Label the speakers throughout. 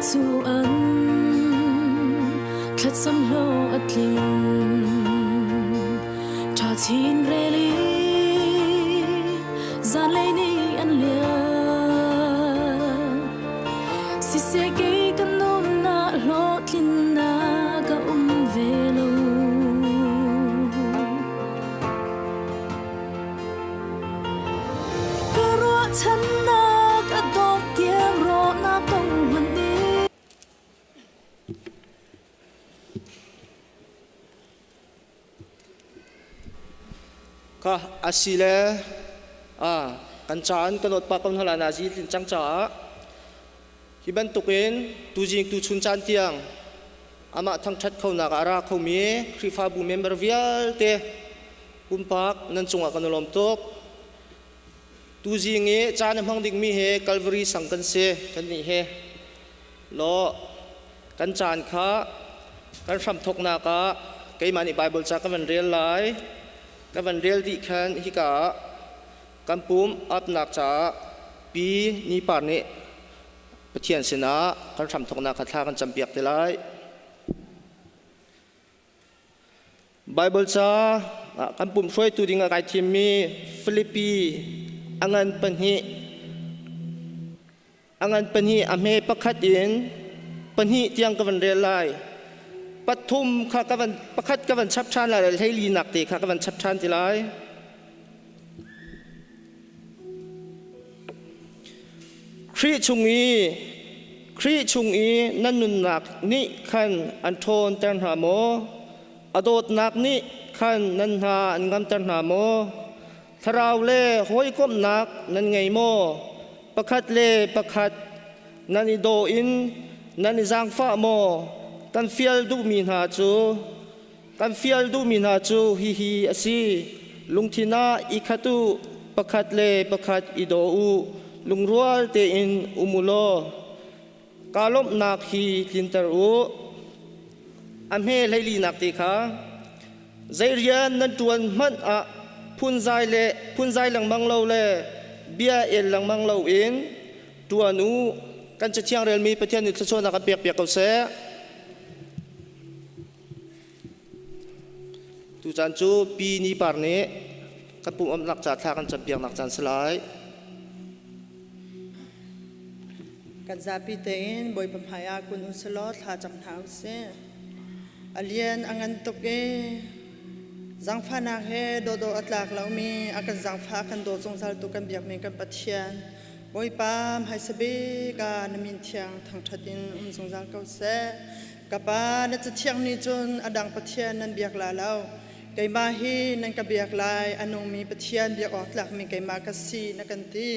Speaker 1: cu an thlacam hlawh a tling. Ṭha chin rel i zanlei ni an liam. Siseh kei kan umnak hlawhtlinnak a um ve lo. Ka ruahchannak a dongh tiang rawhnak tong hmanh nih.
Speaker 2: Kha asile a kan caan kan awt pa ko hna na zi tlin cang caah hi bantukin tuzing tu chun caan tiang amah thangṭhat khonak ah a ra khomi Khrihfabu member vialte pumpak nan cungah kan i lawm tuk. Tuzing i caan a hmang dingmi he Calvary sang kan si kan nih he. Law kan caan kha kan hramthawknak ah keimah nih Bible ca ka van rel lai. Ka van rel dih khan hika ah kan pum apnak caah pi ni par nih Pathian sinah kan hramthawknak kha thla kan campiak te lai. Baibal ca kan pumh hruaitu ding ah kai thimmi Filipi a ngan pahnih a hme pakhat in pahnih tiang ka van rel lai. Pathum kha ka van pakhat ka van chap ṭhan lai le hleili nak te kha ka van chap ṭhan ti lai. Khrih chung i Khrih chung i nan nunnak nih khan an ṭhawnter hna maw? A dawtnak nih khan nan hna an ngamter hna maw? Thlarau le hawikomhnak nan ngei maw? Pakhat le pakhat nan i daw in nan i zaangfah maw? Kan fial duhmi hna cu Kan fial duhmi hna cu hihi a si: lungthin ah i khat u, pakhat le pakhat i daw u, lungrual tein um u law kaa lawmhnak hi tlinter u. A hme hleilinak te kha zei rian nan ṭuan hmanh ah phunzai le phunzai lengmang lo le bia el lengmang loin ṭuan u. Kan Cathiang relmi Pathian nih thluachuahnak kan pekpiak ko seh. Tucaan cu Pi Ni Par nih kan pumhnak ca thla kan campiaknak caan si lai.
Speaker 3: Kan zapi tein Bawipa hmai ah kun u selaw thla cam hna u sih. A lian a ngan tuk i zangfahnak he dawdawh a tlak lomi a kan zangfah a kan daw zungzal tu kan biakmi kan Pathian Bawipa hmaisa bik ah na min thiang thangṭhat in um zungzal ko seh. Ka pa, na cathiang nih cun a dang pathian nan biak la lo. Keimah hi nan ka biak lai, a nungmi Pathian biak awk tlakmi keimah ka si, na kan ti.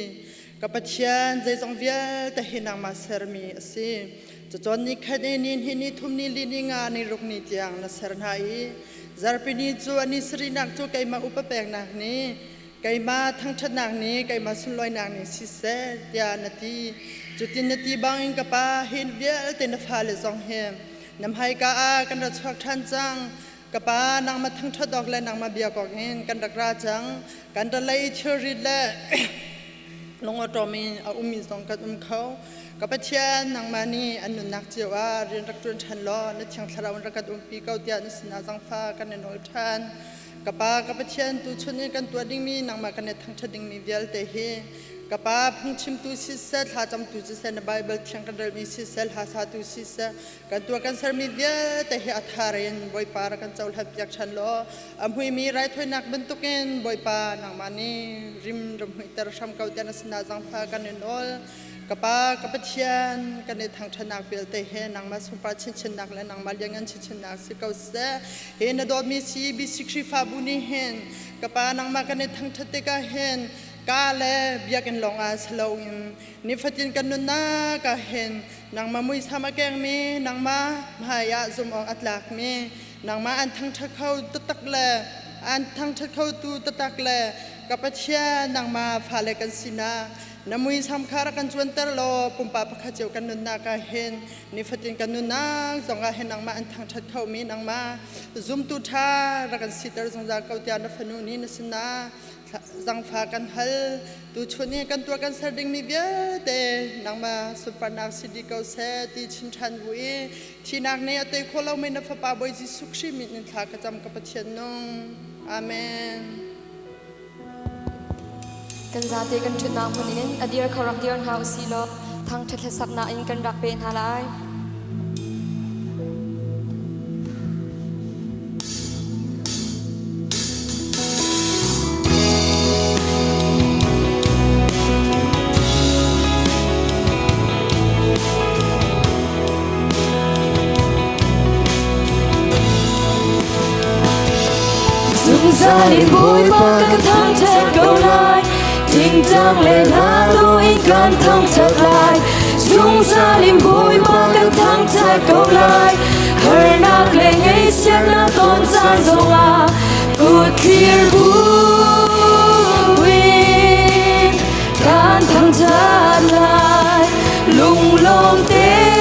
Speaker 3: Ka Pathian, zeizong vialte hi nangmah sermi a si. Cacawn ni khat i ni hnih ni thum ni li ni nga ni ruk ni tiang na ser hna i zarhpini cu a ni sarihnak cu keimah upa peknak ni, keimah thangṭhatnak nih keimah sunlawinak nih siseh tiah na ti. Cutin na ti bangin ka pa, hi vialte na fale zong hi na hmaika ah kan ra chuak ṭhan cang. Ka pa, nangmah thangṭhat awk le nangmah biak awk hin kan rak ra cang. Kan ra lei thilrit le lungawṭawm in a ummi zong kan um kho. Ka Pathian, nangmah nih an nunnak cio ah rian rak ṭuan ṭhan law na Thiang Thlarau in rak kan umpi ko tiah na sinah zaangfah kan i nawl ṭhan. Ka Pa, ka Pathian, tuchun i kan tuah dingmi nangmah kan i thangṭhat dingmi vialte hi ka Pa phungchimtu siseh, thlacamtu siseh, na Baibal thiang kan relmi siseh, hla satu siseh, kan tuah kan sermi vialte hi a thar in Bawipa rak kan cohlanpiak ṭhan law a hmuimi raithawinak bantukin Bawipa nangmah nih rim ram hmuihter hram ko tiah na sinah zaangfah kan in nawl. Ka Pa, ka Pathian, kan i thangṭhatnak vialte he nangmah sunpar chinchinnak le nangmah lianngan chinchinnak si ko seh. Hi na dawtmi CBC Khrihfabu nih hin ka Pa nangmah kan i thangṭhat tikah hin ka le biakinn lawngah si loin nifatin kan nunnak ah hin nangmah muisam a kengmi, nangmah hmaiah zumh awk a tlakmi, nangmah an thangṭhat kho taktak le an thangṭhat khotu taktak le ka Pathian nangmah fale kan sinak Na muisam kha rak kan cuanter law pumpak pakhat cio kan nunnak ah hin nifatin kan nunnak zongah hin nangmah an thangṭhat khomi nangmah zumtu ṭha rak kan siter zungzal ko tiah na fanu nih na sinah thla. Zangfa kan hal. Tuchun i kan tuah kan ser dingmi vialte nangmah sunparnak si dih ko seh ti chim ṭhan bu i thinak nih a tei khawh lomi na Fapa Bawi Jesuh Khrih min in thla ka cam ka Pathian nung. Amen.
Speaker 4: Kan zate kan ṭhutnak hmun in a dir kho rak dir hna usih law thangṭhat hlasaknak in kan rak pe hna lai.
Speaker 1: Zungzal in Bawipa kan thangṭhat ko lai Tingtang le hla dawh in kan thangṭhat lai Zungzal in Bawipa kan thangṭhat ko lai Harnak le ngaihchiatnak ton caan zongah kut thlir buin kan thangṭhat lai Lunglawm tein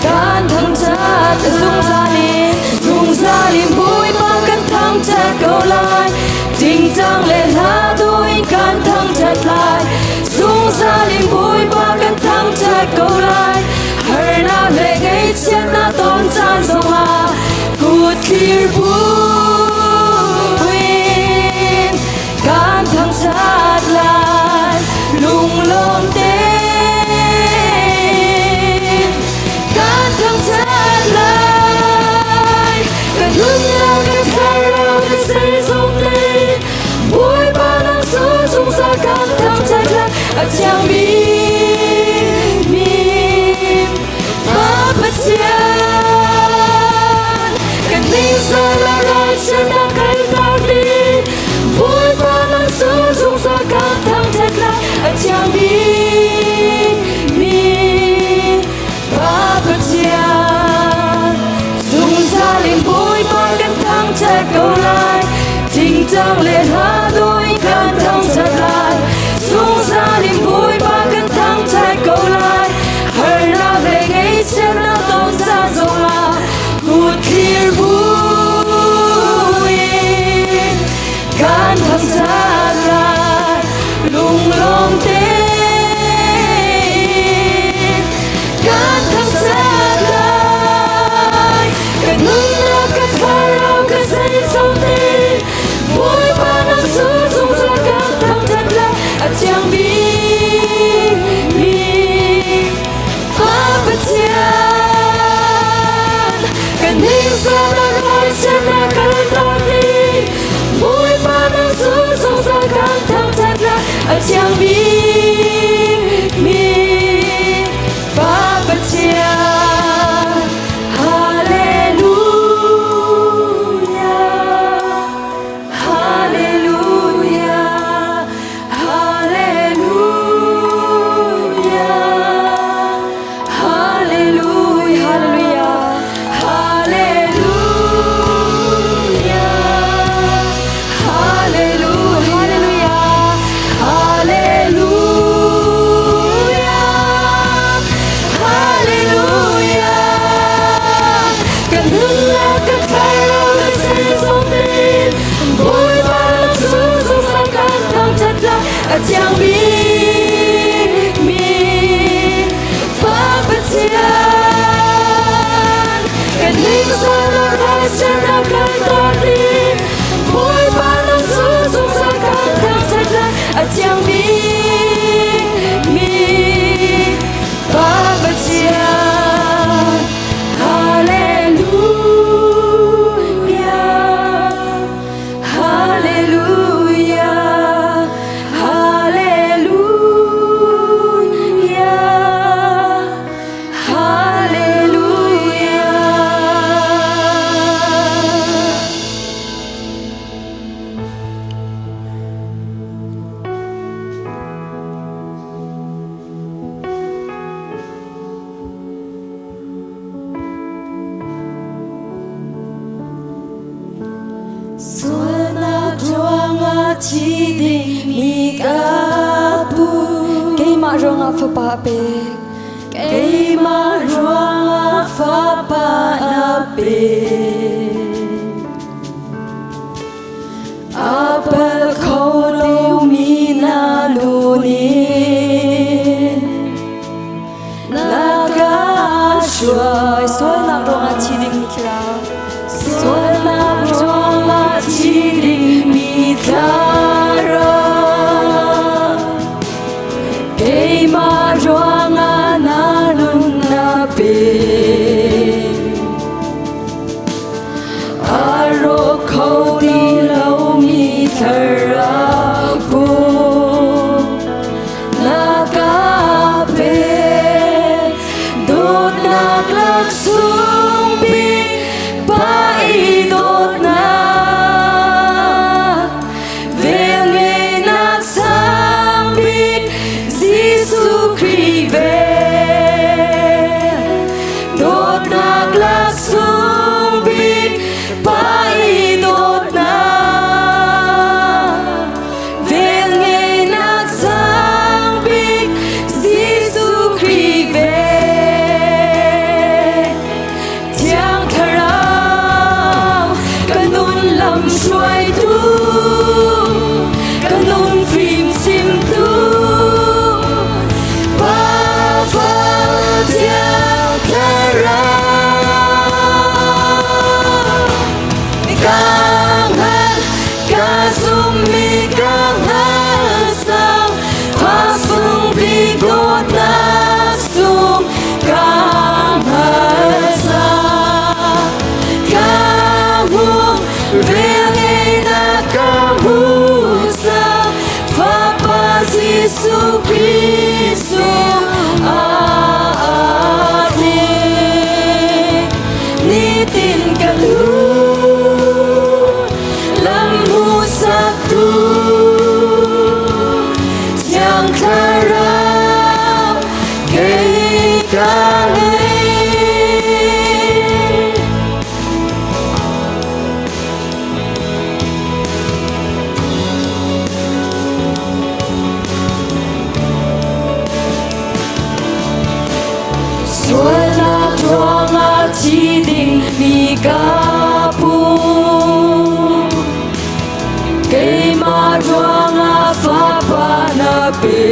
Speaker 1: kan thangṭhat zungzal in zungzal in Bawipa kan thangṭhat ko lai Tingtang le hla dawh in kan thangṭhat lai Zungzal in Bawipa kan thangṭhat ko lai Harnak le ngaihchiatnak ton caan zongah kut thlir buin kan thangṭhat lai Lunglawm tein kan thangṭhat lai Kan nunnak kan thlarau kan zeizong te Bawipa nang cu zungzal kan thangṭhat lai A thiang mi Pa Pathian kan ningzah le ralchiatnak kan tar dih Bawipa nang cu zungzal kan thangṭhat lai A thiang mi Pa Pathian zungzal in Bawipa kan thangṭhat ko lai Tingtang le hla dawh in kan thangṭhat lai Zungzal in Bawipa kan thangṭhat ko lai Harnak le ngaihchiatnak ton caan zongah kut thlir buin kan thangṭhat lai Lunglawm tein kan thangṭhat lai Kan nunnak ka thlarau ka zeizong te Bawipa nang cu zungzal kan thangṭhat lai A thiang bikmi Pa Pathian kan ningzahnak ralchiatnak kan ton ding Bawipa nang cu zungzal kan thangṭhat lai A thiang bikmi Pa Pathian Hallelujah Hallelujah Hallelujah Hallelujah Hallelujah Hallelujah Hallelujah Hallelujah Kan nunnak kan thlarau kan zeizong tein Bawipa cu zungzal kan thangṭhat lai a thiang bikmi Pa Pathian kan ningzahnak ralchiatnak kan ton dih Bawipa nang cu zungzal kan thangṭhat lai a thiang bikmi Pa Pathian Hallelujah Hallelujah Hallelujah Hallelujah Sualnak ruangah thi dingmi ka pu
Speaker 4: Keimah ruangah fapa a pek.
Speaker 1: Keimah ruangah fapa na pek. Apal kho lomi na nu nih na ka hruai. Sualnak ruangah thi dingmi thlarau, sualnak ruangah thi dingmi thlarau, keimah ruangah na nun na pe. A rawk kho ti lomi thlarau pum na ka pe. Dawtnak laksung bik pa i dawtnak, velngeihnak sang bik Jesuh Khrih vel. Dawtnak laksung bik pa i dawtnak, velngeihnak sang bik Jesuh Khrih vel. Thiang Thlarau ka nun lam hruaitu, ka nun fim chimtu, Pa Fa Thiang Thlarau. Ka hngal, ka zummi ka hngal cang, fa sung bik dawtnak sung ka hngal cang. Ka hmu, velngeihnak ka hmu cang, Fapa Jesuh Khrih sung aa tling. Nitin ka lu, lam hmuhsaktu, Thiang Thlarau kei ka ngei. Sualnak ruangah thi dingmi ka pum, keimah ruangah fapa na pe.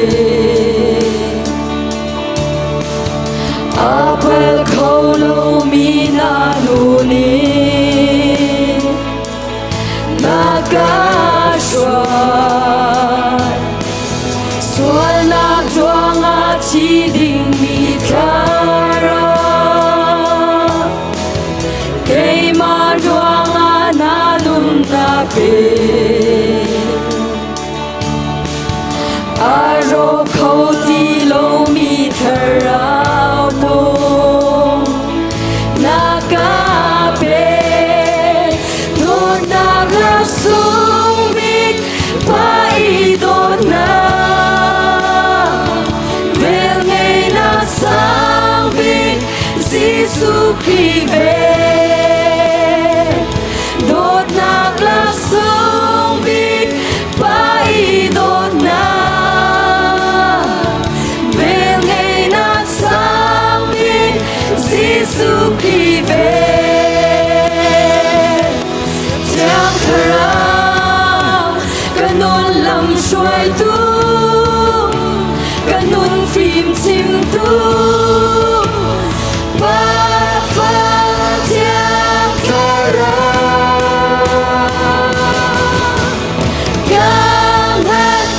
Speaker 1: A pal kho lomi na nu nih na ka hruai. Sualnak ruangah thi dingmi thlarau, keimah ruangah na nun na pe. A rawk kho ti lomi thlarau pum na ka pe. Dawtnak laksung bik pa i dawtnak, velngeihnak sang bik Jesuh Khrih vel. Dawtnak laksung bik pa i dawtnak, velngeihnak sang bik Jesuh Khrih vel. Thiang Thlarau ka nun lam hruaitu, ka nun fim chimtu, Pa Fa Thiang Thlarau. Ka hngalh,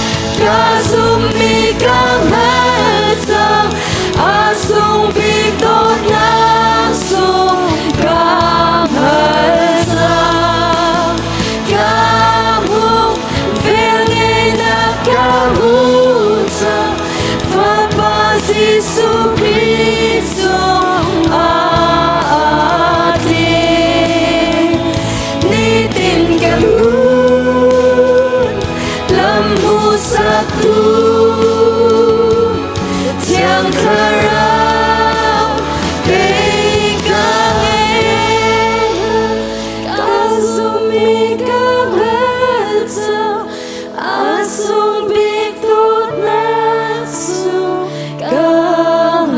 Speaker 1: ka zummi ka hngalh cang, a sung bik dawtnak sung ka hngalh cang. Ka hmuh, velngeihnak ka hmuh cang, Fapa Jesuh Khrih cung aa tling. Nitin ka nun, lam hmuhsaktu, Thiang Thlarau kei ka ngei. Ka zummi ka hngalh cang, a sung bik dawtnak cu ka hngalh.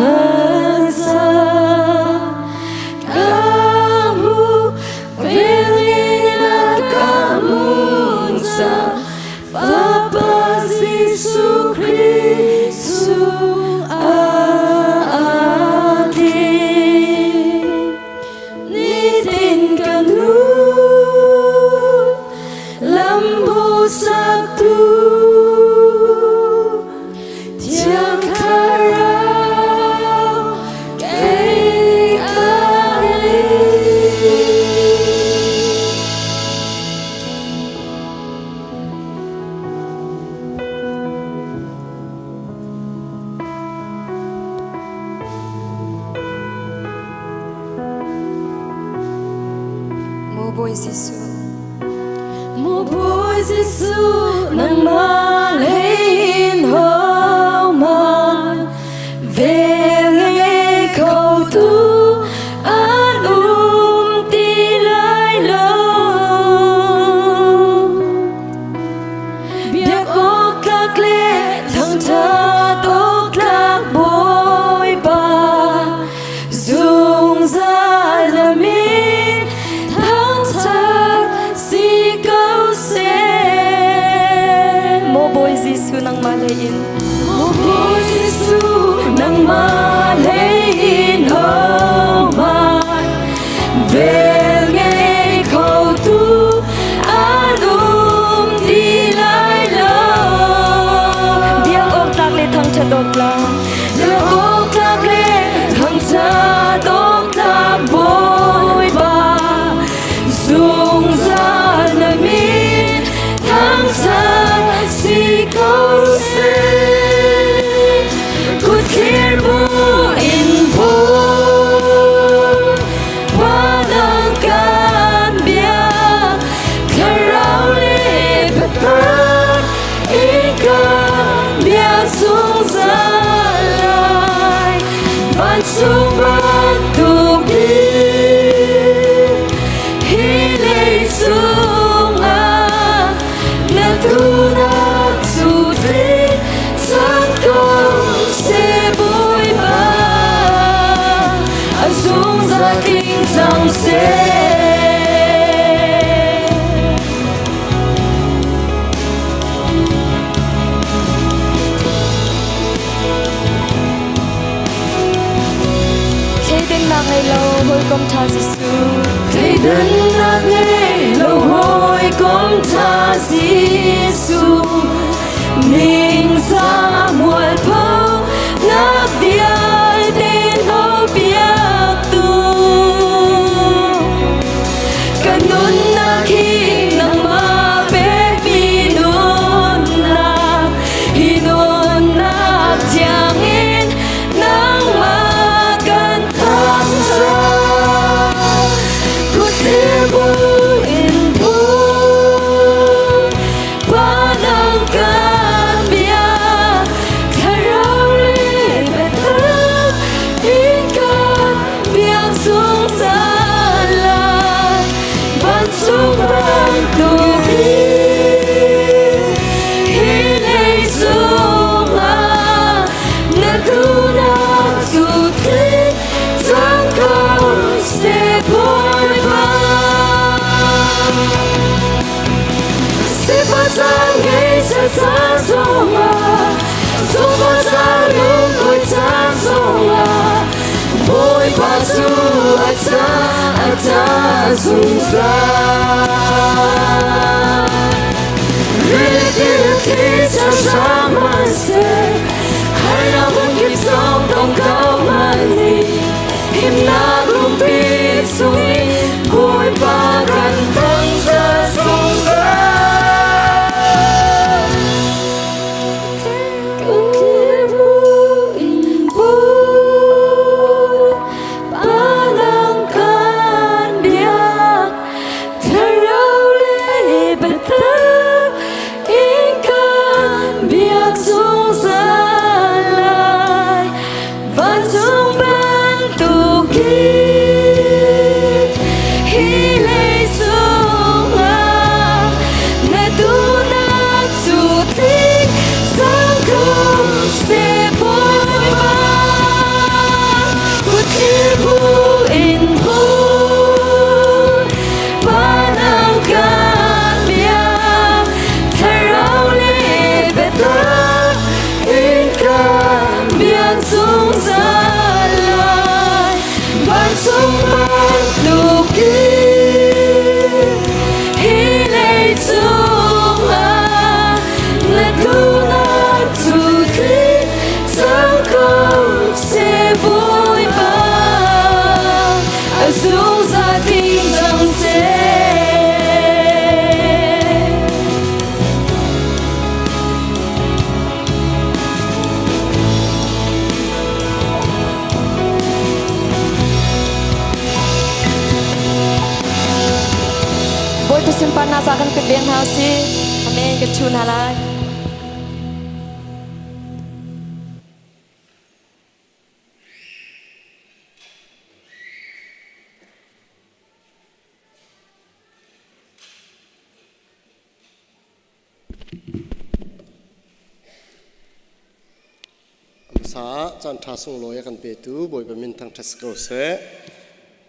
Speaker 4: Jesuh.
Speaker 1: Maw Bawi Jesuh, nangmah lei in hohmanh vel ngei kho tu an um ti lai lo. Biak awk tlak le thangṭhat awk tlak Bawipa, zungzal na min thangṭhat si ko seh.
Speaker 4: Maw Bawi Jesuh nangmah lei in.
Speaker 1: Maw Bawi Jesuh nangmah lei in hohmanh vel ngei kho tu an um ti lai lo.
Speaker 4: Biak awk tlak le thangṭhat awk tlak.
Speaker 1: Biak awk tlak le thangṭhat awk tlak Bawipa, zungzal na min thangṭhat si ko seh. Kutthlir bu in phung panang kan biak, thlarau le biatak in kan biak zungzal lai. Vancung bantukin hi leicung ah na duhnak cu tling cang ko seh Bawipa, a zungzal tling cang seh.
Speaker 4: Thleidannak ngei lo hawikom ṭha Jesuh.
Speaker 1: Thleidannak ngei lo hawikom ṭha Jesuh. Ningzah mualpho nak vialte hnopiaktu. Ka nunnak hi nangmah pekmi nunnak, hi nunnak thiangin nangmah kan thangṭhat. Kutthlir bu in phung panang kan biak, thlarau le biatak in kan biak zungzal lai. Vancung bantukin hi leicung ah na duhnak cu tling cang ko seh Bawipa. Sifah caan ngeihcia caan zongah, sungfah caan lungkuai caan zongah, Bawipa cu a ca a ca zungzal. Rilipi thli ca hram hmanhseh, harnak hmunkip zong tong ko hmanh himnak lungpi chung i Bawipa kan thangṭhat zungzal. Panang kan biak, thlarau le biatak in kan biak zungzal lai. Vancung bantukin hi leicung ah na duhnak cu tling cang ko seh Bawipa. Kutthlir bu in phung panang kan biak, thlarau le biatak in kan biak zungzal lai. Vancung bantukin hi leicung ah na duhnak cu tling cang ko seh Bawipa. A zungzal tling cang seh.
Speaker 4: hna ca kan kut leng hna usih. Amen. Kan chu hna lai.
Speaker 5: Hmasa caan ṭha sunglawi a kan petu Bawipa min thangṭhat si ko seh.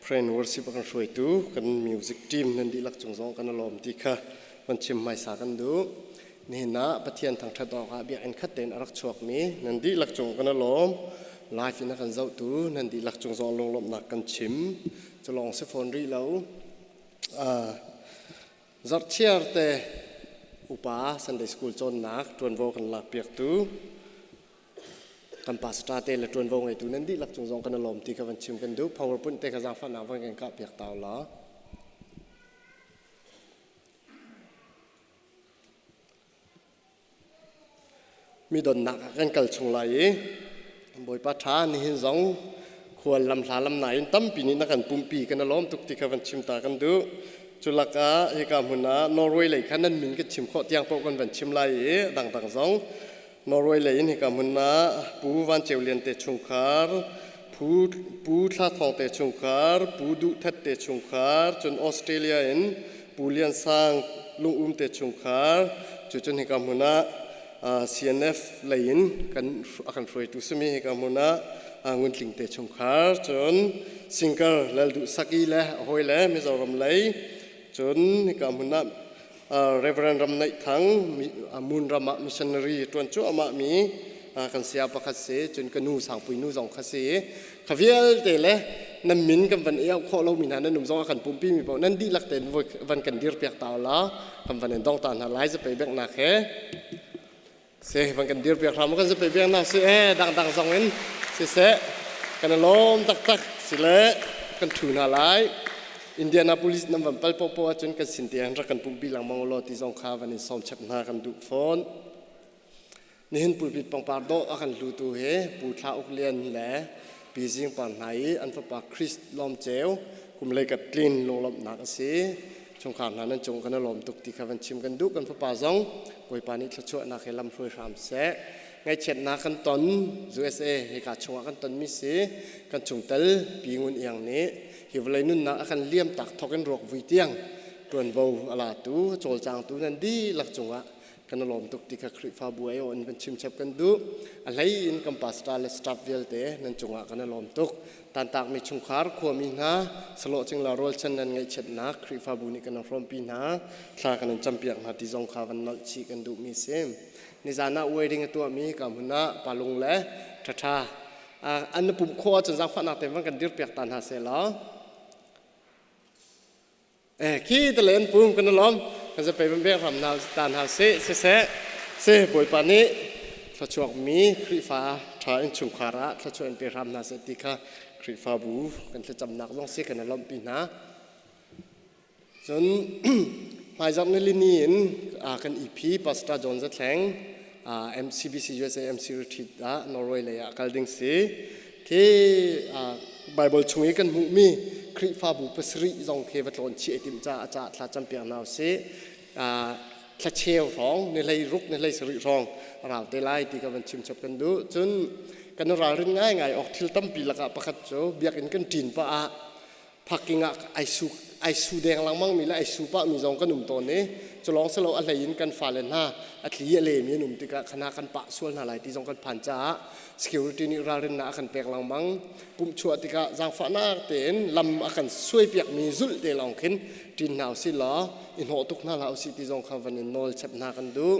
Speaker 5: Prayer and worship a kan hruaitu kan music team nan dihlak cung zong kan i lawm ti kha van chim hmaisa kan duh. Nihin ah Pathian thangṭhat awkah biakinn khat tein a rak chuakmi nan dihlak cung kan i lawm. Live in a kan zohtu nan dihlak cung zong lunglawmhnak kan chim. Cu lawng si fawn rih lo. Zarhchiar te upa Sunday School cawnnak ṭuanvo kan lakpiaktu kan pastor te le ṭuanvo ngeitu nan dihlak cung zong kan i lawm ti kha van chim kan duh. PowerPoint te kha zaangfahnak van kan kahpiak ta ulaw. Mi donnak ah kan kal chung lai i Bawipa ṭha nihin zong khual lamhla lamnai in tampi nih na kan pumpi kan i lawm tuk ti kha van chim ta kan duh. Cu lakah hika hmun ah Norway lei kha nan min kan chim khawh tiang paoh kan van chim lai i dangdang zong Norway lei in hika hmun ah Pu Van Ceu Lian te chungkhar, Pu, Pu Thla Thawng te chungkhar, Pu Duh That te chungkhar, cun Australia in Pu Lian Sang Lungum te chungkhar, cucun hika hmun ah CNF lei in kan a kan hruaitu simi hika hmun ah Ngun Tling te chungkhar, cun Singer Lal Duh Saki le a hawi le Mizoram lei, cun hika hmun ah Reverend Ram Neih Thang Moon ram ah missionary ṭuan cuahmah mi kan saya pakhat si cun ka nu Sangpui nu zong kha si kha vialte le nan min kan van i auh khawh lomi hna nan um zong a kan pumpi mi paoh nan dihlak tein van kan dir piak ta la kan van in dong ta hna lai zapei bengnak he si van kan dir piak hram kan zapei bengnak si e dangdang zong in siseh kan i lawm taktak sile kan ṭhu hna lai Indianapolis nan van pal popo ahcun kan sin te rak kan pumpi lengmang law ti zong kha van in sawm chap hna kan duh fawn. Nihin pulpit pangpar dawh a kan hlutu hi Pu Thla Uk Lian le Pi Zing Par hna i an fapa Chris Lawm Ceu kum lei kat tlin lunglawmhnak a si. Chungkhar hna nan cung kan i lawm tuk ti kha van chim kan duh. Kan fapa zong Bawipa nih thluachuahnak he lam hruai hram seh. Ngaihchiatnak kan ton USA hika chungah kan tonmi si kan chungtel Pi Ngun Iang nih hi vawlei nunnak a kan liam tak thawk in ruak vui tiang ṭuanvo a latu cawlcangtu nan dihlak cungah kan i lawm tuk ti kha Khrihfabu ai in kan chim chap kan duh a hlei in kan pastor le staff vialte nan cungah kan i lawm tuk tantakmi chungkhar khuami hna salawh cingla rualchan nan ngaihchiatnak Khrihfabu nih kan hrawmpi hna thla kan in campiak hna ti zong kha van nolh chih kan duhmi si nizan ah wedding a tuahmi ka hmun ah palung le ṭhaṭha an na pumh khawh ahcun zaangfahnak te van kan dirpiak ta hna seh law eh khi te len pum kan lom kan zapei ban bek ram na ta hna se se se se bawipa nih thluachuak mi Khrihfa ṭha in chungkhar ah thluachuah in pe hram hna seh ti kha Khrihfabu kan thlacamnak zong si kan i lawmhpi hna Cun hmaizarh nilini in kan EP Pastor John Zathleng MCBC USA MC retreat ah Norway lei ah kal ding si. Khi Bible chung i kan hmuhmi Khrihfabu pasarih zong khi va tlawn chih ai timh caah a caah thla campiak hna usih. Thlacheu hrawng, ni hlei ruk, ni hlei sarih hrawng a rau te lai ti ka van chim chap kan duh. Cun kan ralrin ngaingai awk thil tampi lakah pakhat cu biakinn kan ṭin pah ah parking ah ai su ai su deng lengmang mi le ai su pah mi zong kan um tawn i culawng silo a hlei in kan fale hna a tli a le mi an um tikah khana kan pah sual hna lai ti zong kan phan caah security nih ralrinnak a kan pek lengmang pumh chuah tikah zaangfahnak tein lam a kan suai piak mi zulh te lawng khin ṭin hna usih law i hnawh tuk hna hlah usih ti zong kha van in nawl chep hna kan duh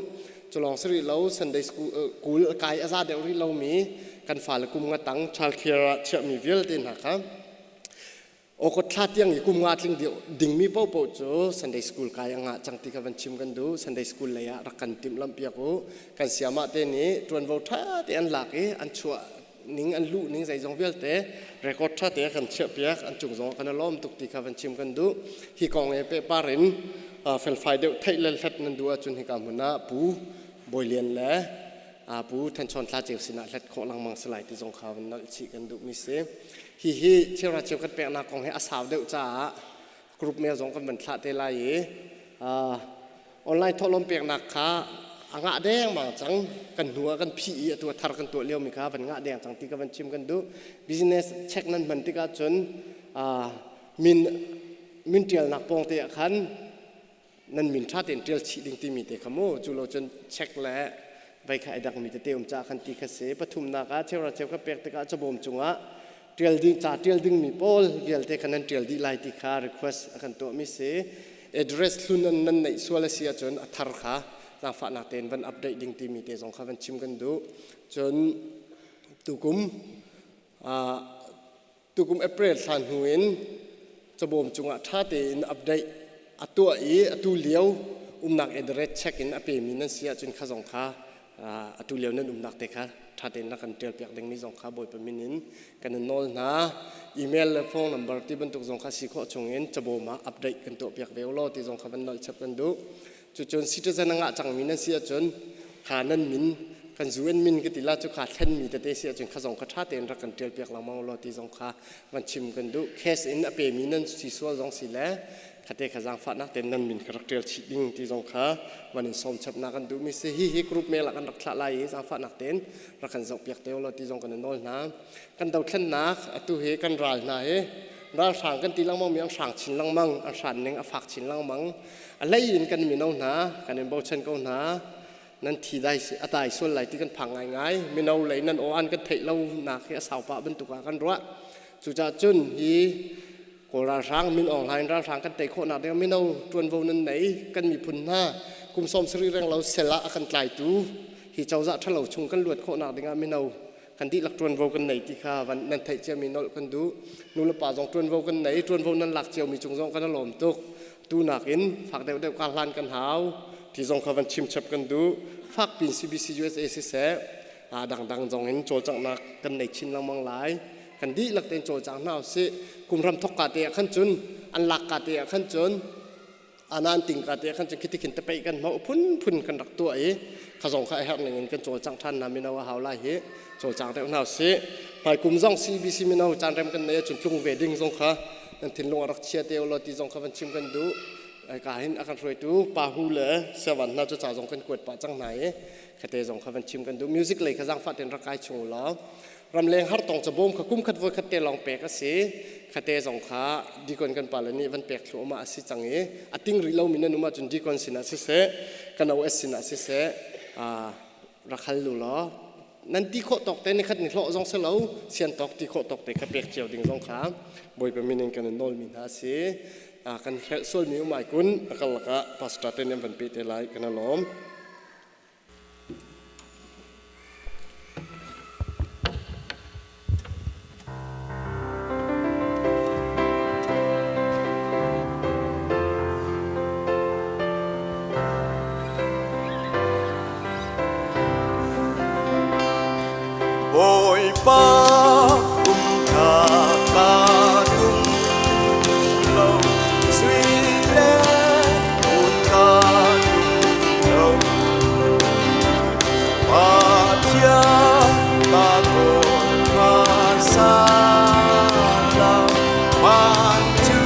Speaker 5: culawng si rih lo Sunday school kai a za deuh rih lomi kan fale kum nga tang child care ah chiahmi vialte hna kha Awkot thla tiang i kum nga tling dingmi paohpaoh cu Sunday school kai a ngah cang ti kha van chim kan duh. Sunday school lei ah rak kan timhlamh piak u. Kan siamah te nih ṭuanvo ṭha te an lak i an chuah ning an luh ning zeizong vialte record ṭha te kan chiah piak an cung zong kan i lawm tuk ti kha van chim kan duh. Hi kong he pehpar in felfai deuh theih le hlat nan duh ahcun hika hmun ah Pu Bawi Lian le Pu Than Chawn Thla Ceu sinah hlat khawh lengmang si lai ti zong kha van nolh chih kan duhmi si. Hihi cheuhra cheukhat peknak kong hi a sau deuh caah group mail zong kan van thlah te lai i. Online thawhlawm peknak kha a ngah dengmang cang. Kan hnu ah kan phih i atu a thar kan tuah liomi kha van ngah deng cang ti ka van chim kan duh. Business check nan hman tikah cun min min ṭialnak pawng te ah khan nan min ṭha tein ṭial chih ding timi te kha mu. Cu lo cun check le vei kha ai dangmi tete um caah khan ti kha si. Pathumnak ah cheuhra cheukhat pek tikah cabawm cungah ṭial ding ca ṭial dingmi pawl vialte kha nan ṭial dih lai ti kha request a kan tuahmi si. Address hlun an nan neih sual a si ahcun a thar kha zaangfahnak tein van update ding timi te zong kha van chim kan duh. Cun tukum tukum April thla hnu in cabawm cungah ṭha tein update a tuah i atu lio umnak address check in a pemi nan si ahcun kha zong kha atu lio nan umnak te kha ṭha tein rak kan ṭial piak dingmi zong kha Bawipa min in kan in nawl hna. Email le phone number ti bantuk zong kha si khawh chungin cabawm ah update kan tuah piak ve u law ti zong kha van nolh chap kan duh. Cucun citizen a ngah cangmi nan si ahcun kha nan min kan UN min ka ti la cu kha thlenmi tete si ahcun kha zong kha ṭha tein rak kan ṭial piak lengmang law ti zong kha van chim kan duh. Case in a pemi nan si sual zong si le khate kha zaangfahnak tein nan min kha rak ṭial chih ding ti zong kha van in sawm chapnak kan duhmi si. Hi hi group mail ah kan rak thlah lai i zaangfahnak tein rak kan zoh piak te law ti zong kan in nawl hna. Kan dothlennak atu hi kan ral hna hi ralhrang kan ti lengmang mi an hrang chin lengmang, an hran ning a fak chin lengmang. A hlei in kan mino hna kan in bochan ko hna. Nan thi dai a dai sual lai ti kan phang ngaingai. Mino lei nan aw an kan theih lo nak hi a sau pah bantuk ah kan ruah. Cucaah cun hi Kawl ralhrang Min Aung Hlaing ralhrang kan tei khawhnak ding mino ṭuanvo nan nei. Kan miphun hna kum 70 reng lo sel ah a kan tlaitu hi cozah ṭhalo chung kan luat khawhnak dingah mino kan dihlak ṭuanvo kan nei ti kha van nan theih ciami nolh kan duh. Nu le pa zong ṭuanvo kan nei, ṭuanvo nan lak ciomi cung zong kan i lawm tuk. Tu nakin fak deuhdeuh ka hlan kan hau ti zong kha van chim chap kan duh. Fak pin CBC USA siseh dangdang zong in cawlcanghnak kan nei chin lengmang lai. Kan dihlak tein cawlcang hna usih. Kumram thok ka te ah khan cun an lak ka te ah khan cun anan ting ka te ah khan cun khiti khin tapei kan hmau phunphun kan rak tuah i kha zong kha a herh ning in kan cawlcang ṭhan hna. Mino a hau lai hi cawlcang deuh hna usih. Hmaikum zong CBC mino caan rem kan nei ahcun tlung ve ding zong kha nan thinlung a rak chia te law ti zong kha van chim kan duh. Ka hin a kan hruaitu pa hu le siavan hna cu ca zong kan kuat pah cang hna i khate zong kha van chim kan duh. Music lei kha zaangfah tein rak kai chung law ramleng hartong cabawm kha kum khat voi khat te lawng pek a si. Khate zong kha deacon kan pale nih van pek thluahmah a si cang i a ting rih lomi nan um ahcun deacon sinah siseh kan OS sinah siseh rak hal lu law nan ti khawh tawk te ni khat ni hlawh zong si lo sian tawk ti khawh tawk te kha pek cio ding zong kha Bawipa min in kan in nawlmi hna si. Kan hrelh sualmi um ai kun a karlak ah pastor te nih an van pe te lai kan lawm.
Speaker 6: Bawipa umnak ka tum lo, sui le ngun ka tum lo. Pathian ka kawl hmasa lo, van cu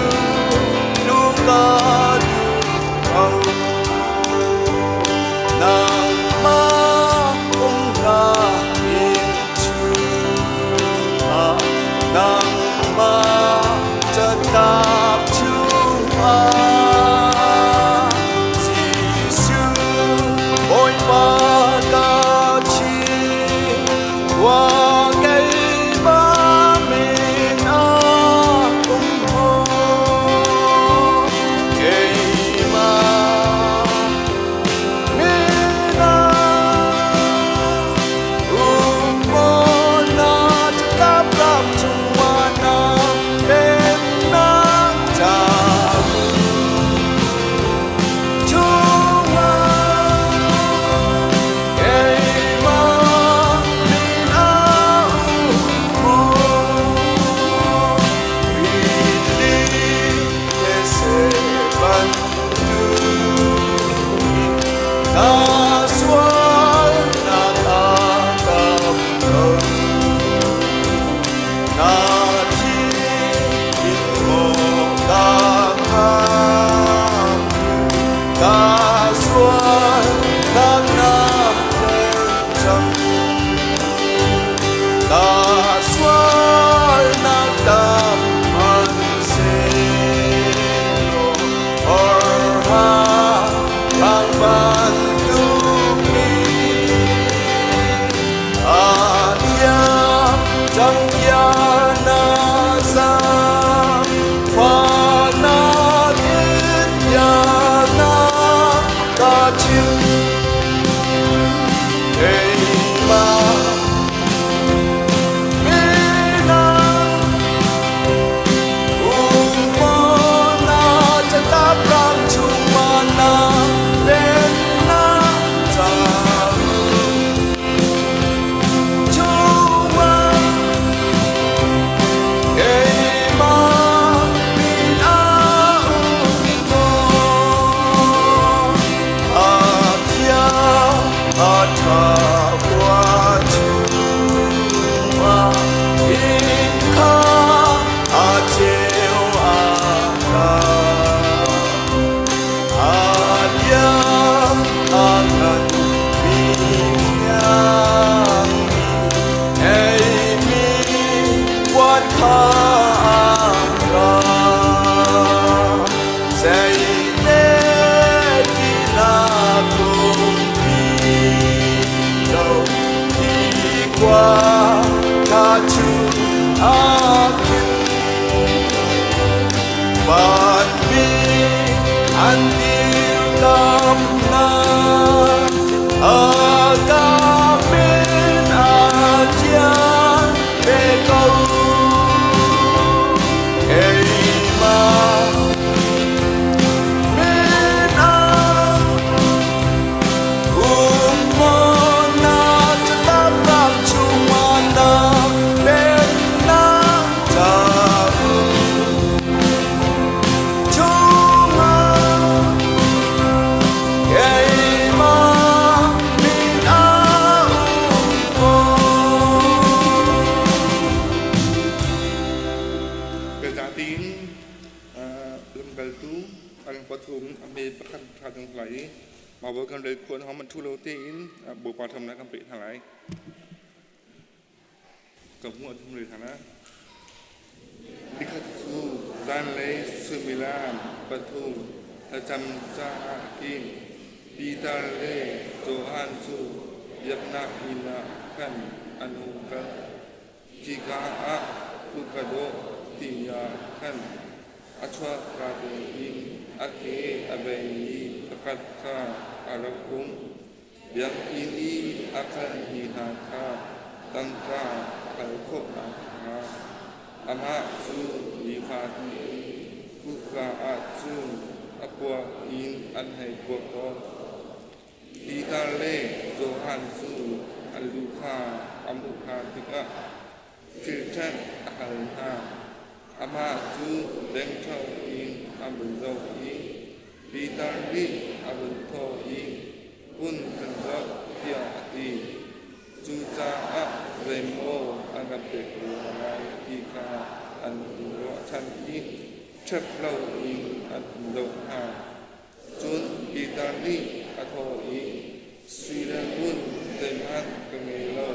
Speaker 6: lung ka duh ko. Nangmah umnak inn chungah, nangmah catlap chungah, Jesuh Bawipa ka chim, khua keimah min ah um maw? Keimah min ah um maw? Na catlap ram chungah na pennak ca chungah keimah min ah.
Speaker 7: Zatin lamkaltu an pathum a me pakhat tha ding lai i mah bawi kan rel khuan hong man thu lo tein Bawipa thamnak kan pek hna lai. Ka hmuh a thum rih hna. Nikhat cu zanlei suimilam pathum thlacam caah khin Peter le Johan cu biaknak inn ah khan an hung kal. Khika ah kutka dawh ti ah khan a chuahka tein a ke a beimi pakhat kha a rak um. Biakinn i a khalmi hna kha tangka a hal khawh nakhnga amah cu nifatin kutka ah cun a puak in an hei puak tawn. Peter le Johan cu an lu kha a hmuh hna tikah thilṭhenh a hal hna. Amah cu dengtho in a vun zoh i Peter nih a vun thawh i, Hun kan zoh, tiah a ti. Cucaah zeimaw an kan pek rua lai ti kha an i ruahchan i ṭhep loin an hun zoh hna. Cun Peter nih a thawh i, Sui le ngun zeihmanh ka ngei lo,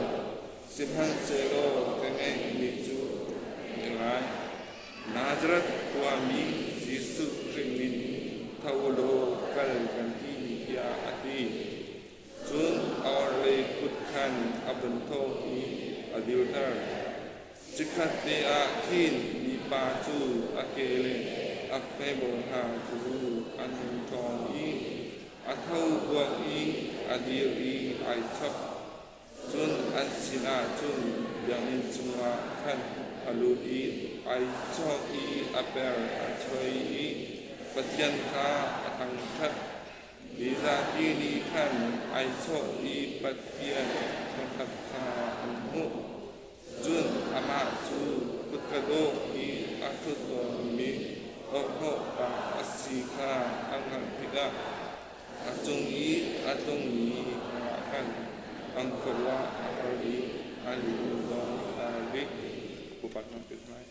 Speaker 7: sihmanhsehlaw ka ngeihmi cu ka ngai. Nazareth khuami Jesuh Khrih min in tho u law kal kan ti tiah a ti. Cun a orhlei kut khan a vun thawh i a dirter. Chikkhat te ah khin mipa cu a ke le a hmebor hna cu an hung ṭhawng i a tho duak i a dir i ai chok. Cun an sinah cun biakinn chungah khan a lut i ai chawk i a per a choi i Pathian kha a thangṭhat. Mi zapi nih khan ai chawh i Pathian thangṭhat kha an hmuh. Cun amah cu kutka dawh i a ṭhut tawnmi awkhnawh pa a si kha a hngalh tikah a cung i a tlungmi kongah khan an khuaruah a har i an lung zong a rik. Pupa hna pek lai.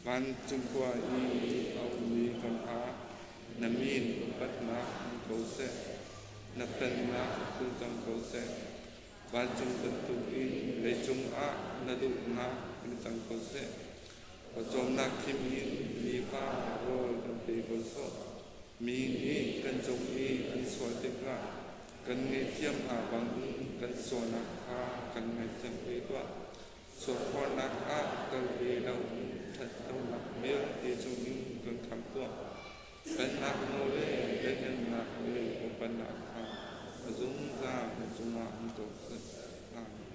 Speaker 7: Vancung khua i a ummi kan Pa, na min upatnak um ko seh, na pennak tlung cang ko seh. Vancung bantukin leicung ah na duhnak in cang ko seh. Pawcawmnak khim in nifa rawl kan pe ko sawh. Mi nih kan cung i an sual tikah kan ngaihthiam hna bangin kan sualnak kha kan ngaihthiam ve tuah. Sualphornak ah kal ve loin ṭhatlonak vialte chungin kan khamh tuah. Pennak nawl le lianhngannak le upatnak kha a zungzal na cungah an tuah seh. Amen.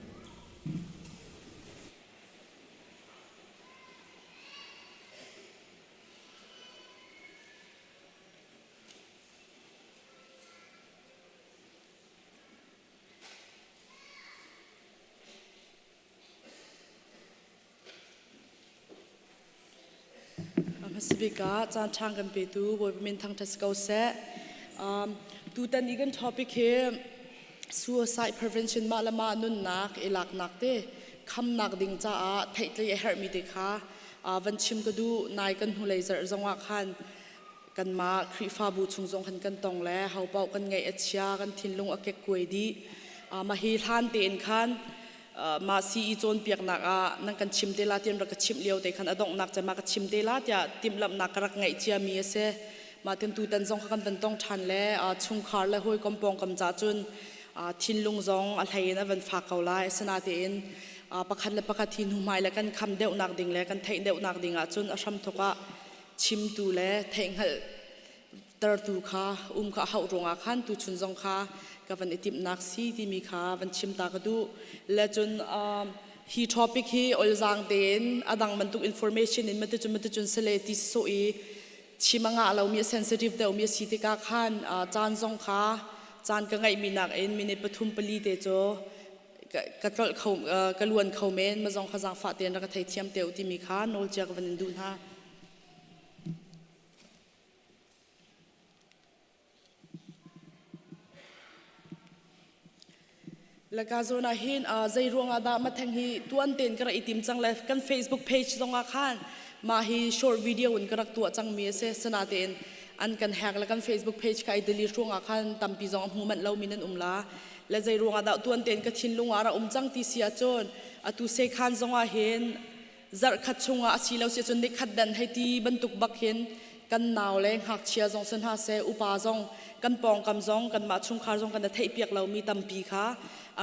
Speaker 3: Hmasabik ah caan ṭha kan petu Bawipa min thangṭhat si ko seh. Tutan i kan topic hi suicide prevention mah le mah nunnak i laknak te khamnak ding caah theihtlei a herhmi te kha van chim ka duh. Nai kan hnulei zarh zongah khan kanmah Khrihfabu chung zong khan kan tong le ho paoh kan ngaih a chia, kan thinlung a kekkuai dih. Mah hi hlan tein khan
Speaker 8: Mah CE cawnpiaknak ah nan kan chim te la tian rak ka chimh lio te khan a donghnak cem ah ka chim te la tiah timhlamhnak ka rak ngeih ciami a si. Mah tin tutan zong kha kan van tong ṭhan le chungkhar le hawikom pawngkam ca cun thinlung zong a hlei in a van fak ko lai. Asinain pakhat le pakhat hi hnuhmai le kan kham deuhnak ding le kan theih deuhnak ding ahcun a hramthawk ah chimtu le theihhngalh tertu kha um kha a hauh ruangah khan tuchun zong kha ka van i timhnak si timi kha van chim ta ka duh. Le cun hi topic hi olzaang tein a dang bantuk information in maticun maticun sele ti sawh i chim a ngah lomi a sensitive deuhmi a si tikah khan caan zong kha caan ka ngeihmi nakin minute pathum pali te cu ka tlolh kho ka luan kho men ma zong kha zaangfah tein rak ka theithiam te u timi kha nawl cia ka van in duh hna. Laka zawn ah hin zei ruangah dah matheng hi tuan tein ka rak i tim cang le kan Facebook page zongah khan mah hi short video in ka rak tuah cangmi a si. Sinain an kan hack le kan Facebook page kha i delete ruangah khan tampi zong a hmu manh lomi nan um la. Le zei ruangah dah tuan tein ka thinlung ah a rak um cang ti si ahcun atu sekhan zongah hin zarhkhat chungah a si lo si cun nikhat dan hei ti bantuk bak hin kan nau le ngakchia zong si hna seh upa zong kan pawngkam zong kanmah chungkhar zong kan theih piak lomi tampi kha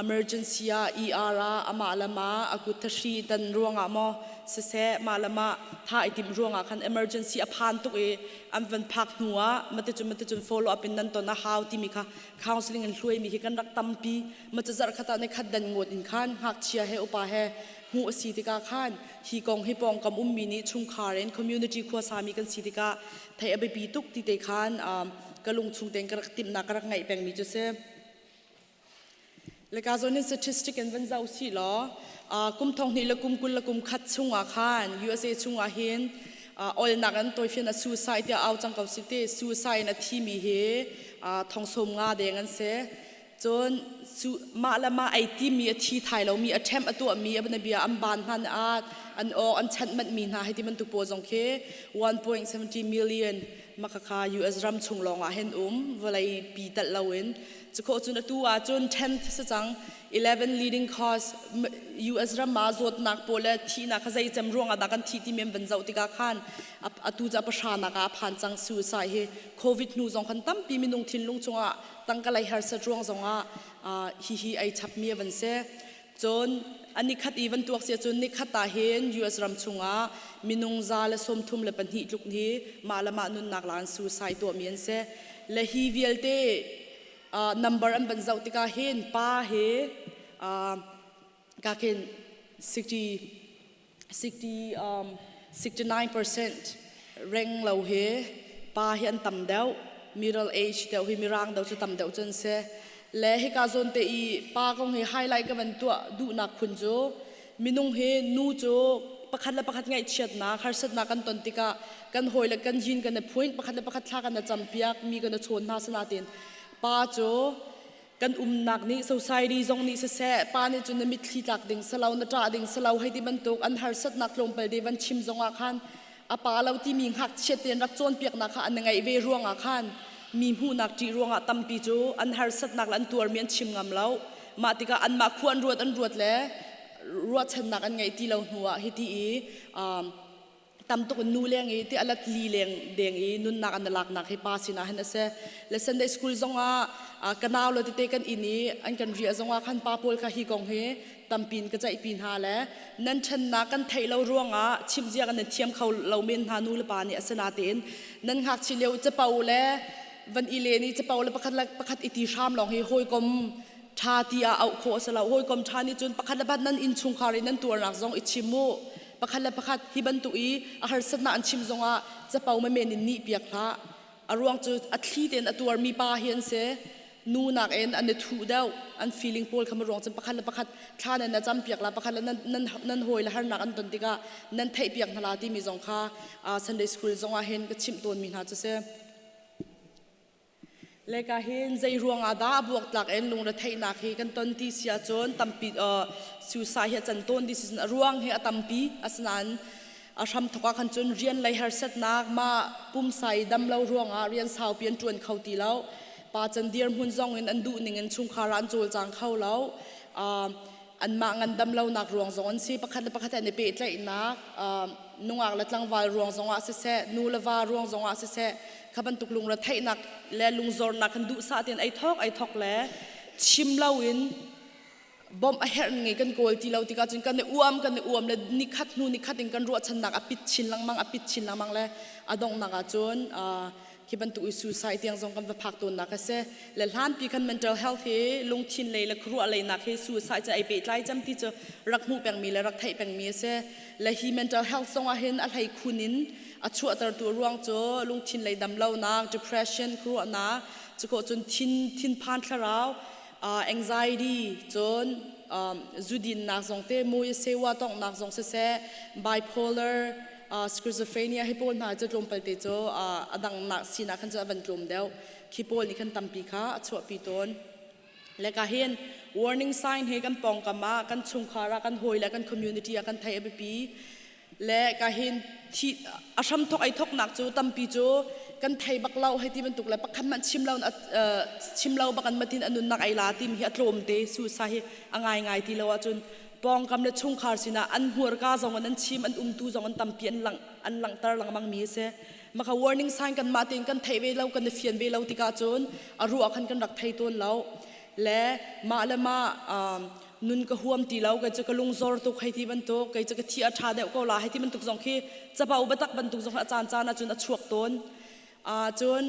Speaker 8: emergency ah ER ah amah le mah a kut thahri tan ruangah maw siseh mah le mah tha i timh ruangah khan emergency a phan tuk i an van phak hnu ah maticun maticun follow up in nan ton a hau timi kha counseling in hluaimi hi kan rak tampi ma cu zarhkhat ah nikhat dan ngawt in khan ngakchia he upa he hmuh a si tikah khan hi kong hi pawngkam ummi nih chungkhar in community khuasami kan si tikah theih a biapi tuk ti te khan ka lungchung tein ka rak timhnak ka rak ngeih pengmi cu si. Leka zawn in statistic in van zoh si law kum thong hnih le kum 20 le kum khat chungah khan USA chungah hin olnak an toifian a suicide tiah au cang ko si te suicide in a thimi hi thong sawm nga deng an si. Cun cu mah le mah ei timi a thi thai lomi a ṭhemh a tuahmi a bia an ban hna ah an aw an chanh manhmi hna hei ti bantuk pawl zong khi 1.70 million makhakha US ram chung lawng ah hin um vawlei pi talh loin cukhawh cun atu ah cun 10th si cang 11 leading cause US ram ah zawtnak pawl le thihnak kha zei cem ruangah dah kan thi timi an van zoh tikah khan atu cu a pahra nak ah a phan cang suicide hi covid hnu zong khan tampi minung thinlung chungah tangka lei harsat ruang zongah hihi ei chapmi a van si. Cun a nikhat i van tuak si cun nikhat ah hin US ram chungah minung 132 tluk hi mah le mah nunnak la an suicide tuahmi an si. Le hi vialte number an van zoh tikah hin pa he ka khin 60 60 69% reng lo hi pa hi an tam deuh middle age deuh hi mirang deuh cu tam deuh cun si le hika zawn te i pa kong hi highlight ka van tuah duhnak khun cu minung hi nu cu pakhat le pakhat ngaihchiatnak harsatnak kan ton tikah kan hawi le kan yin kan i phuin pakhat le pakhat thla kan i campiak mi kan i chawn hna sinain pa cu Kan umnak nih society zong nih siseh pa nih cun na mitthli tlak ding silo na ṭah ding silo hei ti bantuk an harsatnak tlawmpal te van chim zongah khan a pa lo timi ngakchiat tein rak cawnpiaknak kha an ngeih ve ruangah khan mi hmuhnak ṭih ruangah tampi cu an harsatnak le an tuarmi an chim ngam lo. Mah tikah anmah khua an ruat an ruat le ruahchannak an ngeih ti lo hnuah hiti i tam tuk in nu leng i ti alat li leng deng i nunnak an laknak hi pa sinah hin a si le Sunday school zongah ka nau le tete kan inn i an kan riah zongah khan pa pawl kha hi kong hi tampin ka ceihpi hna le nan ṭhennak kan theih lo ruangah chimh zia kan nan thiam kho lo men hna nu le pa nih asinatein nan ngakchi lio capo le van i len i capo le pakhat le pakhat i ti hram lawng hi hawikom ṭha ti ah auh khawh a si lo hawikom ṭha nih cun pakhat le pakhat nan innchungkhar i nan tuarnak zong i chim u pakhat le pakhat hi bantuk i a harsatnak an chim zongah capo men in nih piak hlah a ruang cu a thli tein a tuarmi pa hi an si nu nakin an i thuh deuh an feeling pawl kha ruang cun pakhat le pakhat thla nan na cam piak la pakhat le nan nan nan hawi le harnak an ton tikah nan theih piak hna la timi zong kha Sunday school zongah hin ka chimh tawnmi hna cu si. Le ka hin zei ruangah dah buaktlak in lungretheihnak hi kan ton ti si ahcun tampi suicide hi a can tawn ti si cun a ruang hi a tampi asinain a hramthawk ah khan cun rian lei harsatnak mah pumsa i dam lo ruangah rian saupi an ṭuan kho ti lo pa can dirhmun zong in an duh ning in chungkhar ah an cawlcang kho lo. Anmah ngandam lonak ruang zong an si. Pakhat le pakhat an i pehtlaihnak nungak le tlangval ruang zongah siseh, nu le va ruang zongah siseh, kha bantuk lungre theihnak le lungzornak kan duhsah tein ei thok ei thok le chim loin bawmh a herh nge kan kawl ti lo tikah cun kan i uam kan i uam le nikhat hnu nikhat in kan ruahchannak a pit chin lengmang a pit chin lengmang le a donghnak ah cun khi bantuk i suicide tiang zong kan va phak tawnnak a si. Le hlanpi khan mental health hi lungthin lei le khuaruah lei nak hi suicide cu ei pehtlai cem ti cu rak hmuh pengmi le rak theih pengmi a si. Le hi mental health zong ah hin a hlei khun in a chuahtertu ruang cu lungthin lei damlonak, depression, khuaruahnak, cuko cun thin thinphan thlarau, anxiety, cun zudinnak zong te mui sewa tonghnak zong siseh, bipolar, schizophrenia hi pawl hna cu tlawmpal te cu a dangnak sinak khan cu a van tlawm deuh. Khi pawl nih khan tampi kha a chuahpi tawn. Le ka hin warning sign he kan pawngkam ah kan chungkhar ah kan hawi le kan community ah kan theih a biapi. Le ka hin thi a hram thok ai thoknak cu tampi cu kan thei bak lo hei ti bantuk le pakhat hmanh chim lo chim lo bak an matin a nunnak ai la timi hi a tlawm te suicide hi a ngai ngai ti lo ahcun pawngkam le chungkhar sinah an hmurka zong in an chim an umtu zong an tampi an lang an langhter lengmang mi a si. Maka warning sign kan mah tein kan theih ve lo kan i fian ve lo tikah cun a ruah khan kan rak thei tawn lo. Le mah le mah nun ka huam ti lo kei cu ka lungzor tuk hei ti bantuk kei cu ka thi a ṭha deuh ko la hei ti bantuk zong khi capo biatak bantuk zong a caan caan ahcun a chuak tawn. Cun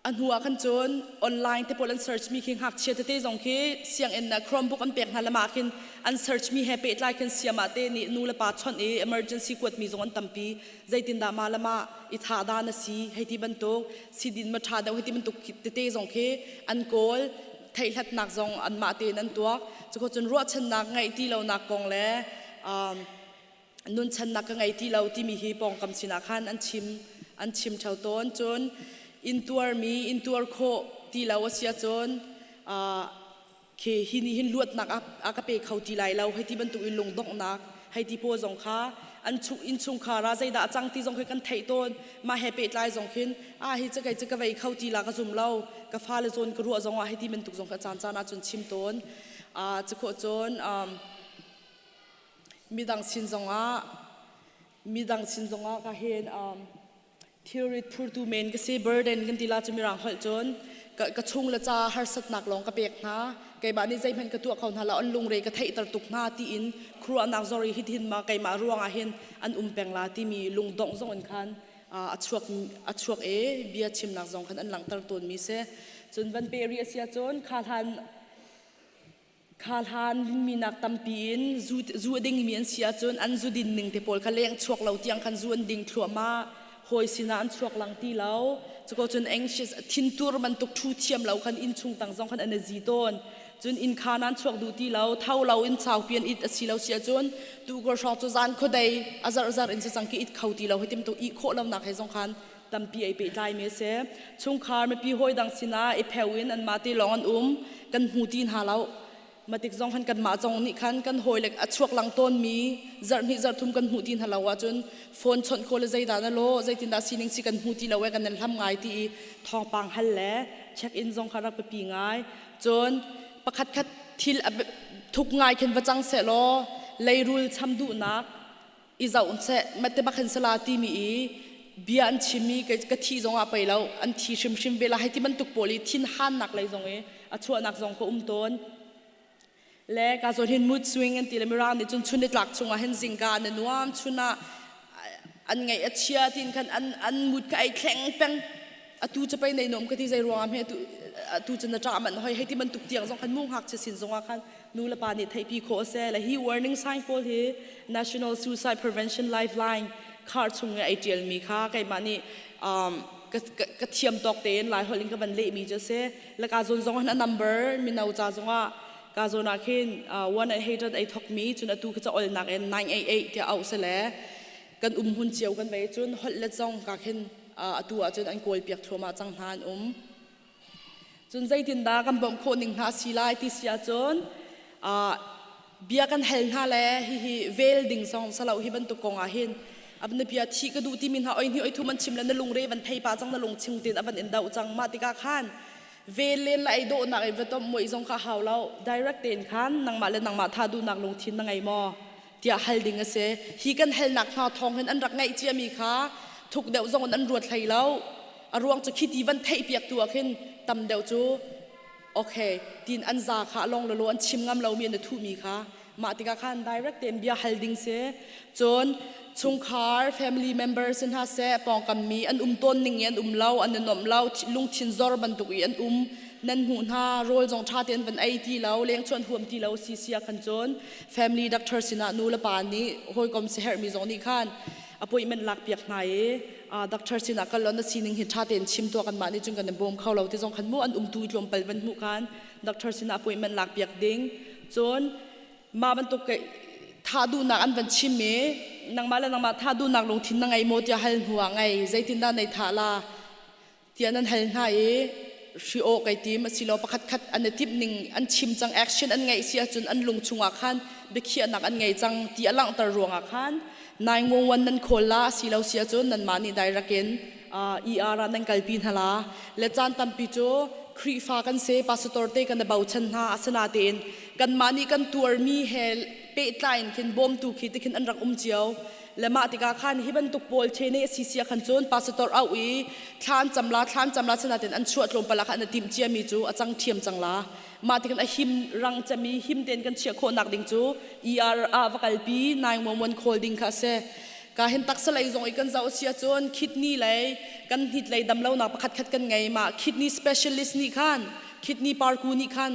Speaker 8: a hnu ah khan cun online te pawl an search mi khi ngakchia tete zong khi sianginn ah Chromebook an pek hna le mah khin an search mi he pehtlai khin siam ah te nih nu le pa chawnh i emergency kuat mi zong an tampi. Zeitindah mah le mah i thah dan a si hei ti bantuk sidin ma ṭha deuh hei ti bantuk tete zong khi an kawl. Theihhlatnak zong anmah tein an tuak. Cuko cun ruahchannak ngeih ti lonak kong le nunchannak ka ngei ti lo timi hi pawngkam sinah khan an chim an chim theo tawn. Cun intuarmi intuar khawh ti lo a si ahcun khi hi nih hin luatnak a ka pe kho ti lai lo hei ti bantuk in lungdonghnak hei ti pawl zong kha an chung innchungkhar ah zeidah a cang ti zong khi kan theih tawn. Mah he pehtlai zong khin a hi cu kei cu ka vei kho ti la ka zum lo ka fale zawn ka ruah zong ah hei ti bantuk zong kha caan caan ah cun chim tawn. Cu khawh cun midang sin zongah midang sin zongah ka hin thilrit phurtu men ka si burden kan ti la cu mirang holh cun ka chung le ca harsatnak lawng ka pek hna keimah nih zeihmanh ka tuah kho hna lo an lungre ka theihter tuk hna tiin khuaruahnak zori hitin ma keimah ruangah hin an um peng la timi lungdongh zong in khan a chuak a chuak e bia chimnak zong khan an langhter tawn mi si. Cun van pe ri a si ahcun kha hlan Kha hlan minak tampi in zu, zu a dingmi an si ahcun an zu din ning te pawl kha leng chuak lo tiang khan zu an ding thluahmah. Hawi sinah an chuak lang ti lo. Cuko cun anxious thintur bantuk thu thiam lo khan inn chung tang zong khan an i zi tawn. Cun inn khan an chuak duh ti lo. Tho lo in saupi an it a si lo si ahcun tukar hrawng cu zan khuadei a zarh zarh in si cang ki it kho ti lo. Hi tim tuk ih khawh lonak he zong khan tampi ei pehtlai mi a si. Chungkhar mipi hawi dang sinah i pheu in anmah te lawng an um. Kan hmu ti hna lo. Matik zong khan kanmah zong nih khan kan hawi le a chuak lang tawn mi zarh hnih zarh thum kan hmuh ti hna lo ahcun phone chawnh kho le zeidah na law zeitindah sining si kan hmu ti lo e kan nan hlam ngai ti i thawngpang hal le check in zong kha rak biapi ngai. Cun pakhat khat thil thuk ngai khin va cang seh law leirul cham duhnak i zoh seh mate bak hin sala timi i bia an chimmi ka thi zong ah pei lo an thi hrimhrim ve la hei ti bantuk pawl i thin hannak lei zong i a chuahnak zong ka um tawn. Le ka zawn hin mood swing an ti le mirang nih cun chun ni tlak chungah hin zingka an nuam chun ah an ngaih a chia tin khan an an mood ka ei thleng peng. Atu cu pei nei nom ka ti zei ruangah hme atu atu cu na ṭah man hoi hei ti bantuk tiang zong khan mu ngak che sin zongah khan nu le pa nih theihpi khawh a si. Le hi warning sign pawl hi National Suicide Prevention Lifeline khar chung i ai ṭialmi kha keimah nih um, ka, ka, ka thiam tawk tein lai holh in ka van lehmi cu a si. Le ka zawn zong hin a number mino ca zongah ka zawn ah khin uh, 1-800 ai thokmi cun atu ka ca olnak in 988 tiah auh si le kan um hun cio kan vei cun holh let zong ka khin atu ahcun an kawl piak thluahmah cang hna an um. Cun zeitindah kan bawmh khawh ning hna si lai ti si ahcun bia kan hal hna le hihi vel ding zong salo hi bantuk kong ah hin abna bia thi ka duh timi hna oi hni oi thum an chim le na lungre van thei pa cang na lung ching tin avan in dau cang. Mah tikah khan. Vel len la ei dawhnak i va tom muai zong kha hau lo. Direct tein khan nangmah le nangmah tha duhnak lungthin na ngei maw? tiah hal ding a si. Hi kan halnak hna thawng hin an rak ngeih ciami kha thuk deuh zong in an ruat hlei lo. A ruang cu khi ti van theih piak tu ah khin tam deuh cu okay tin an za kha long lolo an chim ngam lomi an i thuhmi kha mah tikah khan direct tein bia hal ding si. Cun chungkhar family members hna seh pawngkam mi an um tawn ning i an um lo an i nuamh lo lungthin zor bantuk i an um nan hmuh hna rawl zong ṭha tein van ei ti lo leng chuan huam ti lo si si ah khan cun family doctor sinah nu le pa nih hawikom siherhmi zong nih khan appointment lak piak hna i doctor sinah kal law na sining hi ṭha tein chim tuah kanmah nih cun kan in bawm kho lo ti zong khan mu an umtu tlawmpal van hmuh khan doctor sinah appointment lak piak ding cun mah bantuk thah duhnak an van chim i nangmah le nangmah thah duhnak lungthin na ngei maw tiah hal hnu ah ngei zeitindah nei thah la tiah nan hal hna i hri aw kai tim asilo pakhat khat an i timh ning an chim cang action an ngeih si ahcun an lung chungah khan biakhiahnak an ngei cang ti a langhter ruangah khan 911 nan khawl la asilo si ahcun nanmah nih direct in ER ah nan kalpi hna la le caan tampi cu Khrihfa kan si pastor te kan i bochan hna asinatein kanmah nih kan tuarmi he pehtlai in khin bawmtu khi tikhin an rak um cio le mah tikah khan hi bantuk pawl the ne si sia khan cun pastor au i thlan cam la thlan cam la sinatin an chuah tlawmpal ah khan an timh ciami cu a cang thiam cang la mah tikan a him rang cemi him ten kan chiah khawh nak ding cu ER ah va kalpi 911 call ding kha a si ka hin taksa lei zong i kan zoh sia cun kidney lei kan hnit lei damlonak pakhat khat kan ngei ma kidney specialist nih khan kidney parku nih khan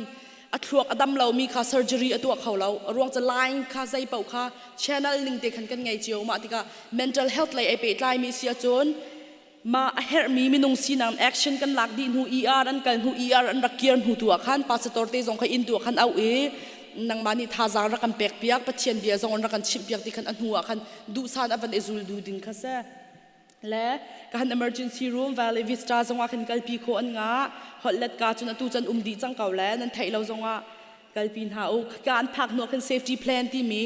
Speaker 8: a thluak a dam lomi kha surgery a tuah kho lo a ruang cu line kha zei paoh kha channel ning te khan kan ngei cio mah tikah mental health lei ai pehtlai mi si ahcun mah a herhmi minung sinak action kan lak dih hnu ER an kal hnu ER an rak kir hnu tu ah khan pastor te zong kha inn tu ah khan auh i nangmah nih thazaang rak kan pek piak Pathian bia zong an rak kan chimh piak ti khan a hnu ah khan duhsan a van i zul du ding kha si le ka han emergency room Valley Vista zongah khin kalpi khawh an nga holhlet ka cun atu cun um dih cang ko le nan theih lo zongah kalpi hna u ka an phak hnu khin safety plan timi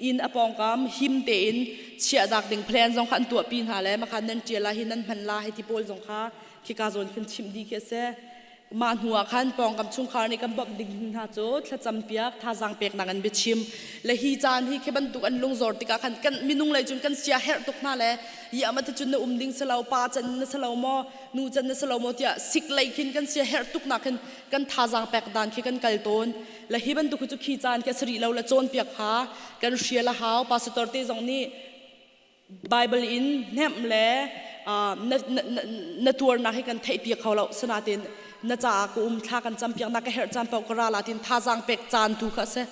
Speaker 8: inn a pawngkam him tein chiah dak ding plan zong kha an tuahpi hna le makhan nan ṭial la hi nan hman la hei ti pawl zong kha khika zawn khin chimh dih khi a si Mah hnu ah khan pawngkam chungkhar nih kan bawmh ding hna cu thlacam piak thazaang peknak an biachim le hi caan hi khi bantuk an lungzor tikah khan kan minung lei cun kan sia herh tuk hna le ya ma cun na um ding si lo pa can na si lo maw nu can na si lo maw tiah sik lei khin kan sia herh tuk nak khin kan thazaang pek dan khi kan kal tawn le hi bantuk cu khi caan khi a si rih lo le cawnpiak kha kan hrial a hau pastor te zong nih Bible in hnemh le na, na, na tuarnak hi kan theihpiak kho lo sinain na caah ka um thla kan campiak na ka herh caan paoh ka ra la tin thazaang pek caan tu kha a si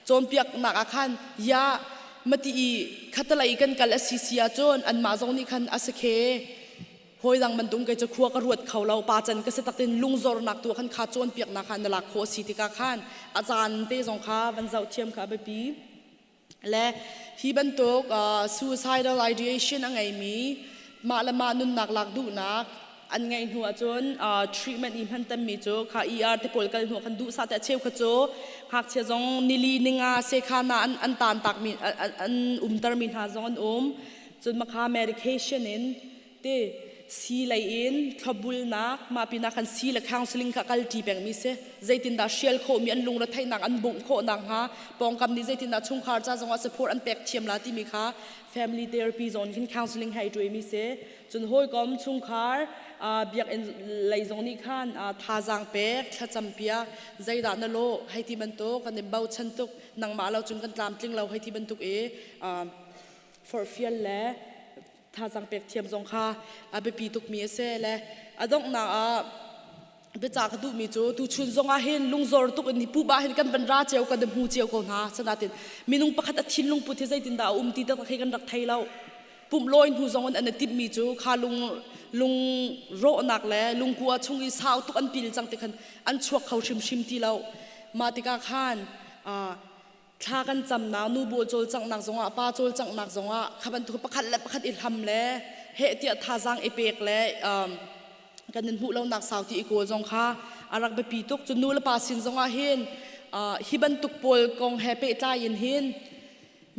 Speaker 8: cawnpiaknak ah khan ya mati i khatalei kan kal a si si ahcun anmah zong nih khan a si khe hawi dang bantuk kei cu khua ka ruat kho lo pa can ka si tak tin lungzornak tu khan kha cawnpiaknak kha na lak khawh a si tikah khan a caan te zong kha van zoh thiam kha a biapi Le hi bantuk suicidal ideation a ngeimi mah le mah nunnak lak duhnak an ngeih hnu ahcun treatment i hman tammi cu kha ER te pawl kal hnu khan duhsah te a cheu kha cu ngakchia zong nili ninga sekhana an an tan takmi an umtermi hna zong an um cun makha medication in Te sii lei in thlopbulnak mah pinah khan sii le counseling kha kalṭi pengmi si. Zeitindah hrial khawhmi an lungretheihnak an bungh khawh nakhnga pawngkam nih zeitindah chungkhar ca zongah support an pek thiam la timi kha family therapy zawn khin counseling hei ṭuaimi si. Cun hawikom chungkhar biakinn lei zong nih khan thazaang pek thlacam piak zeidah na lawh hei ti bantuk kan in bochan tuk nangmah lo cun kan tlamtling lo hei ti bantuk i forhfial le thazaang pek thiam zong kha a biapi tukmi a si le a donghnak ah biacah ka duhmi cu tuchun zong ah hin lungzor tuk in hi pupa hin kan van ra cio kan hmu cio ko hna sanatin minung pakhat a thinlung put hi zeitindah a um ti tak hi kan rak thei lo pumh lawi hnu zong in an i timhmi cu kha lung lung rawhnak le lungkua chung i sau tuk an pil cang ti khan an chuak kho hrimhrim ti lo mah tikah khan thla kan camnak nu bawl cawlcanghnak zongah pa cawlcanghnak zongah kha bantuk pakhat le pakhat i hlam le heh tiah thazaang i pek le kan in hmuh lonak sau ti i kawl zong kha a rak biapi tuk cun nu le pa sin zongah hin hi bantuk pawl kong he pehtlai in hin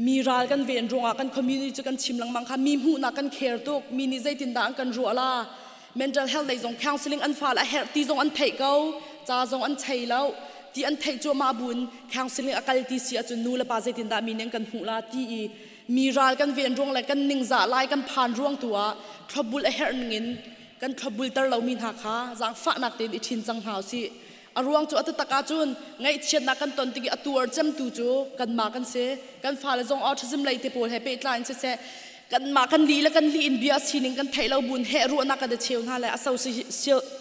Speaker 8: mi ral kan ven ruangah kan community cu kan chim lengmang kha mi hmuhnak kan care tuk mi nih zeitindah an kan ruah la. Mental health lei zong counseling an fa le a herh ti zong an theih ko, ca zong an chei lo. Ti an theih cuahmah buin counseling a kal ti si ahcun nu le pa zeitindah mi nih an kan hmuh la ti i mi ral kan ven ruang le kan ningzah lai kan phan ruang tu ah thlopbul a herh ning in kan thlopbul ter lomi hna kha zaangfahnak tein i ṭhin cang hna usih. A ruang cu a taktak ahcun ngaihchiatnak kan ton tik i a tuar cemtu cu kanmah kan si. Kan fale zong autism lei te pawl he pehtlai in siseh kanmah kan lih le kan lih in bia sining kan theih lo buin heh ruahnak kan i cheu hna le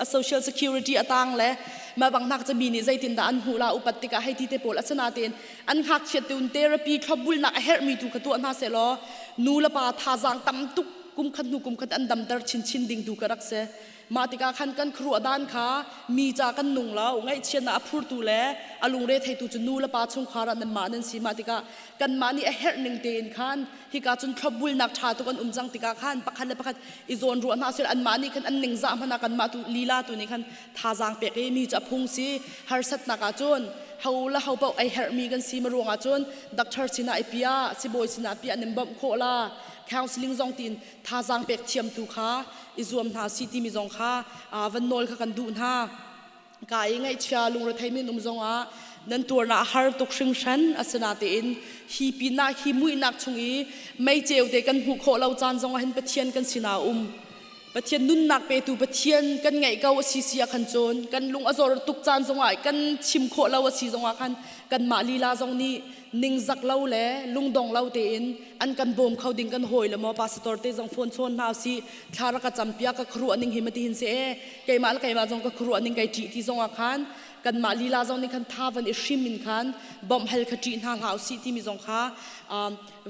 Speaker 8: a social security a tang le mah bang hnak mi nih zeitindah an hmuh la upat tikah hei ti te pawl asinain an ngakchiat teun therapy thlopbulnak a herhmi tu kha tuah hna sehlaw nu le pa thazaang tam tuk kum khat hnu kum khat an damter chinchin ding tu ka rak si. Mah tikah khan kan khuaruah dan kha mi ca kan nung lo. Ngaihchiatnak a phurtu le a lungre theitu cu nu le pa chungkhar ah nanmah nan si. Mah tikah kanmah nih a herh ning tein khan hika cun thlopbulnak ṭha tuk an um cang tikah khan pakhat le pakhat i zawn ruah hna sih anmah nih khan an ningzah hmanh ah kanmah tu lila tu nih khan thazaang pek i mi cu a phung si. Harsatnak ah cun ho le ho paoh ei herhmi kan si ma ruangah cun doctor sinah i piah, sibawi sinah piah nan bawmh khawh la. Counseling zong tiin thazaang pek thiamtu kha i zuam hna si timi zong kha van nawl kha kan duh hna. Ka i ngaihchia lungrethei min um zongah nan tuarnak a har tuk hringhran. Asinatein hi pinah hi muihnak chung i mei ceu te kan hmuh khawh lo caan zongah hin Pathian kan sinah um. Pathian nunnak petu Pathian kan ngeih ko a si si ah khan cun kan lung a zor tuk caan zongah kan chim khawh lo a si zongah khan kanmah lila zong nih ningzak lo le lungdong lo tein an kan bawm kho ding kan hawi le maw pastor te zong phone chawn hna si thla rak ka campiak ka khuaruah ning hi mati hin se e keimah le keimah zong ka khuaruah ning kai ṭih ti zong ah khan kanmah lila zong nih khan tha van i hrim in khan bawmh hal kha ṭih hna hlah usih timi zong kha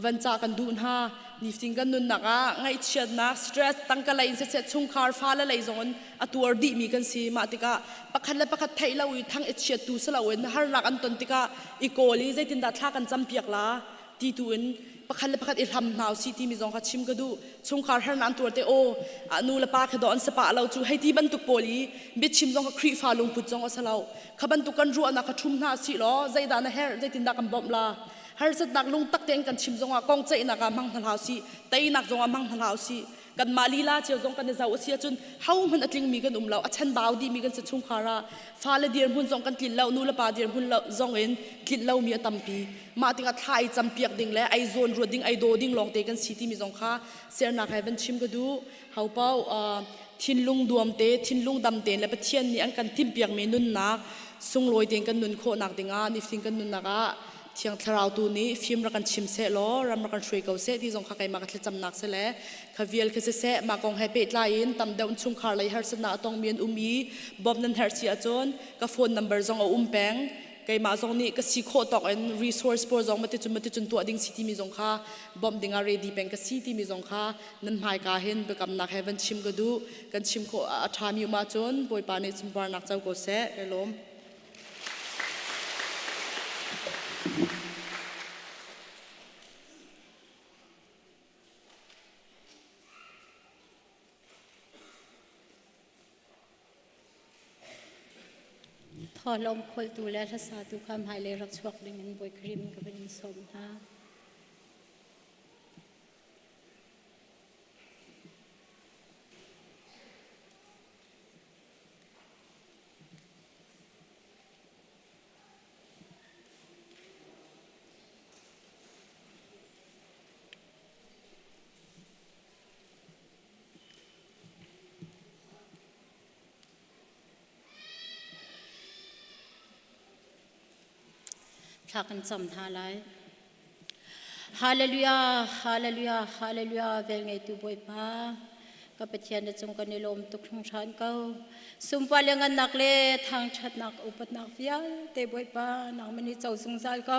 Speaker 8: van ca kan duh hna. Niftin kan nunnak ah ngaihchiatnak stress tangka lei in siseh chungkhar fale lei zong in a tuar dihmi kan si. Mah tikah pakhat le pakhat theih lo i thang i chiattu si loin harnak an ton tikah i kawl i zeitindah thla kan campiak la ti tu in pakhat le pakhat i hlam hna usih timi zong kha chim ka duh. Chungkhar harnak an tuar te aw nu le pa kha dawh an si pah lo cu hei ti bantuk pawl i biachim zong kha Khrihfa lungput zong a si lo. Kha bantuk kan ruahnak kha ṭhum hna sih law zeidah na herh zeitindah kan bawmh la harsatnak lungtak tein kan chim zongah kong ceihnak ah hmang hna hlah usih, teinak zongah hmang hna hlah usih. Kanmah lila cio zong kan i zoh a si ahcun hohmanh a tlingmi kan um lo, a chanbau dihmi kan si. Chungkhar ah fale dirhmun zong kan tlinh lo, nu le pa dirhmun lo zong in tlinh lomi a tampi. Mah tikah thla i campiak ding le ei zawn ruat ding, ei daw ding lawngte kan si timi zong kha sernak he van chim ka duh. Ho paoh thinlung duam te, thinlung dam tein le Pathian nih an kan timhpiakmi nunnak sunglawi tein kan nun khawhnak dingah nifatin kan nunnak ah Thiang Thlarau tu nih fim rak kan chim seh law ram rak kan hruai ko seh ti zong kha keimah ka thlacamnak si le kha vial khi siseh mah kong he pehtlai in tam deuh chungkhar lei harsatnak a tongmi an um i bawmh nan herh si ahcun ka phone number zong a um peng. Keimah zong nih ka si khawh tawk in resource pawl zong maticun maticun tuah ding si timi zong kha bawmh ding ah ready peng ka si timi zong kha nan hmaika hin biakamnak he van chim ka duh. Kan chim khawh a ṭhami um ahcun Bawipa nih sunparnak co ko seh. Kai lawm.
Speaker 9: Thawhlawm kholtu le hlasatu kha hmailei rak chuak dingin Bawi Khrih min ka van in sawm hna. Thla kan cam hna lai. Hallelujah, hallelujah, hallelujah, vel ngeitu Bawipa. Ka Pathian na cung kan i lawm tuk hringhran ko. Sumpa le ngannak le thangṭhatnak upatnak vialte Bawipa nangmah nih co zungzal ko.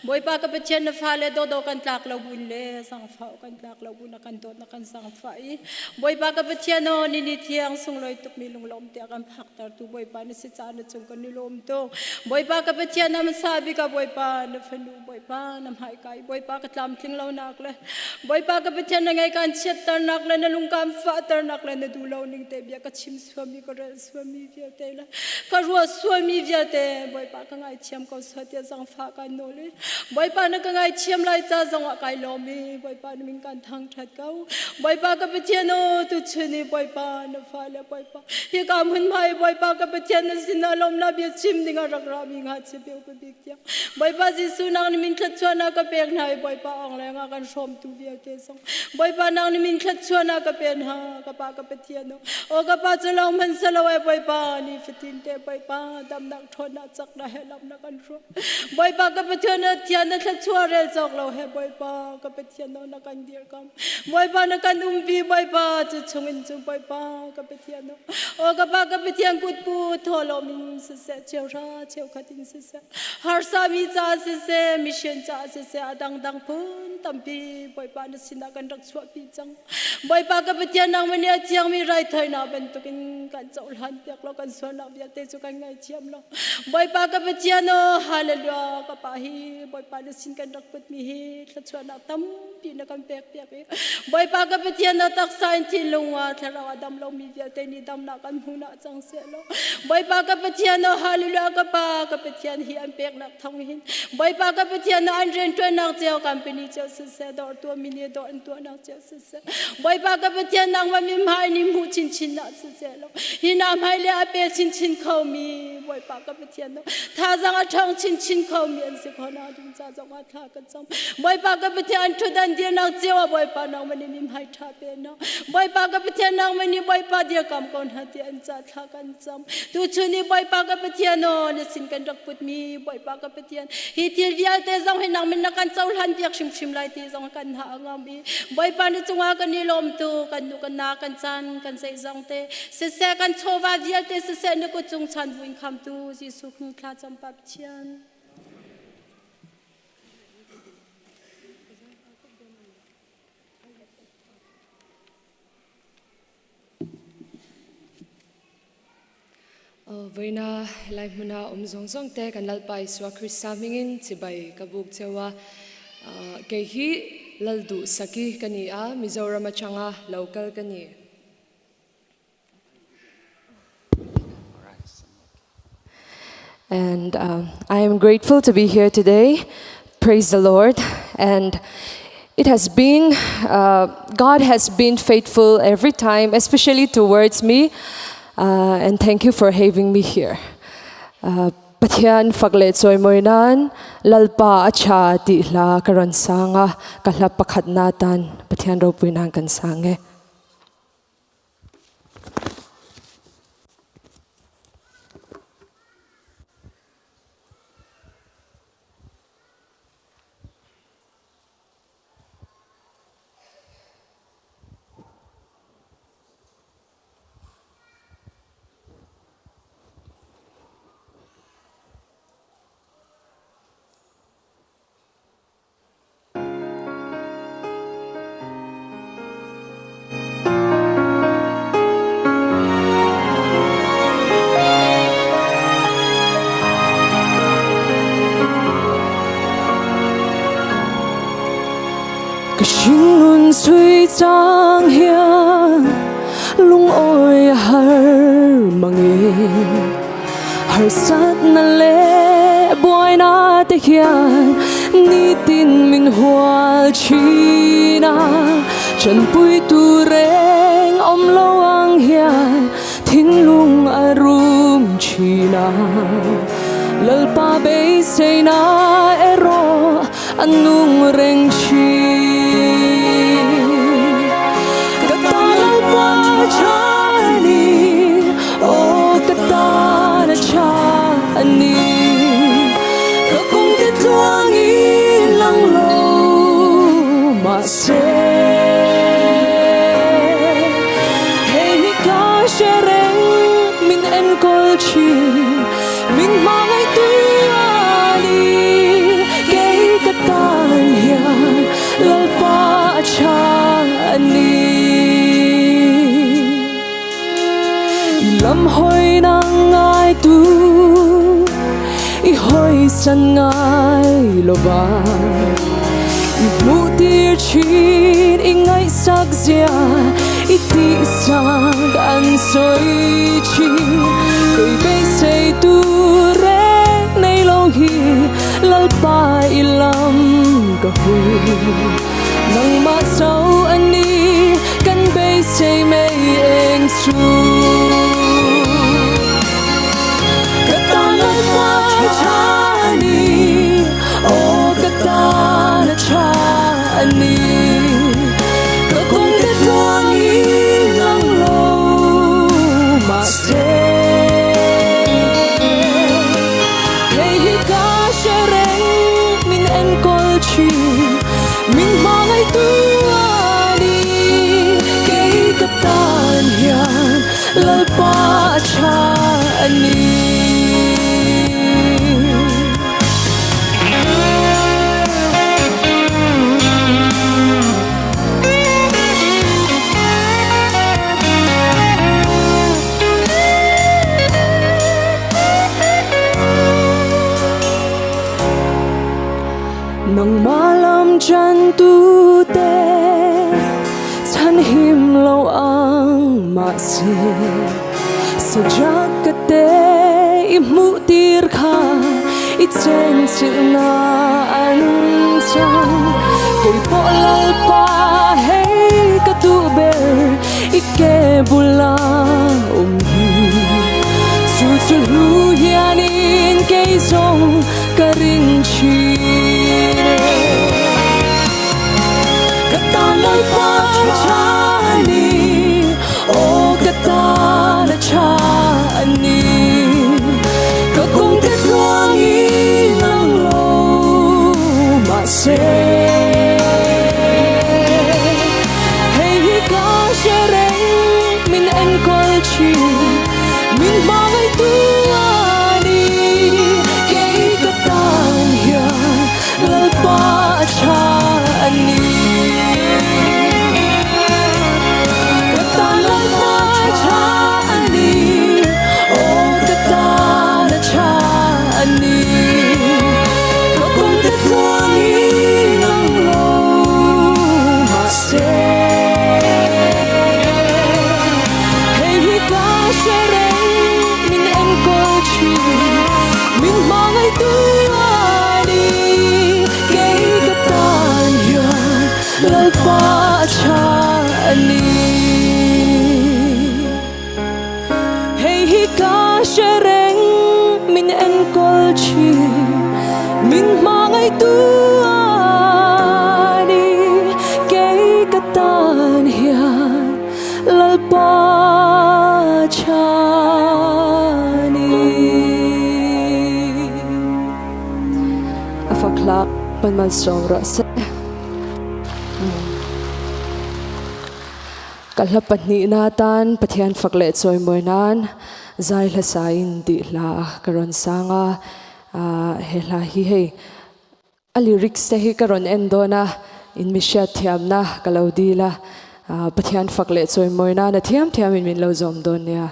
Speaker 9: Bawipa ka Pathian na fale dawdawh kan tlak lo buin le zangfah kan tlak lo buin na kan dawt na kan zangfah i Bawipa ka Pathian aw ni ni thiang sunglawi tukmi lunglawm tiah kan phaktertu Bawipa na si caah na cung kan i lawm tuk. Bawipa ka Pathian na hmasa bik ah Bawipa na fanu Bawipa na hmaika i Bawipa ka tlamtling lonak le Bawipa ka Pathian na ngei kan chiatternak le na lung kan fah. fahternak le na duh lo ning te bia ka chim suami ka rel suami vialte le ka ruah sualmi vialte Bawipa ka ngaithiam ko seh tiah zangfah kan nawl i Bawipa na ka ngaithiam lai ca zongah kai lawm i Bawipa na min kan thangṭhat ko. Bawipa ka Pathian aw tuchun i Bawipa na fale Bawipa hika hmunhma i Bawipa ka Pathian na sinah lawmnak bia chim dingah rak rami ngakchia bia upa bik tiang Bawipa Jesuh nang ni min thluachuahnak ka pek hna i Bawipa awng lengah kan hrawmtu vialte zong Bawipa nang ni min thluachuahnak ka pe hna ka pa ka Pathian aw aw ka pa cu lawng hmanh selo ai Bawipa ni fatin te Bawipa damnak ṭhawnnak caknak he lam na kan hruai Bawipa ka Pathian na thian na thluachuah rel cawk lo he Bawipa ka Pathian aw na kan dirkam Bawipa na kan umpi Bawipa cu chungin cu Bawipa ka Pathian aw aw ka pa ka Pathian kut pu thawhlawm in siseh cheuhra cheukhat in siseh harsami ca siseh mission ca siseh a dangdang phun tampi Bawipa na sinah kan rak chuahpi cang Bawipa ka Pathian nangmah nih a thiangmi raithawinak bantukin kan cohlan piak law kan sualnak vialte cu kan ngaithiam law Bawipa ka Pathian aw hallelujah ka pa hi Bawipa na sin kan rak putmi hi thluachuahnak tampi na kan pek piak i Bawipa ka Pathian na taksa in thinlung ah thlarau a dam lomi vialte nih damnak kan hmu nak cang seh law Bawipa ka Pathian aw hallelujah ka pa ka Pathian hi an peknak thawng hin Bawipa ka Pathian na an rianṭuannak cio company cio siseh dawr tuahmi nih dawr an tuahnak cio siseh Bawipa ka Pathian nangmah mi hmai nih hmuh chinchin ah siseh law hi na hmai le a pe chinchin khomi Bawipa ka Pathian thazang a ṭhawng chinchin khomi an si khona ding ca zong ah thla ka cam Bawipa ka Pathian an ṭhutdan dirnak cio ah Bawipa nangmah nih mi hmai ṭha pe na Bawipa ka Pathian nangmah nih Bawipa dirkam ko hna ti an ca thla kan cam tuchun i Bawipa ka Pathian aw na sin kan rak putmi Bawipa ka Pathian hi thil vialte zong hi nang min na kan cohlan piak hrimhrim lai ti zong kan ha ngam i Bawipa na cungah kan i lawm tu kan nu kan na kan chan kan zeizong te siseh kan chawva vialte siseh na kut cung chan buin khamtu Jesuh Christ thla cam pa Pathian.
Speaker 10: Voina lai hmuna um zong zong te kan Lalpa Isua Krista hmingin chibai ka buk chewa. Kei hi Lalduh Saki ka ni a, Mizoram atanga local ka ni.
Speaker 1: And I am grateful to be here today. Praise the Lord. And it has been, God has been faithful every time, especially towards me. And thank you for having me here. Pathian fak le chawimawi nan Lalpa a ṭha ti hla ka ron sang a ka hla pakhat na tan Pathian ropui nan kan sang e. Ka hringnun sui cang hian lungawi a har mangin harsatna le buaina te hian nitin min hual thin a chanpui tu reng awm lo ang hian thinlung a rum thin a Lalpa beiseina erawh a nung reng thin. Ka ta Lalpa tha a ni, aw ka tan a tha a ni. Ka kum te tluang in lang lo mahse hei hi ka hre reng min enkawl thin min hmangaihtu a ni kei ka tan hian Lalpa a tha a ni. I lam hoi na ngai tu i hoi san ngai lova i hmuh tir thin i ngaihsak zia Iti sang an soi chi Kei beisei tu reng nei lo hi Lalpa i lam ka hui Nangmah cho ani kan beisei mei eng chu Ka tan Lalpa tha ani O ka tan a tha ani Ka kung te tluang i nang lo mahse Hei hi ka hre reng min enkawl thin min hmangaih tu ani kei ka tan hian Lalpa a tha ani. Nangmah lam chan tu te chan him lo ang mahse Sajak ka te i hmuh tir kha i chen chilh na an cang kei pawh Lalpa hei ka duh ber i ke bula um hi chu chu hlu hianin kei zawng ka ring thin e ka tan Lalpa tha ani aw ka tan a tha ani ka kum te tluang in ang lo mahse hei hi ka hre reng min enkawl thin min hmangaih tu ani kei ka tan hian Lalpa a tha ani ka tan Lalpa a tha ani aw ka tan a tha ani ka kum te tluang in ang lo mahse hei hi ka hre reng min enkawl thin min hmangaih tu ani kei ka tan hian Lalpa a tha ani hei hi ka hre reng min enkawl thin min hmangaih tu ani kei ka tan hian Lalpa tha ni. A fak hla man man sawm rawh se. Ka hla pahnihna tan Pathian fak leh chawimawi nan zai hla sain tih hla ka rawn sang a. He hla hi hei A lyrics te hi ka rawn en dawn a, in mi hriat thiamna ka lo dil a, Pathian fak leh chawimawi nan a thiam thiam in min lo zawm dawn nia.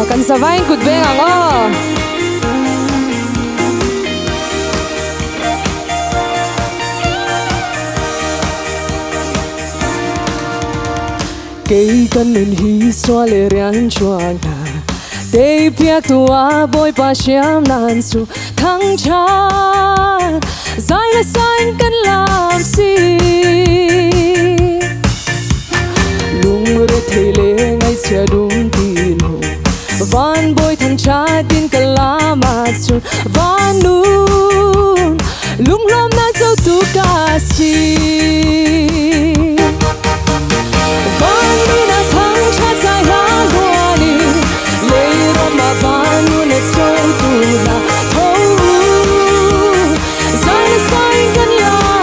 Speaker 1: Kan savain kut beng ang aw. Kei kan nun hi sual le rian chuan na Tei piak tu a Bawipa siam nan chu thang chan Zai le sain kan lam si Lungre thei le ngaihchia dum ti lo Van bawi thang cha tin ka lam ah cun van nun lunglawmnak cotu ka si Van nun ah thang cha zai hla huan in lei ram ah van nun a cotu hna tho u zai le sai kan lam.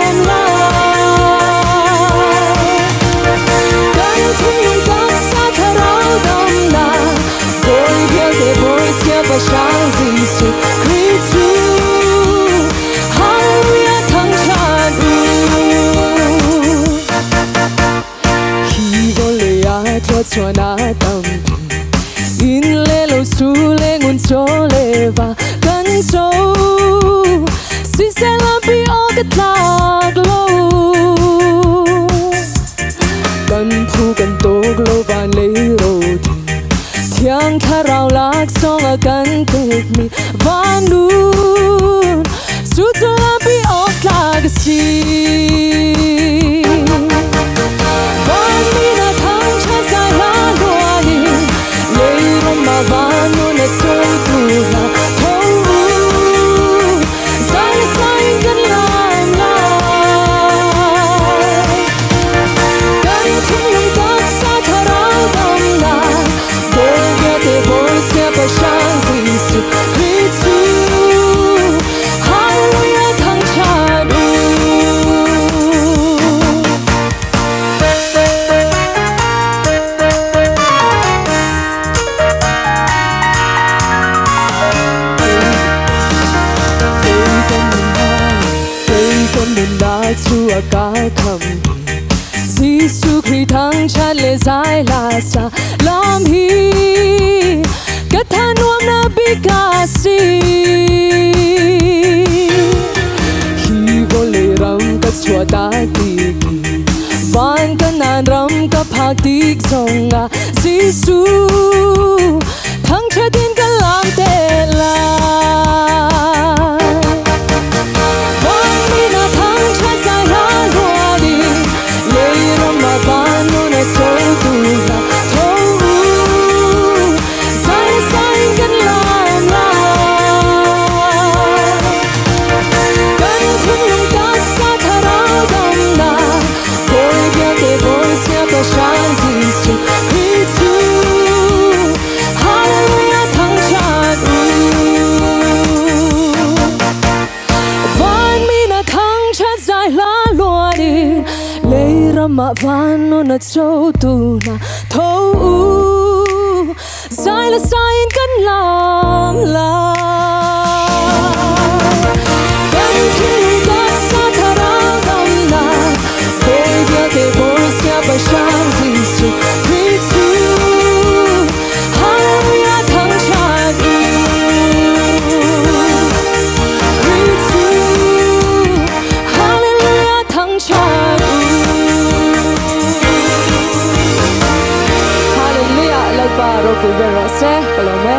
Speaker 1: cu a ka kham. Jesuh Khrih thangṭhat le zai hla sa lam hi ka tha nuam na bik a si. Hi vawlei ram ka chuah ta tik i van ka nan ram ka phak tik zongah Jesuh thangṭhat in ka lam te lai. Vanmi na thangṭhat zai hla rua ding, lei ram ah van nun a cotu hna tho u, zai zai in kan lam lai. Kan thinlung taksa thlarau damnak, Bawi vialte Bawi siangpahrang Jesuh Khrih cu Hallelujah thangṭhat u. Vanmi na thangṭhat zai hla luan in lei ram ah van nun a cotu hna tho u, zai le sai in kan lam lai. Kan thinlung taksa thlarau damnak, Bawi vialte Bawi siangpahrang Jesuh Khrih cu Hallelujah thangṭhat u. Khrih cu Hallelujah thangṭhat u. Hallelujah Lalpa ropui ber rawh seh. Ka lawm e.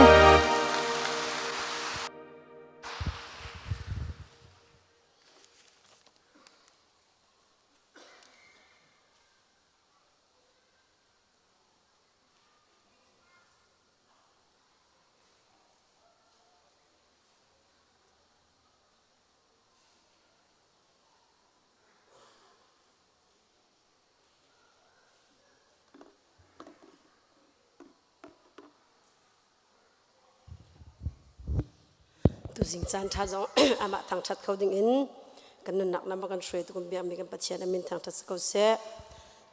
Speaker 11: Tuzing caan ṭha zong amah thangṭhat kho ding in kan nunnak lam a kan hruaitu kan biakmi kan Pathian a min thangṭhat si ko seh.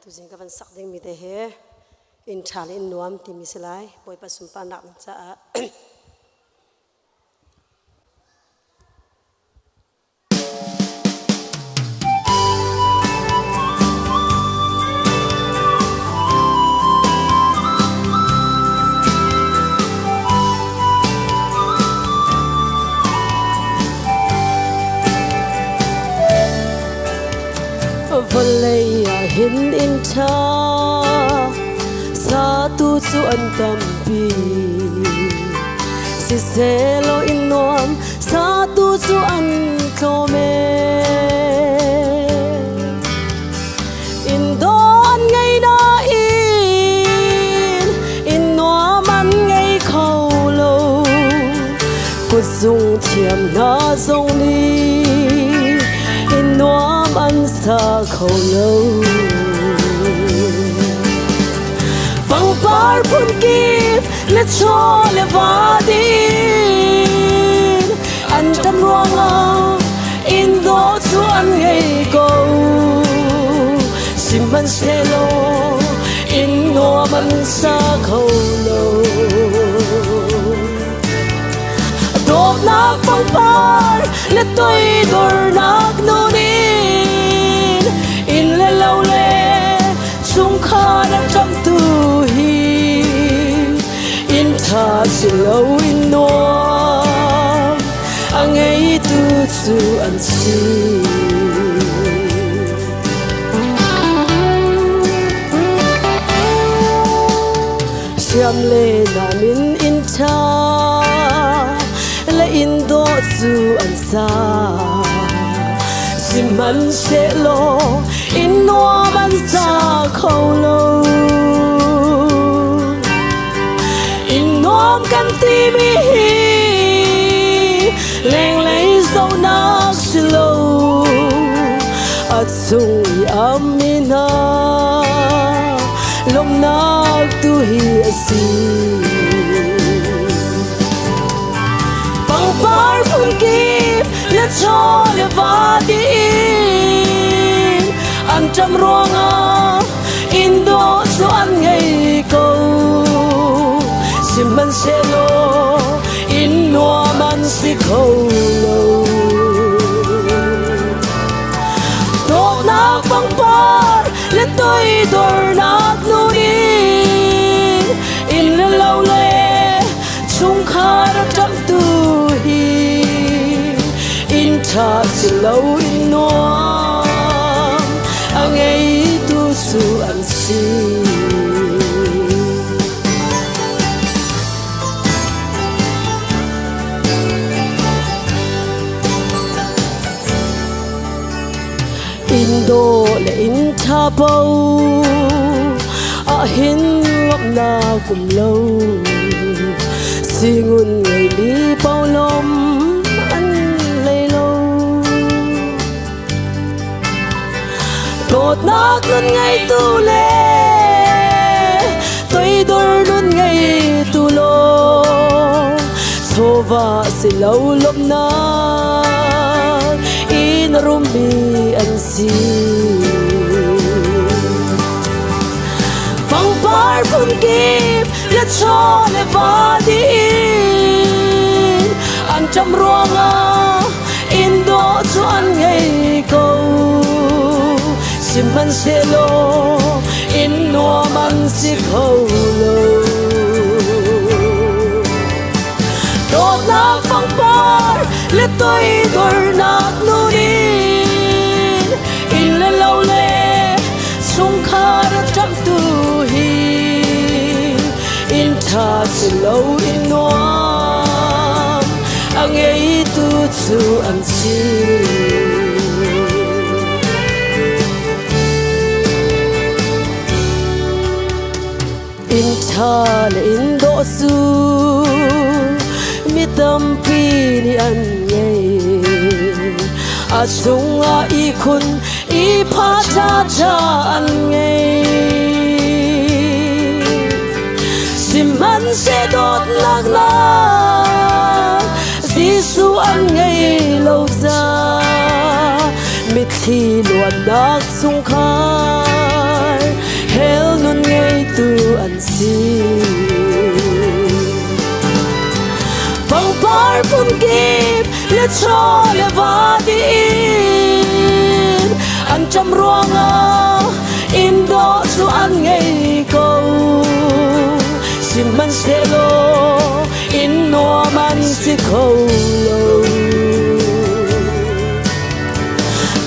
Speaker 11: Tuzing ka van sak dingmi te hi inn ṭha le inn nuam timi si lai. Bawipa sunparnak ding caah. Vawlei ah hin inn ṭha satu cu an tampi siselaw inn nuam satu cu an tlawm ee. Inn dawh an ngei nain inn nuam an ngei kho lo. Kutzung thiam hna zong nih inn nuam an sa kho lo. Pangpar phunkip le chaw le va din an tam ruangah inn dawh cu an ngei ko. Sihmanhsehlaw inn nuam an sa kho lo. Dawtnak pangpar le toidornak nun in inn le lo le chungkhar a ṭamtu hi inn ṭha si lo in nuam a ngeitu cu an si. Siam le nam in inn ṭha le inn dawh cu an sa. Sihmanhsehlaw inn nuam an sa kho lo. Inn nuam kan timi hi lenglei zohnak si lo. A chung i ammi hna lawmhnak tu hi a si. Pangpar phunkip le chaw le va tiin an ṭam ruangah inn dawh cu an ngei ko. Sihmanhsehlaw inn nuam an si kho lo.
Speaker 1: Dawtnak pangpar le toidornak nun in inn le lo le chungkhar a ṭamhtu hi inn ṭha si lo in nuam a ngeitu cu an si. Inn dawh le inn ṭha po ahhin nuamhnak um lo. Singun ngeimi paoh an lei lo. Dawtnak nun ngeitu le toidor nun ngeitu lawng chawva si lo lawmhnak in a rummi an si. Pangpar phunkip le chaw le va dih an ṭam ruangah inn dawh cu an ngei ko. Sihmanhsehlaw inn nuam an si kho lo. Dawtnak pangpar le toidornak nun in inn le lo le chungkhar a ṭamhtu hi inn ṭha si lo in nuam a ngeitu cu an si. Inn ṭha le inn dawh cu mi tampi nih an ngei. A chungah ihkhun ihphah ṭhaṭha an ngei. Sihmanhseh dawtnak nak Jesuh an ngei lo ca mitthli luannak chungkhar hell nun ngeitu an si. Pangpar phunkip le chaw le va dih an ṭam ruangah inn dawh cu an ngei ko. Sihmanhsehlaw inn nuam an si kho lo.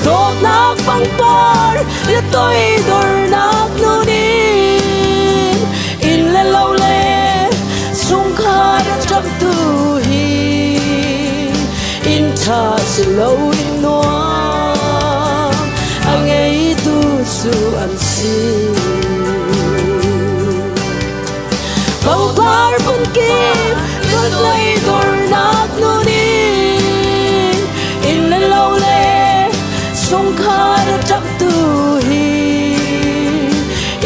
Speaker 1: Dawtnak pangpar le toidornak nun in inn le lo le chungkhar a ṭamhtu hi inn ṭha si lo in nuam a ngeitu cu an si. Pangpar phunkip lei dornak nun in inn le lo le chungkhar a ṭamhtu hi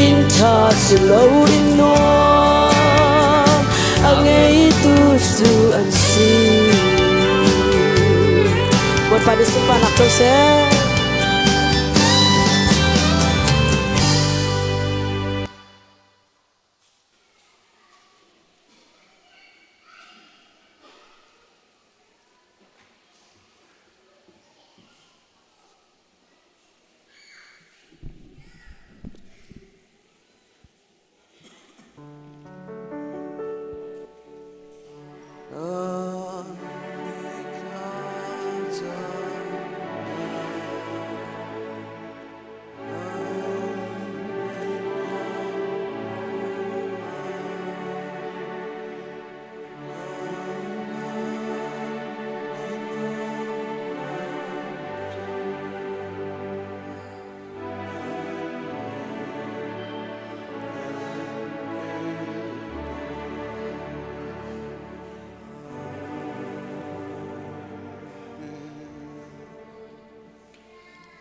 Speaker 1: inn ṭha si lo in nuam a ngeitu cu an si. Bawipa nih sunparnak co seh.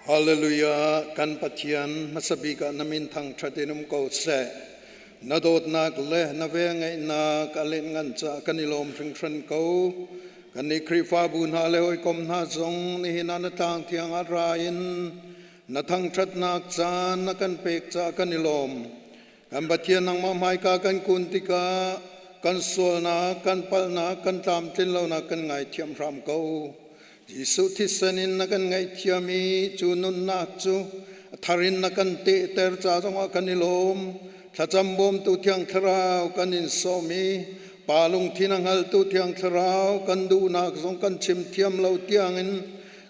Speaker 12: Hallelujah kan Pathian hmasa bik ah na min thangṭhat in um ko seh. Na dawtnak le na velngeihnak a lianngan caah kan i lawm hringhran ko. Kannih Khrihfabu hna le hawikom hna zong nihin ah na tlang thiang ah ra in na thangṭhatnak caan na kan pek caah kan i lawm. Kan Pathian nangmah hmaika kan kun tikah kan sualnak, kan palhnak, kan tlamtlin lonak kan ngaithiam hram ko. Jesuh thisen in na kan ngaihthiam i cu nunnak cu a thar in na kan tehter ca zongah kan i lawm. Thlacam bawmtu Thiang Thlarau kan in sawm i Pa lungthin a hngaltu Thiang Thlarau kan duhnak zong kan chim thiam lo tiangin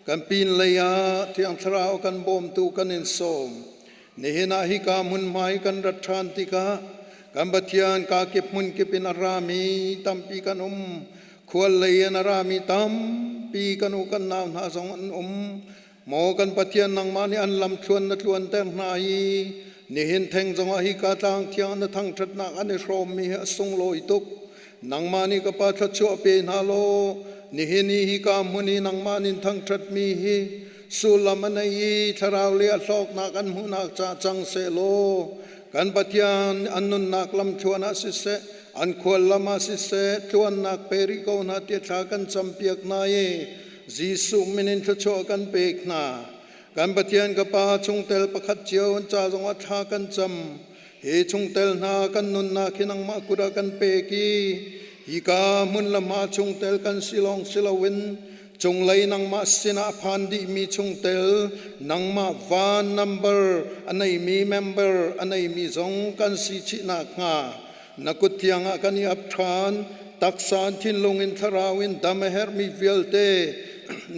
Speaker 12: kan pinlei ah Thiang Thlarau kan bawmtu kan in sawm. Nihin ah hika hmunhma i kan rat ṭhan tikah kan Pathian kakip hmunkip in a rami tampi kan um. Khual lei in a rami tampi kan u kan nau hna zong an um. Maw kan Pathian nangmah nih an lamthluan na tluanter hna i nihin theng zongah hika tlang thiang na thangṭhatnak an i hrawmmi hi a sunglawi tuk. Nangmah nih ka Pa thluachuah pe hna law nihin i hika hmun i nangmah nin thangṭhatmi hi sullam a nei i thlarau le a hlawknak an hmuhnak ca cang sehlaw kan Pathian an nunnak lamthluan ah siseh an khual lam ah siseh tluannak pe rih ko hna tiah thla kan campiak hna i Jesuh min in thluachuah kan pek hna. Kan Pathian ka Pa chungtel pakhat cio an ca zongah thla kan cam. Hi chungtel hna kan nunnak hi nangmah kut ah kan pek i hika hmun le hma chungtel kan si lawng si loin cunglei nangmah sinah a phan dihmi chungtel nangmah van number a neimi member a neimi zong kan si chih nakhnga na kut thiang ah kan i ap ṭhan. Taksa in thinlung in thlarau in dam a herhmi vialte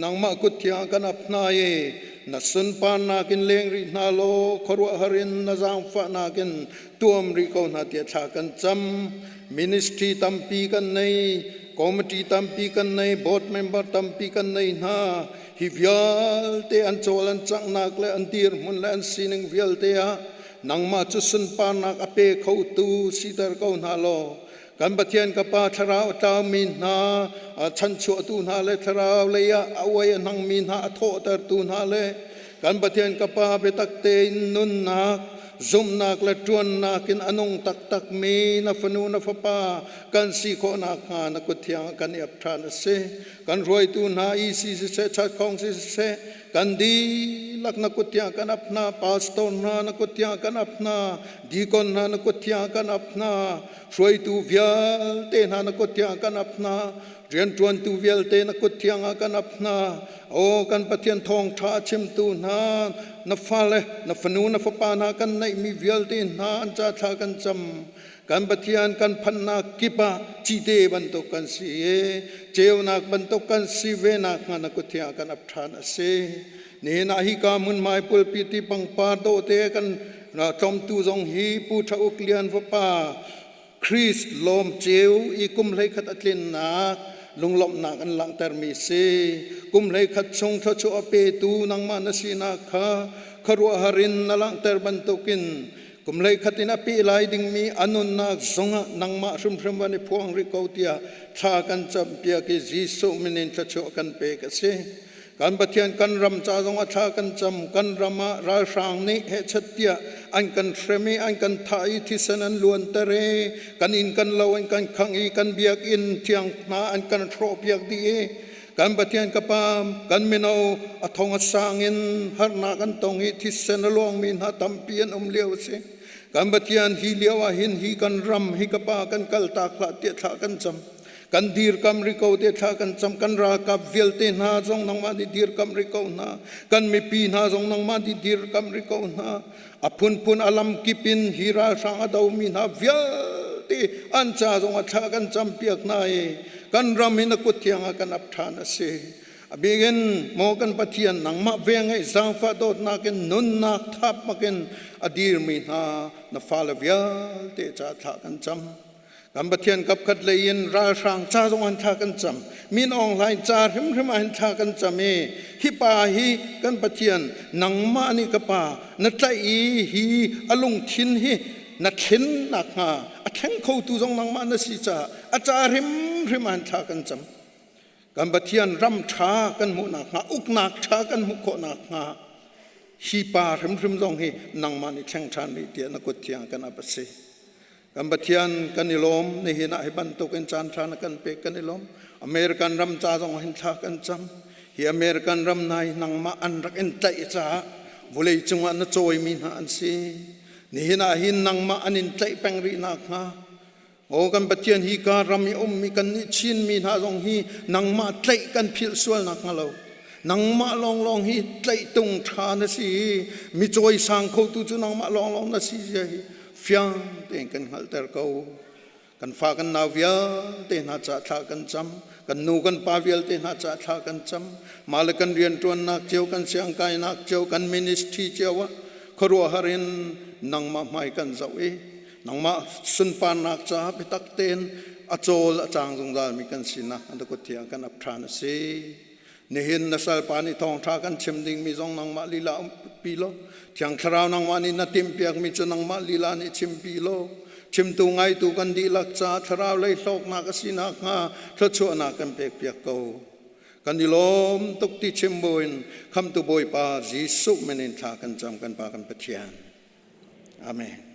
Speaker 12: nangmah kut thiang ah kan ap hna i na sunparnak in leng rih hna law khuaruahhar in na zaangfahnak in tuam rih ko hna tiah thla kan cam. Ministry tampi kan nei, committee tampi kan nei, board member tampi kan nei hna. Hi vialte an cawl an canghnak le an dirhmun le an sining vialte ah nangmah cu sunparnak a pe khotu siter ko hna law kan Pathian ka Pa thlarau a tlaumi hna chanchuahtu hna le thlarau lei ah a uai a hnangmi hna a thawhtertu hna le kan Pathian ka Pa biatak tein nunnak zumhnak le ṭuannak in a nung taktakmi na fanu na fapa kan si khawh nakhnga na kut thiang ah kan i ap ṭhan a si. Kan hruaitu hna EC siseh Chatkhong siseh kan dihlak na kut tiang kan ap hna, pastor hna na kut tiang kan ap hna, deacon hna na kut tiang kan ap hna, hruaitu vialte hna na kut tiang kan ap hna, rianṭuantu vialte na kut thiang ah kan ap hna. Aw kan Pathian thawngṭha a chimtu hna na fale na fanu na fapa hna kan neihmi vialte hna an ca thla kan cam. Kan Pathian kan phanhnak kip ah cite bantuk kan si i ceunak bantuk kan si ve nakhnga na kut thiang ah kan ap ṭhan a si. Nihin ah hika hmunhmai pulpi ti pangpar dawhte kan tlawmtu zong hi Pu Ṭha Uk Lian fapa Christ lawm ceu i kum 11 a tlinnak lunglawmhnak an langhtermi si. Kum 11 chung thluachuah a petu nangmah na sinak kha khuaruahhar in na langhter bantukin kum 11 in a peh lai dingmi a nunnak zongah nangmah hrimhrim van i phuang rih ko tiah thla kan campiak i Jesuh min in thluachuah kan pek a si. Kan Pathian kan ram ca zongah thla kan cam. Kan ram ah ralhrang nih hehchat tiah an kan hrem i an kan thah i thisen an luanter i kan inn kan lo an kan khangh i kan biakinn thiang hna an kan hrawhpiak dih i kan Pathian ka Pa kan mino a thong a sang in harnak an tong i thisen a luangmi hna tampi an um lio a si. Kan Pathian hi lio ah hin hi kan ram hi ka Pa kan kaltak hlah tiah thla kan cam. Kan dirkam ri ko te thla kan cam. Kan ralkap vialte hna zong nangmah nih dirkam ri ko hna. Kan mipi hna zong nangmah nih dirkam ri ko hna. A phunphun a lam kip in hi ralhrang a domi hna vialte an ca zong ah thla kan campiak hna i kan ram hi na kut thiang ah kan ap ṭhan a si. A bik in maw kan Pathian nangmah vengaih zaangfah dawtnak in nunnak thap bakin a dirmi hna na fale vialte ca thla kan cam. Kan Pathian kapkhat lei in ralhrang ca zong an thla kan cam. Min Aung Hlaing ca hrimhrim ah hin thla kan cam i hi pa hi kan Pathian nangmah nih ka pa na tlaih i hi a lungthin hi na thlen nakhnga a thleng khotu zong nangmah na si caah a ca hrimhrim ah hin thla kan cam. Kan Pathian ram ṭha kan hmuh nakhnga uknak ṭha kan hmuh khawh nakhnga hi pa hrimhrim zong hi nangmah nih thleng ṭhan rih tiah na kut thiang kan ap a si. Kan Pathian kan i lawm. Nihin ah hi bantuk in caan ṭha na kan pek kan i lawm. American ram ca zong hin thla kan cam. Hi American ram hna hi nangmah an rak in tlaih caah vawlei cungah na cawimi hna an si. Nihin ah hin nangmah an in tlaih peng rih nakhnga Aw kan Pathian hi ka ram i ummi kan nih Chinmi hna zong hi nangmah tlaih kan philh sual nakhnga lo. Nangmah lawnglawng hi tlaihtung ṭha na si i mi cawisang khotu cu nangmah lawnglawng na si zia hi fiang tein kan hngalhter ko. Kan fa kan nau vialte hna ca thla kan cam. Kan nu kan pa vialte hna ca thla kan cam. Mah le kan rianṭuannak cio, kan siangkainak cio, kan ministry cio ah khuaruahhar in nangmah hmai kan zoh i nangmah sunparnak caah biatak tein a cawl a cang zungzalmi kan sinak an kut thiang kan ap ṭhan a si. Nihin na salpa nih thawngṭha kan chim dingmi zong nangmah lila umpi law, Thiang Thlarau nangmah nih na timhpiakmi cu nangmah lila nih chimpi law, chimtu ngaitu kan dihlak caah thlarau lei hlawknak a si nakhnga thluachuahnak kan pekpiak ko. Kan i lawm tuk ti chim buin Khamtu Bawipa Jesuh min in thla kan cam kan Pa kan Pathian. Amen.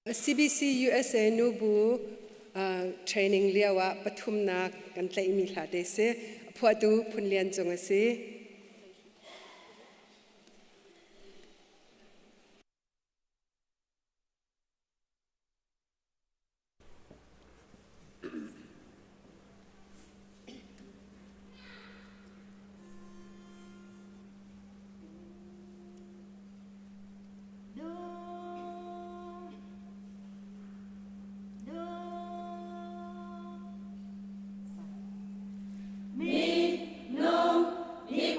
Speaker 13: CBC USA nubu training lio ah pathumnak kan tlaihmi hla te si. Phuahtu Phun Lian Cung a si.
Speaker 1: Minung nih.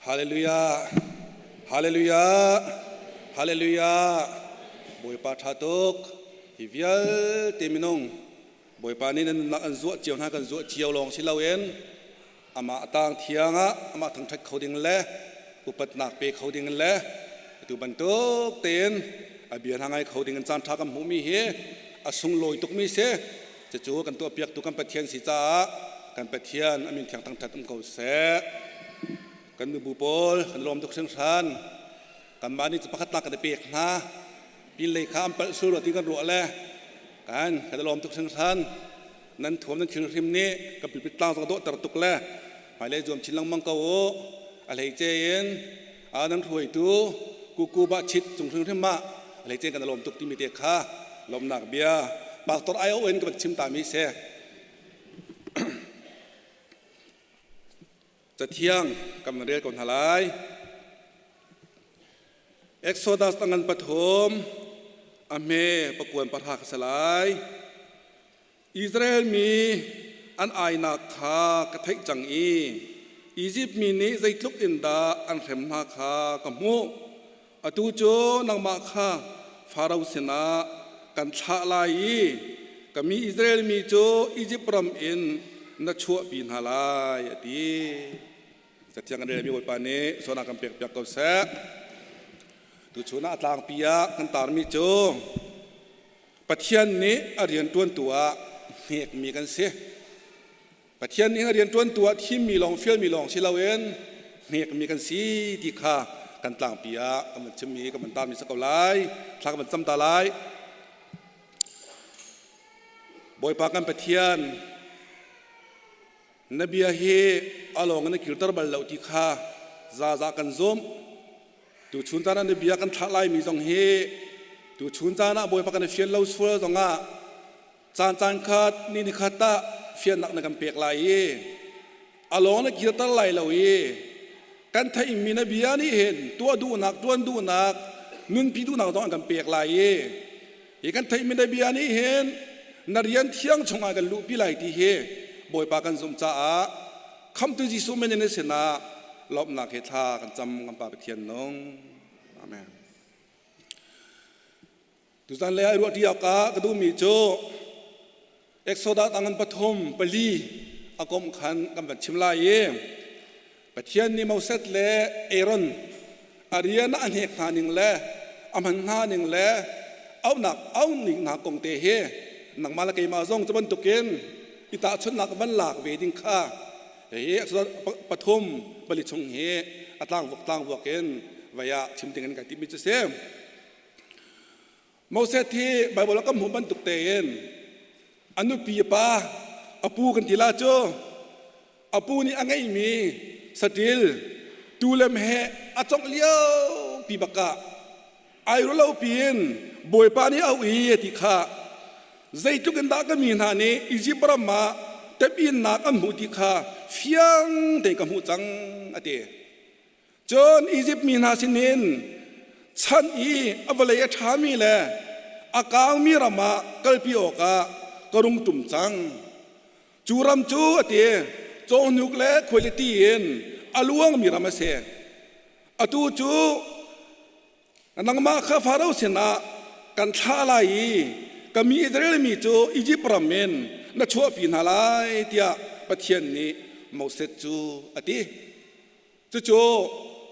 Speaker 14: Hallelujah. Hallelujah. Hallelujah. Bawipa ṭha tuk. Hi vialte minung Bawipa nih nan nunnak an zuah cio hna kan zuah cio lawng si loin amah tang thiang ah amah thangṭhat kho ding le upatnak pe kho ding le atu bantuk tein a bia hna ngai kho ding in caan ṭha kan hmuhmi hi a sunglawi tukmi si. Cucu kan tuahpiaktu kan Pathian si caah kan Pathian a min thiang thangṭhat um ko seh. Kan nubu pawl kan lawm tuk hringhran. Kanmah nih cu pakhat nak kan i pek hna. Pinlei kha an palh sul ti kan ruah le kan kan i lawm tuk hringhran. Nan thuam nan thil hrim nih kan pulpit tlang zong dawhter tuk le hmailei zuam chin lengmang ko u. A hleice in nan hruaitu kuku bah chit cung hrimhrim ah a hleice kan i lawm tuk timi te kha lawmnak bia pastor ION ka van chim ta mi si. Cathiang kan van rel ko hna lai. Exodus tangan pathum a hme pakuan pahra ka si lai. Israel mi an ainak kha ka theih cang i Izipt mi nih zeitluk in dah an hrem hna kha ka hmuh. Atu cu nangmah kha Faro sinah kan thlah lai i ka mi Israel mi cu Izipt ram in na chuahpi hna lai, a ti. Cathiang kan relmi Bawipa nih sualnak kan pekpiak ko seh. Tuchun ah a tlangpi ah kan tarmi cu Pathian nih a rianṭuantu ah hnekmi kan si. Pathian nih a rianṭuantu ah thimmi lawng fialmi lawng si loin hnekmi kan si ti kha kan tlangpi ah kan van chimmi kan van tarmi si ko lai. Thla kan van cam ta lai. Bawipa kan Pathian, na bia hi a lawng in na kirter bal lo ti kha zaza kan zumh. Tuchun caan ah na bia kan thlah laimi zong hi tuchun caan ah Bawipa kan i fian lo sual zongah caan caan khat ni ni khat ah fiannak na kan pek lai i a lawng na kirter lai lo i kan theihmi na bia nih hin tuah duhnak tuan duhnak nunpi duhnak zong an kan pek lai i hi kan theihmi na bia nih hin na rian thiang chungah kan luhpi lai ti hi Bawipa kan zumh caah Khamtu Jesuh min in sinah lawmhnak he thla kan cam kan Pa Pathian nung. Amen. Tuzan le ai ruah ti awkah ka duhmi cu Exodus tangan pathum pali a komh khan kan van chim lai i Pathian nih Moses le Aaron a rian a hnek hna ning le a hman hna ning le auhnak au ning hna kong te hi nangmah le keimah zong cu bantukin i tahchunhnak van lak ve ding kha hi pathum pali chung hi a tlangvuak tlangvuak in vai ah chim ding in kai timmi cu si. Moses hi Bible ah kan hmuh bantuk tein a nupi pa a pu kan ti la cu a pu nih a ngeihmi saṭil tulem he a congh lio pi bakah ai lo piin Bawipa nih a auh i ti kha zeitluk in dah ka mi hna nih Izipt ram ah temhinnak an hmuh ti kha fiang tein ka hmuh cang a ti. Cun Izipt mi hna sinin chan i a vawlei a ṭhami le a kaumi ram ah kalpi awkah ka rung ṭum cang. Cu ram cu a ti cawhnuk le khuailiti in a luangmi ram a si. Atu cu nangmah kha Faro sinah kan thlah lai i ka mi Israel mi cu Izipt ram in na chuahpi hna lai tiah Pathian nih Moses cu a ti. Cucu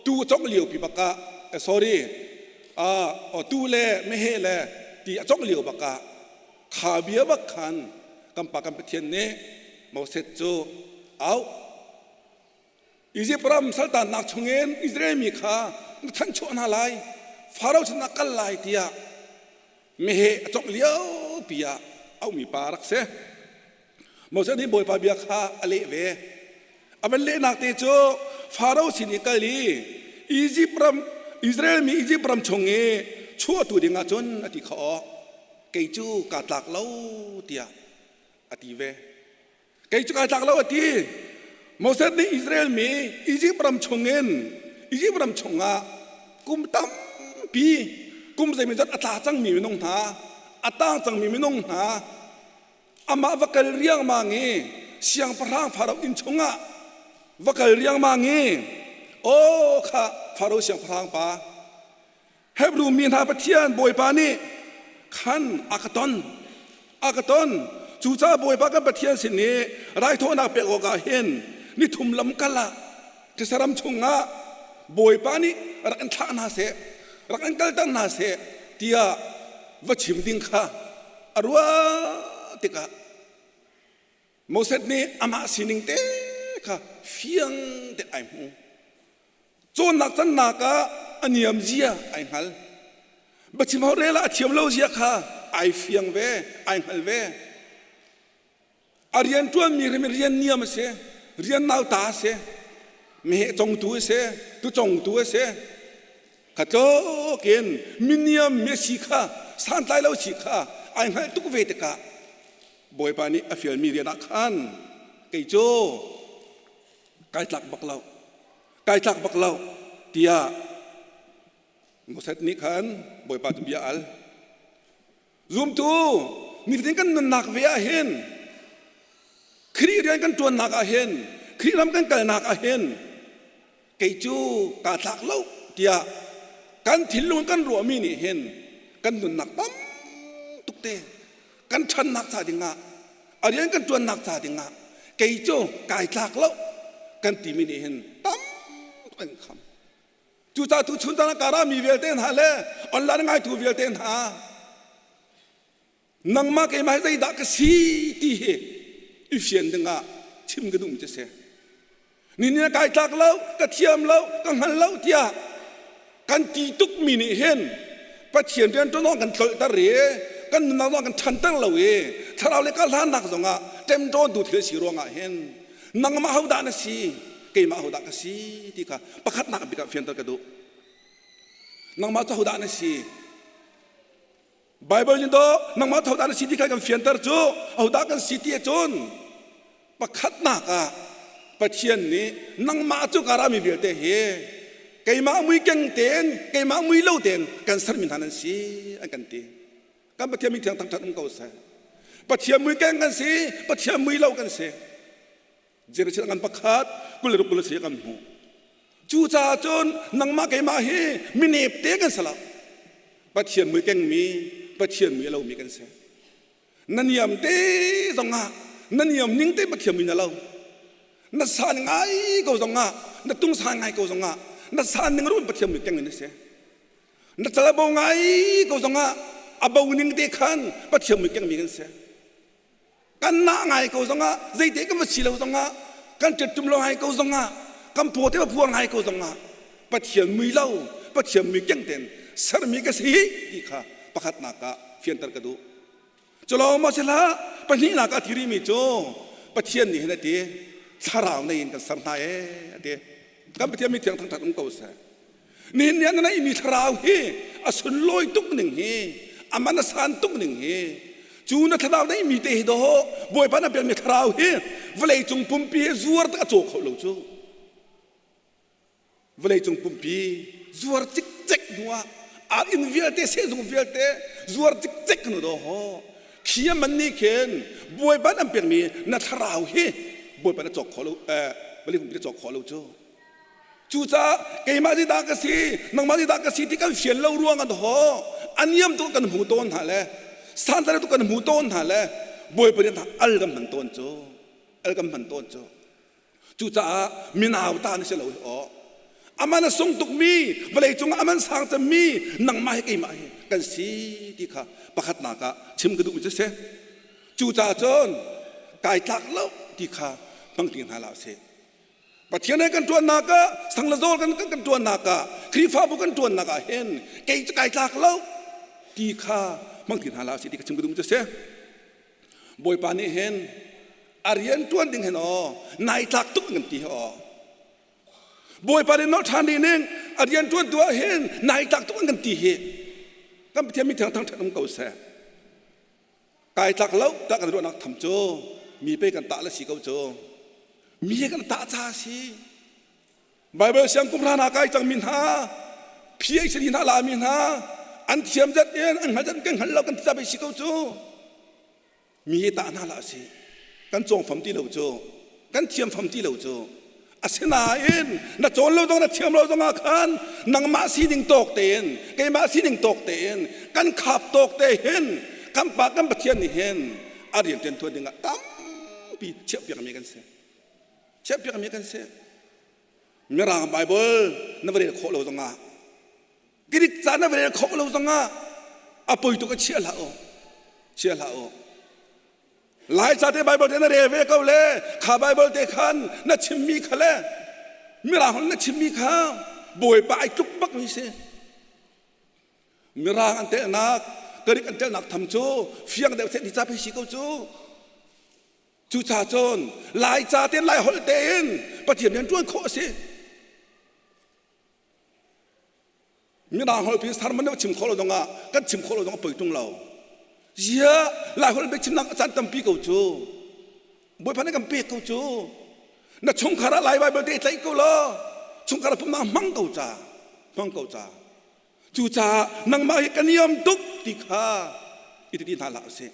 Speaker 14: tuu congh lio pi bak ah sorry tuu le meheh le ti a congh lio bak ah kha bia bak khan kan pa kan Pathian nih Moses cu au Izipt ram saltannak chungin Israel mi kha na thanchuah hna lai Faro sinah kal lai tiah meheh a congh lio pi ah auhmi pa rak si. Moses nih Bawipa bia kha a leh ve. A van lehnak te cu Faro sin i kal i Izipt ram Israel mi Izipt ram chung i chuahtu ding ah cun a ti kha aw kei cu kaa tlak lo tiah a ti ve. Kei cu kaa tlak lo a ti. Moses nih Israel mi Izipt ram chungin Izipt ram chungah kum tampi kum zeimawzat a tla cangmi minung hna a tang cangmi minung hna amah va kal riangmang i siangpahrang Faro inn chungah va kal riangmang i Aw kha Faro siangpahrang pa Hebru mi hna Pathian Bawipa nih khan a ka ton a ka ton cucaah Bawipa kan Pathian sin i raithawinak pek awkah hin nithum lam kal ah Tisaram chungah Bawipa nih rak in thlah hna seh rak in kalter hna seh tiah va chim ding kha a ruah tikah Moses nih amah sining te kha fiang te ai hmu. Cawnnak cannak ah a niam zia ai hngal. Biachim holhrel ah a thiam lo zia kha ai fiang ve, ai hngal ve. A rian ṭuanmi rim rian niam a si, rian nauta a si, meheh congtu a si, tu congtu a si. Kha tluk in miniam mi a si kha, santlai lo si kha ai hngalh tuk ve tikah Bawipa nih a fialmi rian ah khan kei cu kai tlak bak lo, kai tlak bak lo tiah Moses nih khan Bawipa cu bia al. Zumtu nifatin kan nunnak ve ah hin Khrih rian kan ṭuannak ah hin Khrih ram kan kalnak ah hin kei cu kaa tlak lo tiah kan thinlung kan ruahmi nih hin kan nunnak tam tuk te kan ṭhannak ca dingah a rian kan ṭuannak ca dingah kei cu kai tlak lo kan timi nih hin tam tuk an kham. Cucaah tu chun caan ah mi vialte hna le online ngaitu vialte hna nangmah keimah hi zeidah ka si ti hi i fian dingah chim ka duhmi cu si. Ni ni kai tlak lo, ka thiam lo, ka hngal lo tiah kan ti tukmi nih hin Pathian rian ṭuan kan tlolhter i kan nunnak zong kan ṭhanter lo i thlarau le karhlannak zongah ṭemṭawntu thil si ruangah hin nangmah hodah na si keimah hodah ka si ti kha pakhatnak bik ah fianter ka duh. Nangmah cu hodah na si? Bible nih do nangmah hodah na si ti kha kan fianter cu hodah kan si ti ahcun pakhatnak ah Pathian nih nangmah cu ka rami vialte hi keimah mui keng tein keimah mui lo tein kan sermi hna nan si an kan ti. Kan Pathian min thiang thangṭhat um ko seh. Pathian mui keng kan si, Pathian mui lo kan si. Jerusalem ngan pakhat 26 kul si kan hmuh. Cucaah cun nangmah keimah hi minep te kan si lo. Pathian mui kengmi, Pathian mui a lomi kan si. Na niam te zongah na niam ning te Pathian mui na lo. Na san ngai ko zongah na tung san ngai ko zongah na san ning run Pathian mui keng in na si. Na cal a bo ngai ko zongah a bo ning te khan Pathian mui kengmi kan si. Kan nah ngai ko zongah zeite kan va si lo zongah kan ṭetṭum lo ngai ko zongah kan phaw te va phuang ngai ko zongah Pathian mui lo Pathian mui keng ten sermi ka si ti kha pakhatnak ah fianter ka duh. Culawng maw si hlah pahnihnak ah a ti rihmi cu Pathian nih hin a ti thlarau nei in kan ser hna ee a ti. Kan Pathian mi thiang thangṭhat um ko seh. Nihin ni ah na neihmi thlarau hi a sunlawi tuk ning hi a man a san tuk ning hi cu na thlarau neihmi te hi dawh Bawipa na pekmi thlarau hi vawlei cung pumpi hi zuar tak a caw kho lo cu vawlei cung pumpi zuar cikcek hnu ah ar inn vialte sehzung vialte zuar cikcek hnu daw khi a man nih khin Bawipa an pekmi na thlarau hi Bawipa na cawk kho lo eh vawlei pumpi na cawk kho lo cu Cucaah keimah nih dah ka si, nangmah nih dah ka si ti kan fian lo ruang ah ho a niam tuk kan hmu tawn hna le santlai tuk kan hmu tawn hna le Bawipa nih al kan hman tawn cu al kan hman tawn cu cucaah minau ta na si lo hi aw aman a sung tukmi vawlei cungah aman sang cemmi nangmah hi keimah hi kan si ti kha pakhatnak ah chim ka duhmi cu si cucaah cun kai tlak lo ti kha hmang ti hna hlah usih Pathian he kan ṭuannak ah sang le zawl kan kan ṭuannak ah Khrihfabu kan ṭuannak ah hin kei cu kai tlak lo ti kha hmang ti hna hlah sih ti ka chim ka duh cu si. Bawipa nih hin a rian ṭuan ding hin aw nai tlak tuk kan ti hi aw. Bawipa nih nolh ṭhan ning a rian ṭuan tu ah hin nai tlak tuk kan ti hi kan Pathian mi thiang thangṭhat um ko seh. Kai tlak lo tah kan ruahnak tham cu mi pei kan tah le si ko cu. Mi kan tah ca si. Bible siang kum hna kai cang mi hna PhD hna la mi hna an thiam zat in an hngal zat kan hngal lo kan ti ca si ko cu. Mi hi tah hna la si. Kan cawng fam ti lo cu. Kan thiam fam ti lo cu. Asinain na cawn lo zong na thiam lo zongah khan nangmah sining tawk tein keimah sining tawk tein kan khap tawk te hin kan pa kan Pathian nih hin a rian ṭuan tuan dingah tampi chiahpiakmi kan si. Chiahpiakmi kan si. Mirang Bible na va rel khawh lo zongah Greek ca na va rel khawh lo zongah a poi tuk a chia hlah u. Chia hlah u. Laica te Bible te na rel ve ko le kha Bible te khan na chimmi kha le Mirang holh na chimmi kha Bawipa ai tluk bak mi si. Mirang an telnak, Greek an telnak tham cu fiang deuh set ni ca pei si ko cu. Cucaah cun Laica tein Lai holh tein Pathian rian ṭuan khawh a si. Mirang holh pin sermon na chim khawh lo zongah kan chim khawh lo zong a poi tung lo. Ziah Lai holh biachimnak a caan tampi ko cu. Bawipa nih kan pek ko cu. Na chungkhar ah Lai Bible te tlaih ko law chungkhar ah pumnak hmang ko ca. Hmang ko ca. Cucaah nangmah hi kan iam tuk ti kha i ti hna hlah usih.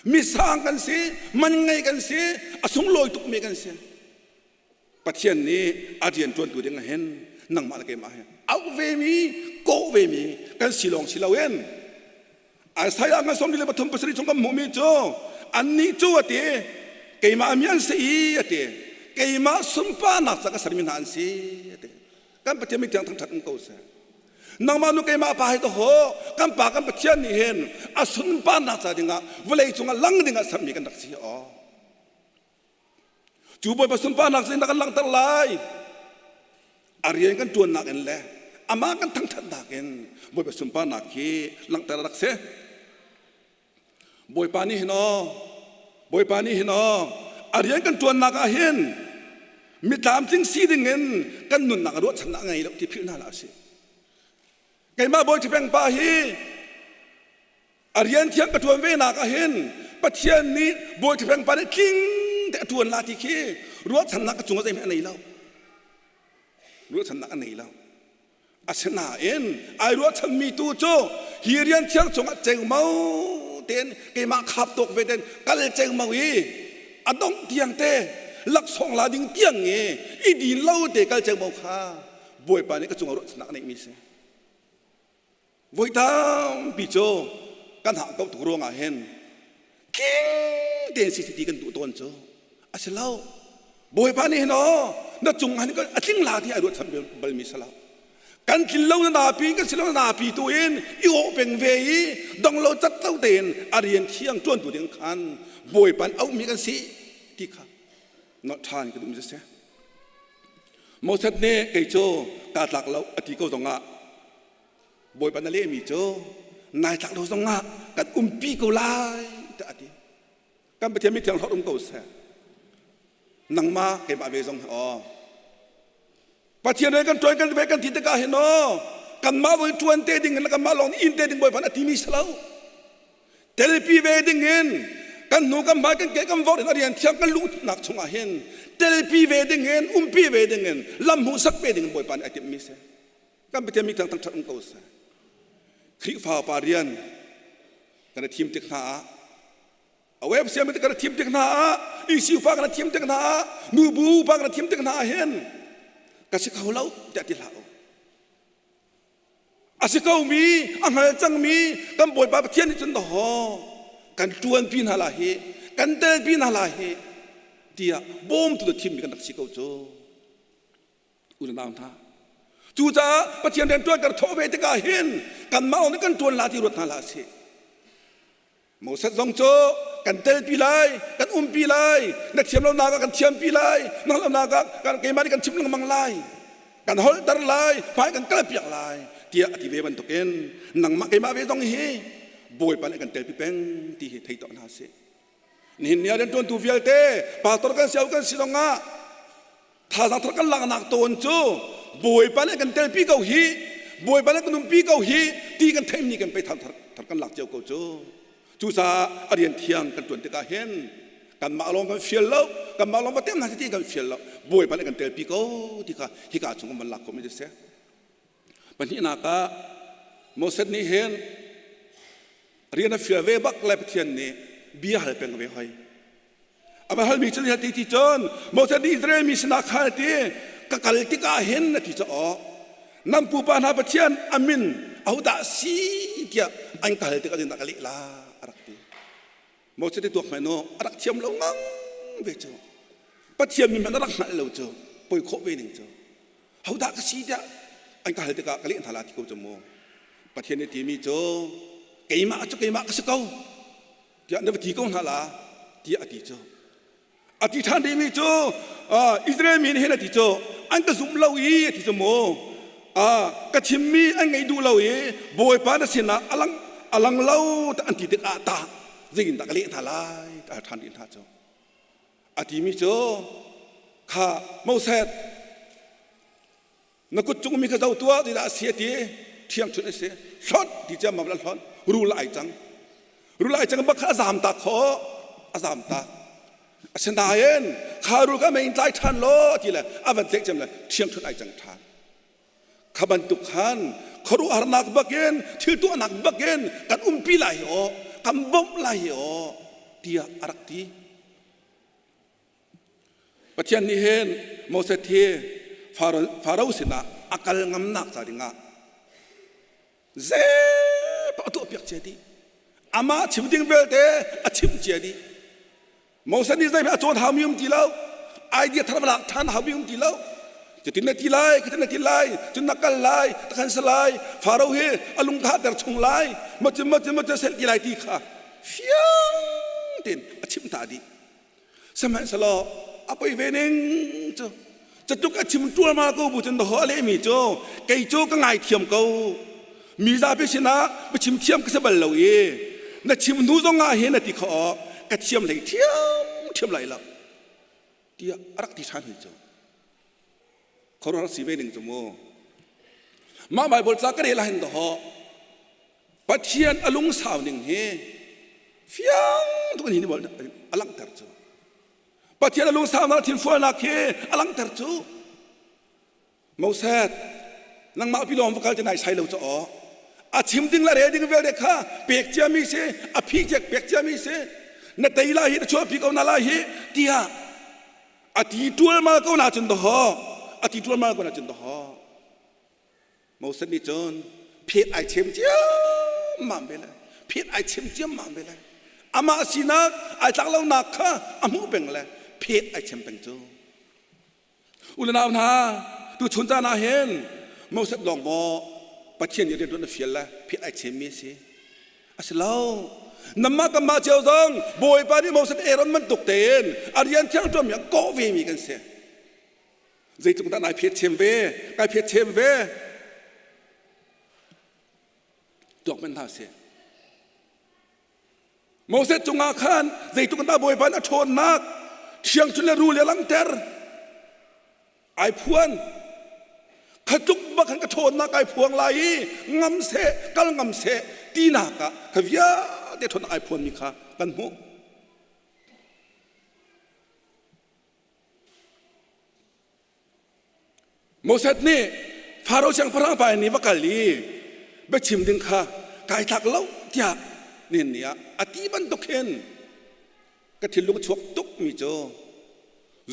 Speaker 14: Misang kan si, man ngei kan si, a sunglawi tukmi kan si. Pathian nih a rian ṭuantu ding ah hin nangmah le keimah hi auh vemi, kawh vemi kan si lawng si loin Isaiah ngan 43 pasarih chung kan hmuhmi cu annih cu a ti keimah mi an si i a ti keimah sunparnak ca ka sermi hna an si a ti kan Pathian mithiang thangṭhat um ko seh nangmah nu keimah pa hi to ho kan pa kan Pathian nih hin a sunparnak ca dingah vawlei cungah lang dingah sermi kan rak si aw Cu Bawipa sunparnak cu na kan langhter lai. A rian kan ṭuannak in le amah kan thangṭhatnak in Bawipa sunparnak hi langhter a rak si. Bawipa nih hin aw, Bawipa nih hin aw, a rian kan ṭuannak ah hin mi tlamtling si ding in kan nunnak a ruahchannak a ngei lo ti philh hna hlah usih. Keimah Bawi Ṭhipeng pa hi A rian thiang ka ṭuan ve nak ah hin Pathian nih Bawi Ṭhipeng pa nih tling te a ṭuan la ti khi ruahchannak ka cungah zeihmanh a nei lo. Ruahchannak a nei lo. Asinain ai ruahchanmi tu cu hi rian thiang cungah cengmo tein keimah khap tawk ve ten kal cengmo i a dongh tiang te laksawng la ding tiang i i din lo te kal cengmo kha Bawipa nih ka cungah ruahchannak a neihmi si. Voi tampi cu kan hah ko tuk ruangah hin tling tein CCT kan duh tawn cu a si lo. Bawipa nih hin aw na cung ah a tling la ti ai ruahchan balmi si lo. Kan tlin lo na napi kan si lo na napi tu in i awh peng ve i dong lo cat lo tein a rian thiang ṭuan tu ding khan Bawipa an auhmi kan si ti kha nolh ṭhan ka duhmi cu si. Moses nih kei cu kaa tlak lo a ti ko zongah Bawipa na lehmi cu nai tlak lo zongah kan umpi ko lai tiah a ti. Kan Pathian mithiang hlorh um ko seh. Nangmah keimah ve zong hi aw. Pathian rian kan ṭuan kan ve kan ti tikah hin aw kanmah voi ṭuan te ding in le kanmah lawng inn te ding Bawipa nih a timi si lo. Telpi ve ding in kan hnu kan hmai kan ke kan vor in a rian thiang kan luhnak chungah hin telpi ve ding in umpi ve ding in lam hmuhsak ve ding in Bawipa nih a timhmi si. Kan Pathian mi thang thangṭhat um ko seh. Khrihfa pa rian kan i thim tik hna ah a web siam kan i thim tik hna ah ECU pa kan i thim tik hna ah nubu pa kan i thim tik hna ah hin ka si kho lo tiah ti hlah u. A si ko mi a hngal cangmi kan Bawipa Pathian nih cun dawhaw kan ṭuanpi hna la hi kan telpi hna la hi tiah bawmtu na thimmi kan rak si ko cu. U le nau hna cucaah Pathian rian ṭuan kan thawh ve tikah hin kanmah lawng nih kan ṭuan la ti ruat hna hlah sih Moses zong cu kan telpi lai kan umpi lai na thiam lonak ah kan thiampi lai na hngalh lonak ah kan keimah nih kan chim lengmang lai kan holhter lai hmai kan kalpiak lai tiah a ti ve bantukin nangmah keimah ve zong hi Bawipa nih kan telpi peng ti hi thei tuah hna sih nihin ni ah rianṭuantu vialte pastor kan si kan si zongah thazaang thar kan laknak tawn cu Bawipa nih kan telpi ko hi Bawipa nih kan umpi ko hi ti kan theihmi kan pei thar thar kan lak cio ko cu cucaah a rian thiang kan ṭuan tikah hin kanmah lawng kan fial lo kanmah lawng va tem hna ti kan fial lo Bawipa nih kan telpi ko ti kha hika chung kan van lak khawhmi si pahnihnak ah Moses nih hin rian a fial ve bak le Pathian nih bia hal peng ve hoi. va halmi cu ti ti cun Moses nih Israel mi sinah khan a ti ka kal tikah hin a ti caw nan pupa hna Pathian a min ahodah si tiah an ka hal tikah zeitindah ka leh la a rak ti Moses nih tuak hmanh u a rak thiam lo ngang ve cu Pathian min hmanh a rak hngalh lo cu poi khawh ve ning cu hodah ka si tiah an ka hal tikah ka leh hna la ti ko cu mu Pathian nih timi cu keimah cu keimah ka si ko tiah na va ti ko hna la tiah a ti cu a ti ṭhan rihmi cu Israel mi nih hin a ti cu an ka zum lo i a ti cu mu ka chimmi an ngaih duh lo i Bawipa na sinah a lang a lang lo an ti tikah tah zeitindah ka leh hna lai ka hal ṭhan rih hna cu a timi cu kha Moses Na kut cung mi kha zoh tuah ti dah a si a ti ṭhiangṭhunh a si hlonh ti ciammam la hlonh rul ai cang rul ai cang bak kha a zaam tak khawh a zaam tak asinain kha rul kha mei in tlai ṭhan law ti le a van tlek cem le ṭhiangṭhunh ai cang ṭhan kha bantuk khan khuaruahharnak bakin thil tuahnak bakin kan umpi lai hi aw kan bawmh lai hi aw tiah a rak ti Pathian nih hin Moses hi Faro sinah a kal ngamnak ca dingah zepa a tuahpiak cia dih. Amah chim ding vialte a chimh cia dih. Moses nih zeihmanh a cawn haumi um ti lo. Idea thar va lak ṭhan haumi um ti lo. Cutin na ti lai, cutin na ti lai, cun na kal lai, ta khan si lai, Faro hi a lung thahter chung lai, macun macun macun sel ti lai ti kha fiang tein a chimh ta dih. Sihmanhsehlaw a poi ve ning cu catuk a chim ṭualmal ko bu cun dawh a lehmi cu kei cu ka ngaithiam ko mi zapi sinah biachim thiam ka si bal lo i na chim hnu zong ah hin na ti kho ka thiam hlei ṭhiam ṭhiam lai lo tiah a rak ti ṭhan hi cu khuaruahhar si ve ning cu mu mah Baibal ca ka rel ah hin dawh Pathian a lungsau ning hi fiang tuk in hi a langhter cu Pathian a lungsaunak thinfualnak hi a langhter cu Moses nangmah pi lawng va kal te nai sai lo ca aw a chim ding le rel ding vialte kha pek ciami si a phi cek pek ciami si na tei lai hi na chuahpi ko na lai hi tiah a ti tualmal ko na cun daw a ti tualmal ko na cun daw Moses nih cun phet ai chem ciammam ve le phet ai chem ciammam ve le amah sinak ai tlak lonak kha a hmuh peng le phet ai chem peng cu u le nau hna tu chun caan ah hin Moses lawng maw Pathian nih rian ṭuan a fial le phet ai chem mi a si a si lo namah kanmah cio zong Bawipa nih Moses Aaron bantuk tein a rian thiang ṭuan mi a kawh ve mi kan si Zeitluk dah nai phet chem ve, kai phet chem ve. Tuak men hna sih. Moses cungah khan zeitluk dah Bawipa nih a ṭhawnnak thiangṭhun le rul le langhter ai phuan khatluk bak khan ka ṭhawnnak ai phuang lai i ngam seh kal ngam seh tinak ah kha vialte ṭhawnnak ai phuanmi kha kan hmuh Moses nih Faro siangpahrang pa nih va kal i biachim ding kha kai tlak lo tiah nihin ni ah a ti bantuk hin ka thinlung a chuak tuk mi cu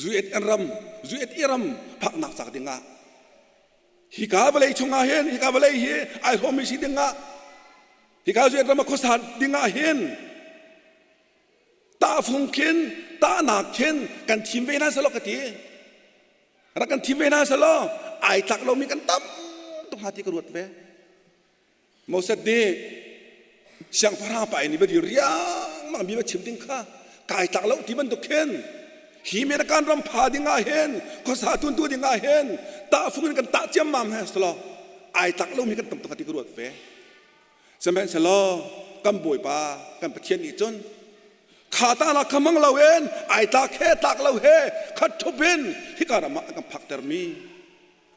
Speaker 14: Zuet an ram Zuet i ram phaknak cak dingah hika vawlei chungah hin hika vawlei hi ai hrawmmi si dingah hika Zuet ram a khuasa dingah hin Tahfung khin tahnak khin kan thim ve hna selaw ka ti. Rak kan thim ve hna selaw ai tlak lomi kan tam tuk hnga ti ka ruat ve. Moses nih siangpahrang pa nih va dir riangmang mi va chim ding kha kai tlak lo ti bantuk khin hi American ram pha ding ah hin khuasa tuntu ding ah hin tahfung in kan tah ciammam he selaw ai tlak lomi kan tam tuk hnga ti ka ruat ve. Sihmanhsehlaw kan Bawipa kan Pathian nih cun kha ta la kha mang loin ai tlak he tlak lo he khat ṭhup in hika ram ah a kan phaktermi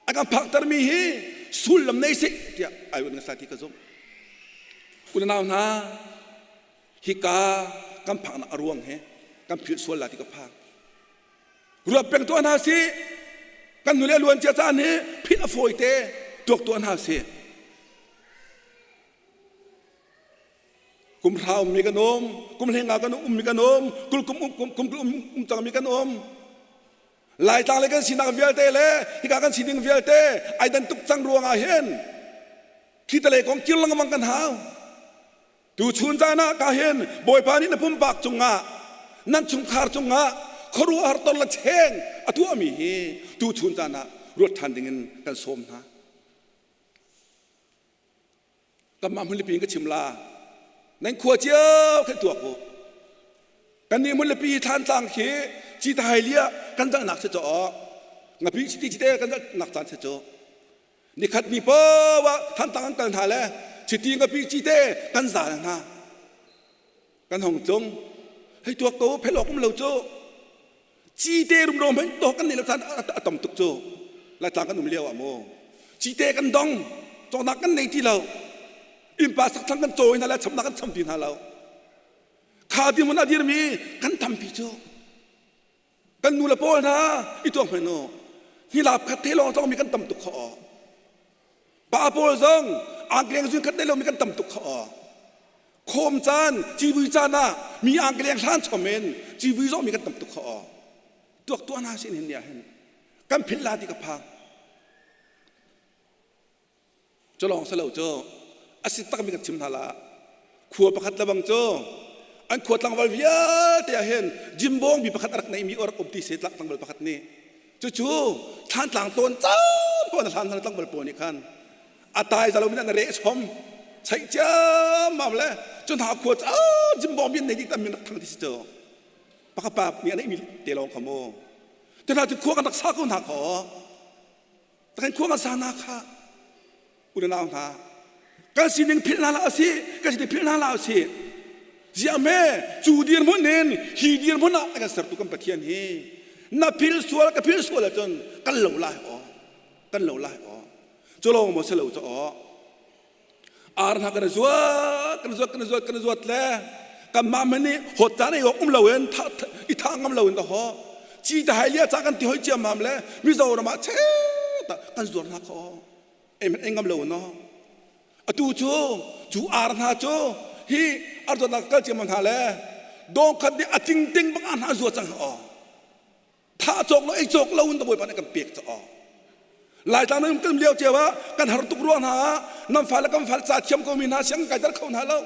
Speaker 14: a kan phaktermi hi sullam nei sih tiah ai un ngasai ti ka zumh. Unau hna hika kan phaknak a ruang he kan philh sual la ti ka phang. Ruat peng tuah hna sih kan nule luan cia caan hi philh a fawi te tuak tuah hna sih. Kum hra ummi kan um, kum hlenga kan ummi kan um, kul kum kum kum um, um cangmi kan um. Laitlang le kan sinak vialte le hika kan sining vialte ai dan tuk cang ruangah hin khi tale kong kir lengmang kan hau. Tu chun caan ah ka hin Bawipa nih na pumpak cungah nan chungkhar cungah khuaruahhar ton le cheng a tuahmi hi tu chun caan ah ruat ṭhan dingin kan sawm hna. Kanmah hmunlipi in ka chim la. Nan khua cio khan tuak u. Kan nih hmunlipi Thlantlang khi Citahai lia kan zalnak si caw. Ngapi chiti chite kan zalnak caan si cu. Nikhat ni poah Thantlang an kal hna le chiti ngapi cite kan zal hna. Kan hong tlung. Hei tuak ko phelok um lo cu. Cite rumro hmanh to kan nei lo caan a tam tuk cu. Laitlang kan um lio ah mu. Cite kan dong. Cawknak kan nei ti lo. Innpa sakthlang kan cawi hna le chamnak kan cham ti hna lo. Kha dirhmun a dirmi kan tampi cu. Kan nu le pawl hna i tuak hmanh u. Hilap khat te lawng tlawngmi kan tam tuk kho. Pa pawl zong angkleng zun khat nei lomi kan tam tuk kho. Khawm caan, civui caan ah mi angkleng hlan chom in civui zawhmi kan tam tuk kho. Tuak tuah hna sin hin ni ah hin kan philh la ti ka phang. Cu lawng si lo cu a si takmi kan chim hna la. Khua pakhat le bang cu an khua tlangval vialte ah hin jimbawng bi pakhat a rak neimi rak um ti se tlangval pakhat nih cucu thlantlang tawn caan pawn a hlan hna tlangval pawl nih khan a tai zalo min an reh chom chaih ciammam le cu hna khua cu jimbawng bi an nei dih tam min rak thang ti si cu pakhat pa nih a neihmi te lawng kha mu te hna cu khua kan rak sa ko hna kho kan khua kan sa na kha unau hna kan sining philh hna hlah usih kan sining philh hna hlah usih ziah me cu dirhmun in hi dirhmun ah a kan sertu kan Pathian hi na phil sual ka phil sual ahcun kan lo lai aw kan lo lai aw cu lawng maw si lo cu aw Ar hna kan zuat kan zuat kan zuat kan zuat le kanmah hmanh nih hawt caan ei awk um loin i thah ngam loin ka haw ci ta hai lia ca kan ti hoi ciammam le Mizoram ah cheta kan zuar hna kho ei hmanh ei ngam lo no atu cu cu ar hna cu hi ar zuatnak kal ciammam hna le dawng khat nih a ting ting bak ar hna zuat cang aw Thah cawk lo ei cawk lo in Bawipa nih kan pek caah. Laitlang nan kan lio cio ah kan har tuk ruang hna ah nan fale kan fale ca thiam ko mi hna siang kai ter kho hna lo.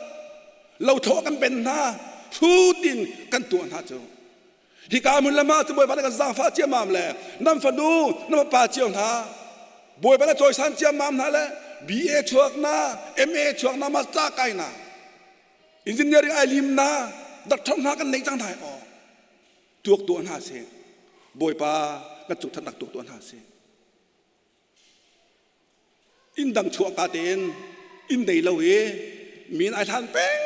Speaker 14: Lo tho kan ben hna hrut in kan tuah hna cu. Hika hmun le mah cu Bawipa nih kan zaangfah ciammam le nan fanu nan fapa cio hna Bawipa nih cawisan ciammam hna le BA chuak na MA chuak na master kai na engineering ai lim na doctor hna kan nei cang hna aw tuak tuah hna seh bawipa kan cung thatnak tuak tuah hna seh inn dang chuah ka tein inn nei lo i min ai hlan peng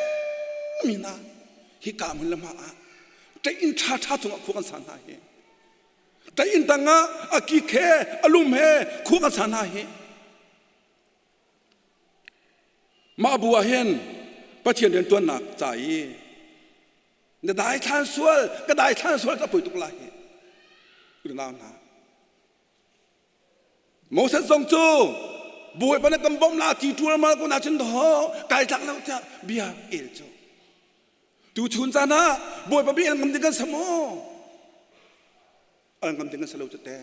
Speaker 14: mi hna hi ka hmun le hma ah ṭei inn ṭha ṭha cungah khua kan sa hna hi ṭei inn tangah a kik he a lum he khua kan sa hna hi mah bu ah hin Pathian rianṭuannak ca i Na daithlan sual, ka daithlan sual ka poi tuk lai hi. Unau hna. Moses zong cu Bawipa na kan bawmh la ti ṭual mal ko na cun ho kai tlak lo tiah bia el cu. Tu chun caan ah Bawipa bia ngam ding kan sam u. Al ngam ding an si lo cu te.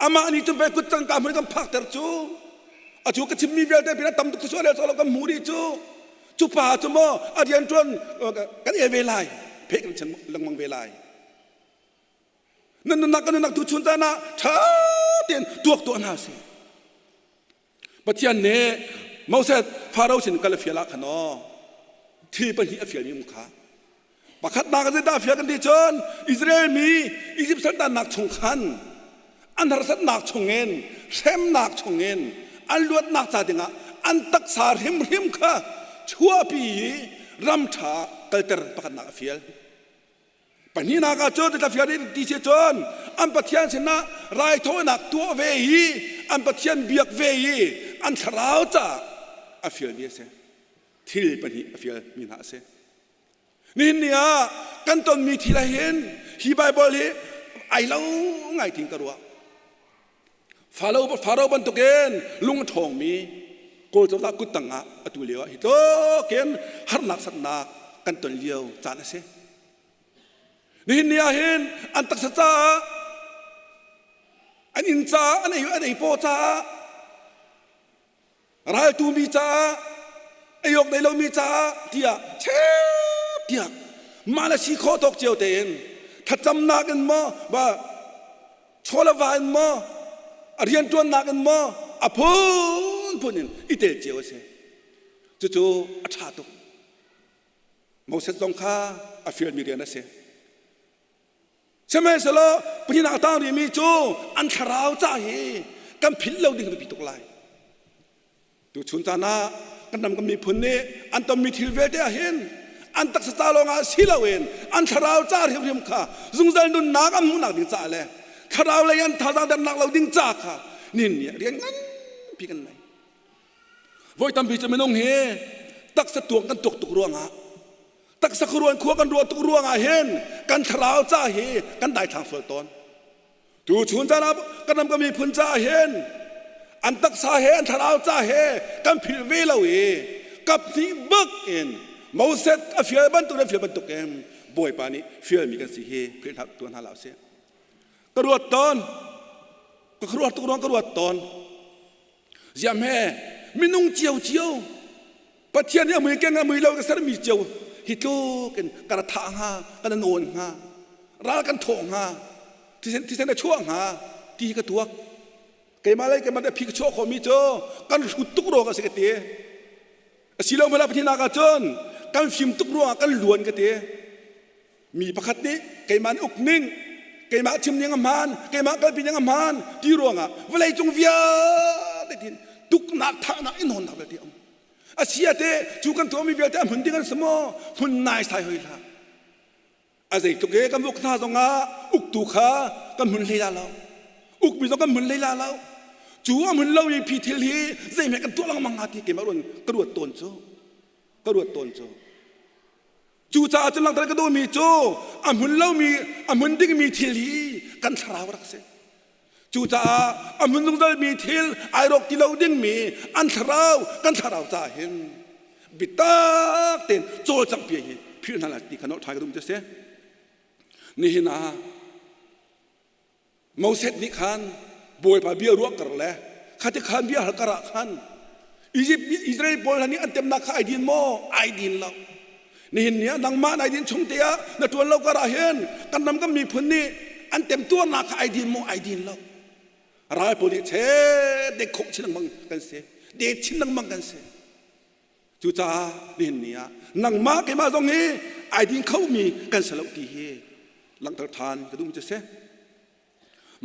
Speaker 14: Amah nih cun pei kut cangka hmun kan phakter cu. A cu ka chimmi vialte pin a tam tuk sual lo kan hmu dih cu. Cu pa cu maw a rian ṭuan kan el ve lai. Pheh kan chan lengmang ve lai. Nan nunnak kan nunnak tu chun caan ah ṭha tein tuak tuah hna sih. Pathian nih Moses Faro sin kal a fial ah khan aw thil pahnih a fialmi um kha pakhatnak zeidah a fial kan ti cun Israel mi Egypt saltannak chung khan an harsatnak chungin hremnak chungin an luatnak ca dingah an taksa hrimhrim kha chuahpi i ram ṭha kalter pakhatnak a fial Pahnihnak ah cun tlafial in ti si cun an Pathian sinah raithawinak tuah ve i an Pathian biak ve i an thlarau caah a fialmi a si. Thil pahnih a fialmi hna a si. Nihin ni ah kan tonmi thil ah hin hi Baibal hi ai lo ngai ting ka ruah. Faro, Faro bantukin lung a ṭhawngmi. Kawl cozah kuttang ah atu lio ah hi tluk in harnak satnak kan ton lio caan a si. Nihin ni ah hin an taksa caah an inn caah an ei an ei paw caah raltu mi caah ei awk nei lomi caah tiah chep tiah mah le si khawh tawk cio tein thlacamnak in maw ba chawlava in maw a rianṭuannak in maw a phunphun in i tel cio a si. Cucu a ṭha tuk. Moses zong kha a fialmi rian a si. Sihmanhsehlaw pahnihnak a tang rihmi cu an thlarau ca hi kan philh lo ding biapi tuk lai. Tuchun caan ah kan ram kan miphun nih an tonmi thil vialte ah hin an taksa ca lawngah si loin an thlarau ca hrimhrim kha zungzal nunnak an hmuhnak ding caah le thlarau lei an thazaang dernak lo ding ca kha nin nih rian nganpi kan nei. Voi tampi cu minung hi taksa tuak kan tuak tuk ruangah taksa khuaruan khua kan ruah tuk ruangah hin kan thlarau ca hi kan daithlang sual tawn. Tu chun caan ah kan ram kan miphun caah hin an taksa he an thlarau ca he kan philh ve lo i kap hnih bak in Moses a fial bantuk le fial bantuk in Bawipa nih fialmi kan si hi philh hlah tuan hna hlah usih. Ka ruat tawn ka ruat tuk ruang ka ruat tawn Ziah hme minung cio cio Pathian nih a mui keng a mui lo ka sermi cio hi tluk in ka ra thah hnga kan nawn hnga ral kan thawh hnga thisen thisen a chuah hnga ti ka tuak keimah lei keimah phi ka chuah khawhmi cu kan hrut tuk ruang a si ka ti a si lo mala Pathian ah cun kan fim tuk ruangah kan luan ka ti Mi pakhat nih keimah nih uk ning, keimah chim ning a hmaan, keimah kalpi ning a hmaan ti ruangah vawleicung vialte tin tuknak thahnak in hawnnak vialte a um. A si ah teh cu kan tuahmi vialte a hmun ding an si maw? Hmun naisai hoi hlah. A zeitluk e kan uk hna zongah uktu kha kan hmun hlei la lo. Ukmi zong kan hmun hlei la lo. Cu a hmun lomi phi thil hi zeihmeh kan tuah lengmang hnga ti keimah ruan ka ruat tawn cu. Ka ruat tawn cu. Cucaah cun langhter ka duhmi cu a hmun lomi a hmun dingmi thil hi kan thlarau rak si. Cucaah a hmun zungzalmi thil ai rawk ti lo dingmi an thlarau kan thlarau caah hin biatak tein cawlcangh pi hi philh hna lai ti kha nolh ṭhai ka duh mi cu a si. Nihin ah Moses nih khan Bawipa bia ruah kar le khati khan bia hal kar ah khan Egypt Israel pawl hna nih an temnak kha ai din maw? Ai din lo. Nihin ni ah nangmah nai din chung te ah na tuan lo kar ah hin kan ram kan miphun nih an temtuarnak kha ai din maw? Ai din lo. Ral pawl nih che dek khawh chin lengmang kan si. De chin lengmang kan si. Cucaah nihin ni ah nangmah keimah zong hi ai din khomi kan si lo ti hi langhter ṭhan ka duhmi cu a si.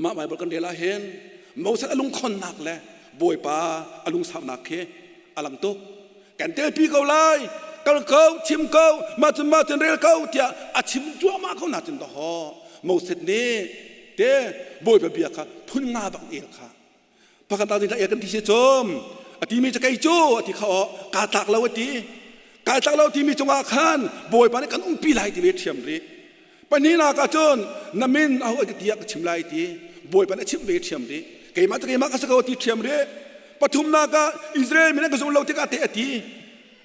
Speaker 14: Mah Baibal kan rel ah hin Moses a lungkhonnak le Bawipa a lungsaunak khi a lang tuk. Kan telpi ko lai, kal ko, chim ko, mah cun mah cun rel ko tiah a chim cuahmah ko na cun dawhaw Moses nih te Bawipa bia kha phun nga bak el kha Pakhat ta ding kan ti si cum a timi cu kei cu a ti kha aw kaa tlak lo a ti kaa tlak lo timi cungah khan Bawipa nih kan umpi lai ti ve ṭhiam rih pahnihnak ah cun na min aho ka tiah ka chim lai ti Bawipa nih a chimh ve ṭhiam rih keimah cu keimah ka si ko a ti ṭhiam rih pathumnak ah Israel mi nan ka zum lo tikah te a ti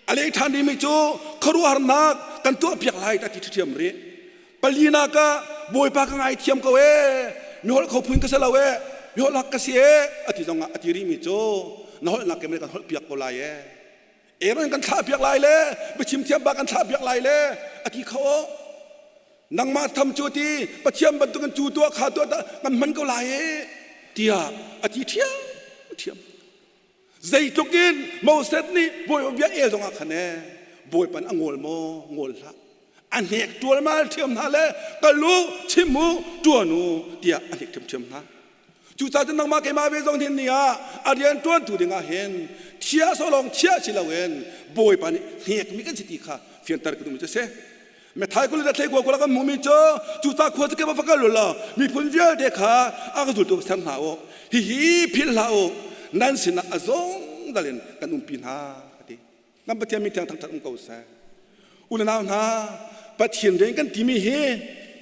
Speaker 14: a leh ṭhan rihmi cu khuaruahharnak kan tuahpiak lai a ti ṭhiam rih Palinak ah Bawipa ka ngaithiam ko ee mi holh kho phun ka si lo ee mi holh hak ka si ee a ti zongah a ti rihmi cu na holhnak ke kan holh piak ko lai ee Aaron kan thlah piak lai le biachim thiam ba kan thlah piak lai le a ti kho nangmah tham cu ti Pathian bantukin cu tuah kha tuah kan hman ko lai ee tiah a ti ṭhiam ṭhiam Zeitluk in Moses nih Bawipa bia el zongah khan ee Bawipa nih a ngawl maw ngawl hlah a hnek ṭualmal ṭhiam hna le kal u chim u ṭuan u tiah a hnek ṭhiamṭhiam hna cucaah cun nangmah keimah ve zong hin ni ah a rian ṭuantu dingah hin thiah sawlawng thiah si loin Bawipa nih hnekmi kan si ti kha fianter ka duhmi cu a si Methai kul le thleikua kul kan hmuhmi cu cuca khua cu kip va kal u law miphun vialte kha a ka zultu ser hna u hihi philh hlah u nan sinah a zungzal in kan umpi hna a ti kan Pathian min thiang thangṭhat um ko seh u le nau hna Pathian rian kan timi hi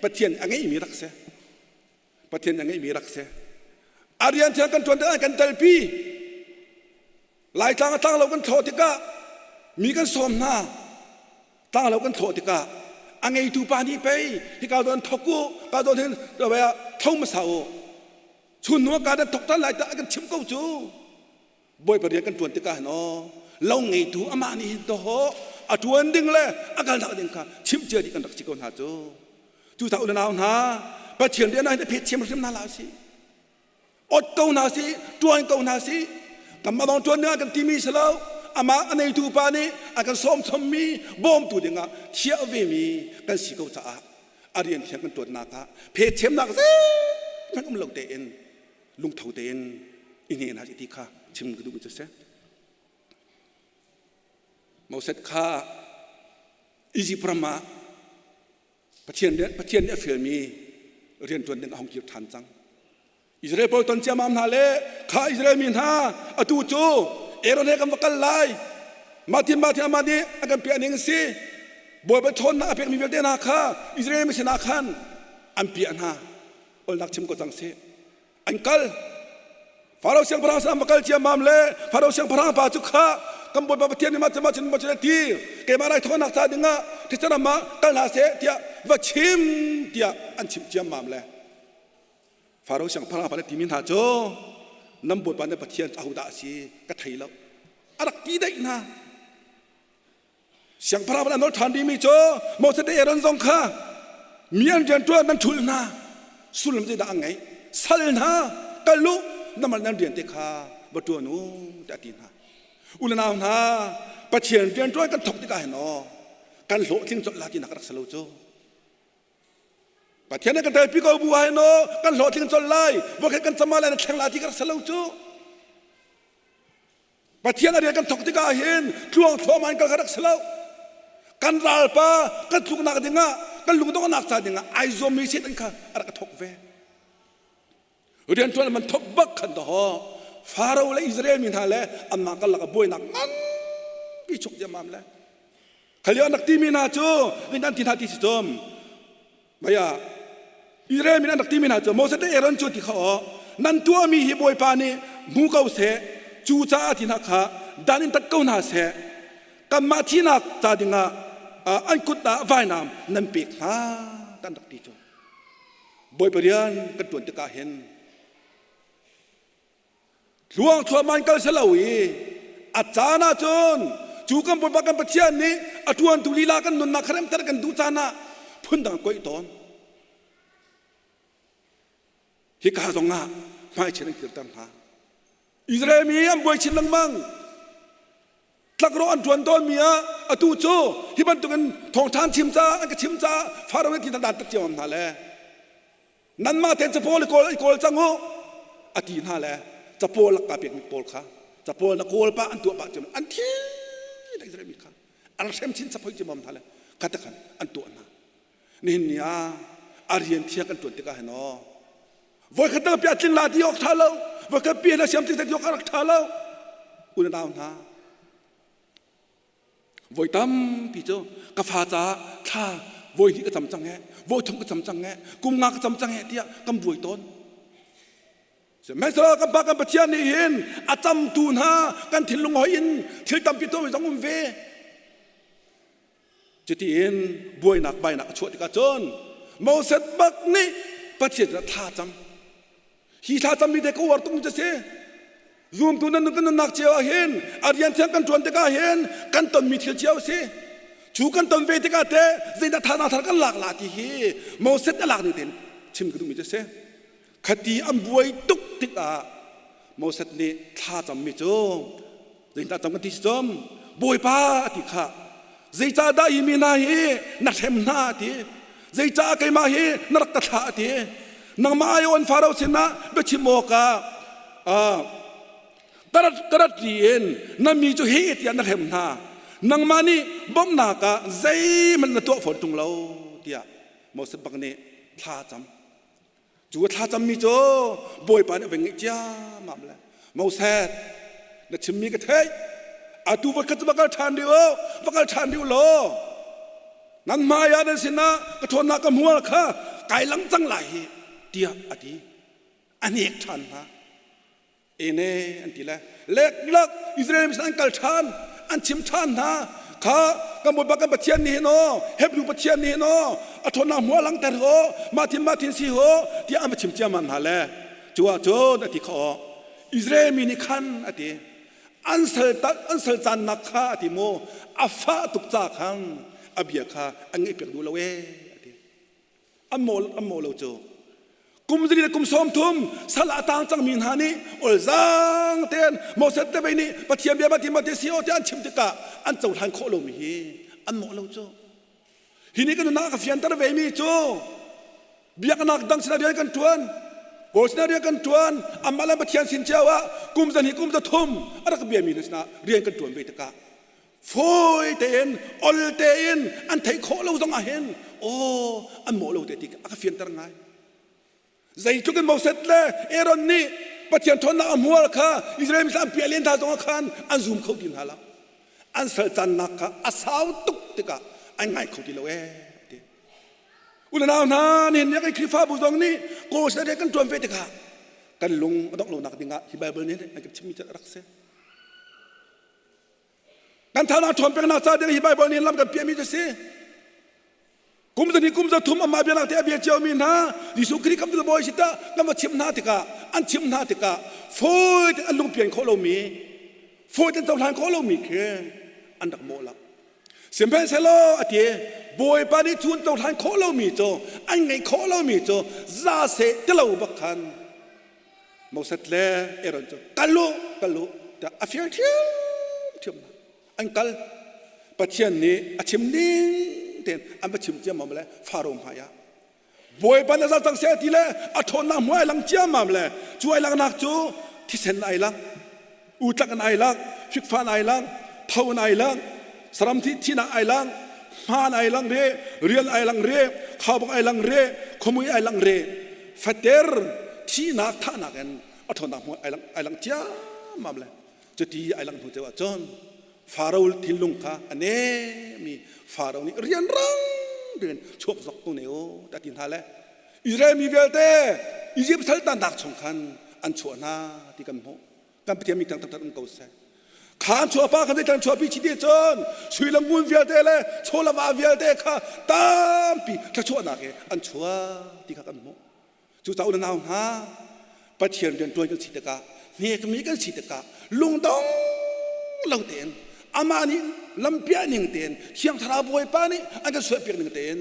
Speaker 14: Pathian a ngeihmi rak si Pathian a ngeihmi rak si a rian thiang kan ṭuan tikah kan telpi. Laitlang a tlanglo kan thlawh tikah mi kan sawm hna. Tlanglo kan thlawh tikah a ngeitu pa nih pei hika zawn thok u, ka zawn hin tho hmasa u. Chun hnu ah ka dan thok tan lai tah a kan chimh ko cu. Bawipa rian kan ṭuan tikah hin aw lo ngeitu amah nih hin dawh a ṭuan ding le a kalnak ding kha chimh cia dih kan rak si ko hna cu. Cucaah u le nau hna Pathian rian ah hin a phet thiam hrim hna hlah usih. Ot ko hna sih, ṭuan ko hna sih. Kanmah lawng ṭuan dingah kan timi si lo. Amah a neitu pa nih a kan sawm chommi bawmtu dingah thiah vemi kan si ko caah a rian thiang kan ṭuannak ah phet thiamnak zeihmanh um lo tein lungtho tein i hne hna ti kha chim ka duhmi cu a si. Moses kha Izipt ram ah Pathian nih Pathian nih a fialmi rianṭuan ding a hung kir ṭhan cang. Israel pawl ton ciammam hna le kha Israel mi hna atu cu Aaron he kan va kal lai. Mah tin mah tin amah nih a kan piah ning a si. Bawipa ṭhawnnak a pekmi vialte hna kha Israel mi sinah khan an piah hna. Olnak chim ko cang sih. An kal. Faro siangpahrang sin an va kal ciammam le Faro siangpahrang pa cu kha kan Bawipa Pathian nih mah cu mah cun mah cun a ti keimah raithawinak ca dingah thisen ram ah kal hna seh tiah va chim tiah an chimh ciammam le Faro siangpahrang pa nih timi hna cu nan Bawipa nan Pathian cu ahodah a si ka thei lo a rak ti daih hna Siangpahrang an nawl ṭhan rihmi cu Moses le Aaron zong kha mi an rianṭuan nan ṭhulh hna sullam zeidah an ngeih sal hna kal u namah nan rian te kha va ṭuan u tiah a ti hna u le nau hna Pathian rianṭuan kan thawk tikah hin aw kan hlawhtling colh la tinak rak si lo cu Pathian nih kan telpi ko bu ah hin aw kan hlawhtling colh lai voikhat kan cam ah lai na thleng la ti ka rak si lo cu Pathian a rian kan thawk tikah hin tluang thluahmah in kal kha rak si lo. Kan ralpa kan tluknak dingah kan lungdonghnak ca dingah ai zuammi Satan kha a rak thawk ve. Rianṭuan man thawk bak khan dawh Faro le Israel mi hna le anmah karlak ah buainak nganpi chuk diamam le khalio an rak timi hna cu an ti hna ti si cum Maya Israel mi an rak timi hna cu Moses le Aaron cu ti kha aw nan tuahmi hi Bawipa nih hmu ko seh cu caah ti hna kha dan in tat ko hna seh kanmah thihnak ca dingah an kut ah vainam nan pek hna kan rak ti cu Bawipa rian kan ṭuan tikah hin Tluang thluahmah in kal si lo i a caan ah cun cu kan Bawipa kan Pathian nih a ṭuantu lila kan nunnak kha remter kan duh caan ah phundang koih tawn. Hika zong ah hmaichia an kirter hna. Israel mi an buai chin lengmang. Tlakrawh an ṭuan tawnmi ah atu cu hi bantukin thawngṭha an chim caah an ka chim caah Faro nih ti dan tat cio hna le Nanmah tein capawl i kawl i kawl cang u a ti hna le capawl lak ka pekmi pawl kha capawl na kawl pah an tuah pah cim an thi Israel mi kha an hrem chin chap hoi cimam hna le kha te khan an tuah hna nihin ni ah a rian thiang kan tuan tikah hin aw voikhat dang pia tling la ti awk tha lo voikhat pi na siam ti awk rak tha lo unau hna Voi tampi cu ka fa caah thla voi hnih ka cam cang he, voi thum ka cam cang he, kum nga ka cam cang he tiah kan buai tawn. Sihmanhsehlaw kan Pa kan Pathian nih hin a camtu hna kan thinlung hoi in thil tampi tuahmi zong um ve. Cutiin buainak bainak a chuah tikah cun Moses bak nih Pathian cu thla cam. Hi thla cammi te ka uar tuk mi cu si. Zumtu nan kan nunnak cio ah hin a rian thiang kan ṭuan tikah hin kan tonmi thil cio a si. Cu kan ton ve tikah teh zeidah thazaang thar kan lak la ti hi Moses a lak ning tein chim ka duhmi cu si. Khati an buai tuk tikah Moses nih thla cammi cu zeidah cam kan ti si cum Bawipa a ti kha zeicahdah hi mi hna hi na hrem hna a ti zeicah keimah hi na rak ka thlah a ti nangmah ai on Faro sinah biachim awkah ka rat in na mi cu hi tiah na hrem hna nangmah nih bawmhnak ah zeihmanh na tuah fawn ṭung lo tiah Moses bak nih thla cam Cu a thlacammi cu Bawipa nih a va ngeih ciammam le Moses na chimmi ka theih atu va khat cu va kal ṭhan rih u va kal ṭhan rih u law nan hmai ah nan sinah ka ṭhawnnak ka hmual kha kai lang cang lai hi tiah a ti a hnek ṭhan hna. Ene an ti le leklak Israel mi an kal ṭhan an chim ṭhan hna kha kan Bawipa kan Pathian nih hin aw Hebrew Pathian nih hin aw a ṭhawnnak hmu a langhter ho mah thin mah thin si ho tiah an va chim ciammam hna le cu ah cun a ti kha aw Israel mi nih khan a ti an sal an sal caannak kha a ti mu a fah tuk ca khan a bia kha an ngaih piak duh lo ee a ti an maw an maw lo cu kum zali le kum sawm thum sal a tang cangmi hna nih olzaang tein Moses te vei nih Pathian bia mati mati si o ti an chim tikah an cohlan khawh lomi hi an mawh lo cu hi nih kan nunnak a ka fianter ve mi cu biaknak dang sinah rian kan ṭuan kawl sinah rian kan ṭuan amah le Pathian sin cio ah kum zan hi kum za thum a rak biami hna sinah rian kan ṭuan ve tikah fawi tein ol tein an theih khawh lo zong ah hin aw an mawh lo te ti a ka fianter ngai zeitluk in Moses le Aaron nih Pathian ṭhawnnak a hmual kha Israel mi an piah len hna zong ah khan an zum kho ti hna lo an sal cannak kha a sau tuk tikah an ngai kho ti lo ee ti unau hna nihin ni kan Khrihfabu zong nih kawl sinah kan ṭuan ve tikah kan lung a dongh lonak dingah hi Bible nih an kan chimmi cu a rak si Kan thana ṭhawn peknak ca ding hi Baibal nih lam kan piahmi cu si. Kum zan hi kum za thum amah bianak te a bia ciomi hna Jesuh Khrih kam bawi si tah kan va chimh hna tikah an chimh hna tikah fawi tein an lungpian khawh lomi fawi tein cohlan khawh lomi khi an rak mawh lo. Sihmanhsehlaw a ti Bawipa nih cun cohlan khawh lomi cu an ngeih khawh lomi cu za seh ti lo bak khan Moses le Aaron cu kal u kal u tiah a fial ṭhiamṭhiam hna. An kal. Pathian nih a chim ning tein an va chim ciammam le Faro hmai ah Bawipa na zal cang seh ti le a ṭhawnnak hmu ai lang ciammam le cu ai langhnak cu thisen ai lang utlak in ai lang fikfa in ai lang tho in ai lang saram thi thinak ai lang hmaan ai lang re rial ai lang re khaubawk ai lang re khomui ai lang re fater thihnak thahnak in a ṭhawnnak hmu ai lang ai lang ciammam le cuti ai lang hnu ceu ahcun Faro thinlung kha a nemi Faro nih rianrang tein chuak zok ko ne u ta ti hna le Israel mi vialte Egypt saltannak chung khan an chuah hna ti kan hmuh kan Pathian mi thang thang um ko seh kha an chuah pa kha zeitan chuahpi chi ti cun sui le ngun vialte le chaw le va vialte kha tampi thluachuahnak he an chuah ti kha kan hmuh cu ca nau hna Pathian rian ṭuan kan si tikah hnekmi kan si tikah lungdong lo tein amah nih lampiah ning tein Thiang Thlarau Bawipa nih an kan suahpiak ning tein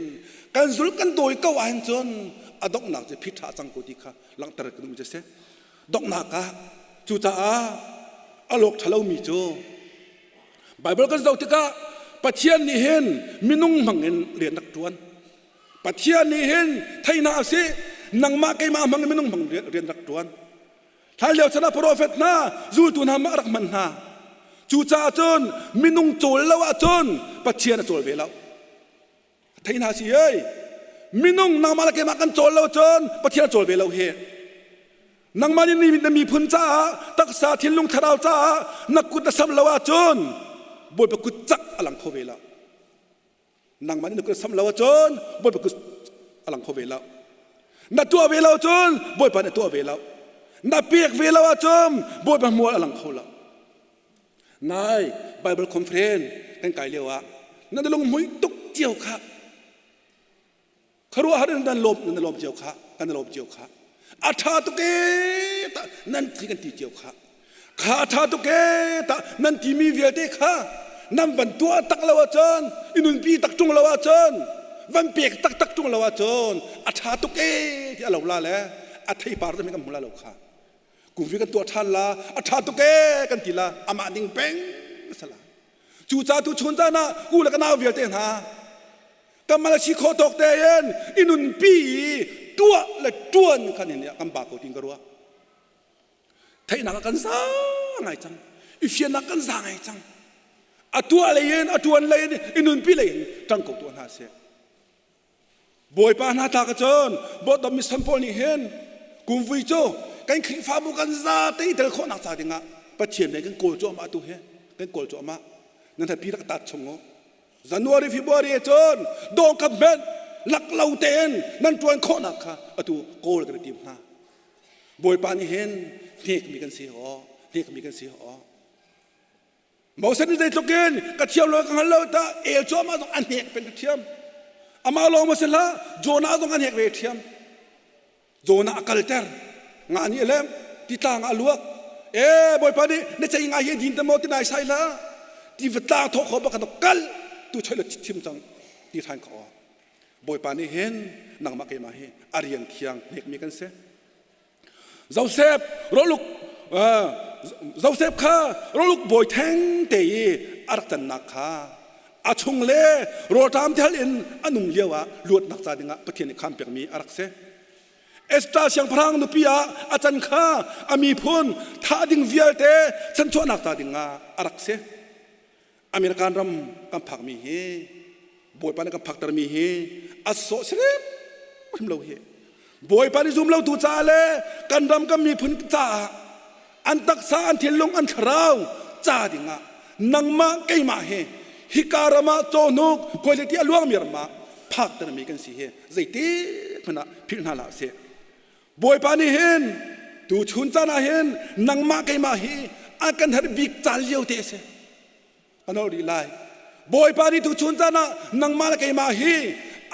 Speaker 14: kan zul kan dawi ko ahhin cun a donghnak cu phi ṭha cang ko ti kha langhter ka duhmi cu a si donghnak ah cucaah a lawk ṭha lomi cu Baibal kan zoh tikah Pathian nih hin minung hmang in rian rak ṭuan Pathian nih hin theihna a si nangmah keimah hmang in minung hmang rian rak ṭuan hlan lio chan ah profet hna zultu hna mah rak hman hna cucaah cun minung cawl lo ahcun Pathian a cawl ve lo theihna si hei minung nangmah le keimah kan cawl lo cun Pathian a cawl ve lo hi nangmah nih na miphun caah taksa thinlung thlarau caah na kut na sam lo ahcun Bawipa kut cak a lang kho ve lo nangmah nih na kut sam lo ahcun Bawipa kut a lang kho ve lo na tuah ve lo cun Bawipa nih a tuah ve lo na pek ve lo ahcun Bawipa hmual a lang kho lo nai Bible conference kan kai lio ah nan lung hmui tuk cio kha khuaruahhar in nan lawm nan lawm cio kha kan lawm cio kha a ṭha tuk ee ta nan ti kan ti cio kha kha a ṭha tuk ee ta nan timi vialte kha nan van tuah tak lo ahcun i nunpi tak ṭung lo ahcun van pek taktak ṭung lo ahcun a ṭha tuk ee ti a lo la le a theipar cu kan hmu la lo kha kumvi kan tuah ṭhan la a ṭha tuk ee kan ti la amah ning peng sala Cucaah tu chun caan ah u le ka nau vialte hna kan mal si khawh tawk tein i nunpi i tuah le ṭuan khan hin kan ba ko tin ka ruah. Theihnak ah kan za ngai cang. I fiannak kan za ngai cang. A tuah lei in a ṭuan lei in i nunpi lei in ṭang ko tuah hna seh. Bawipa hna ta ka cun bawdom mission pawl nih hin kumvui cu kan Khrihfabu kan zate i tel khawhnak ca dingah Pathian nih kan kawl cuahmah tu hi kan kawl cuahmah nan pi rak tat chung u January February cun dawngkhat hmenh lak lo tein nan ṭuan khawhnak kha atu kawl kan i tim hna. Bawipa nih hin hnekmi kan si aw, hnekmi kan si aw. Moses nih zeitluk in ka thiam lo ka hngal lo ta el cu amah zong a hnek pen ka thiam. Amah lawng ma si hlah, Jonah zong a hnek ve thiam. Jonah a kalter. Nga nih a lem, titlang ah a luak. E Bawipa nih na cei ngai hi din te maw ti nai sai hlah. Ti va tlang thawh kho bak kal tu choi lo thim cang ti than kho. Bawipa nih hin nangmah keimah hi a rian thiang hnekmi kan si. Joseph rawluk Joseph kha rawluk bawi theng te i a rak cannak kha a chung le rawlṭam thel in a nung lio ah luatnak ca dingah Pathian nih khampiak mi a rak si. Esther siangpahrang nupi ah a can kha a miphun thah ding vialte chanchuahnak ca dingah a rak si. American ram kan phakmi hi Bawipa nih kan phaktermi hi a sawh si hrim lo hi. Bawipa nih zum lo tu caah le kan ram kan miphun caah an taksa an thinlung an thlarau ca dingah nangmah keimah hi hika ram ah cawhnuk khuaizei a luangmi ram ah phaktermi kan si hi zeiti hmanh ah philh hna hlah sih. Bawipa nih hin tu chun caan ah hin nangmah keimah hi a kan herh bik caan lio te a si. Ka nolh rih lai. Bawipa nih tu chun caan ah nangmah le keimah hi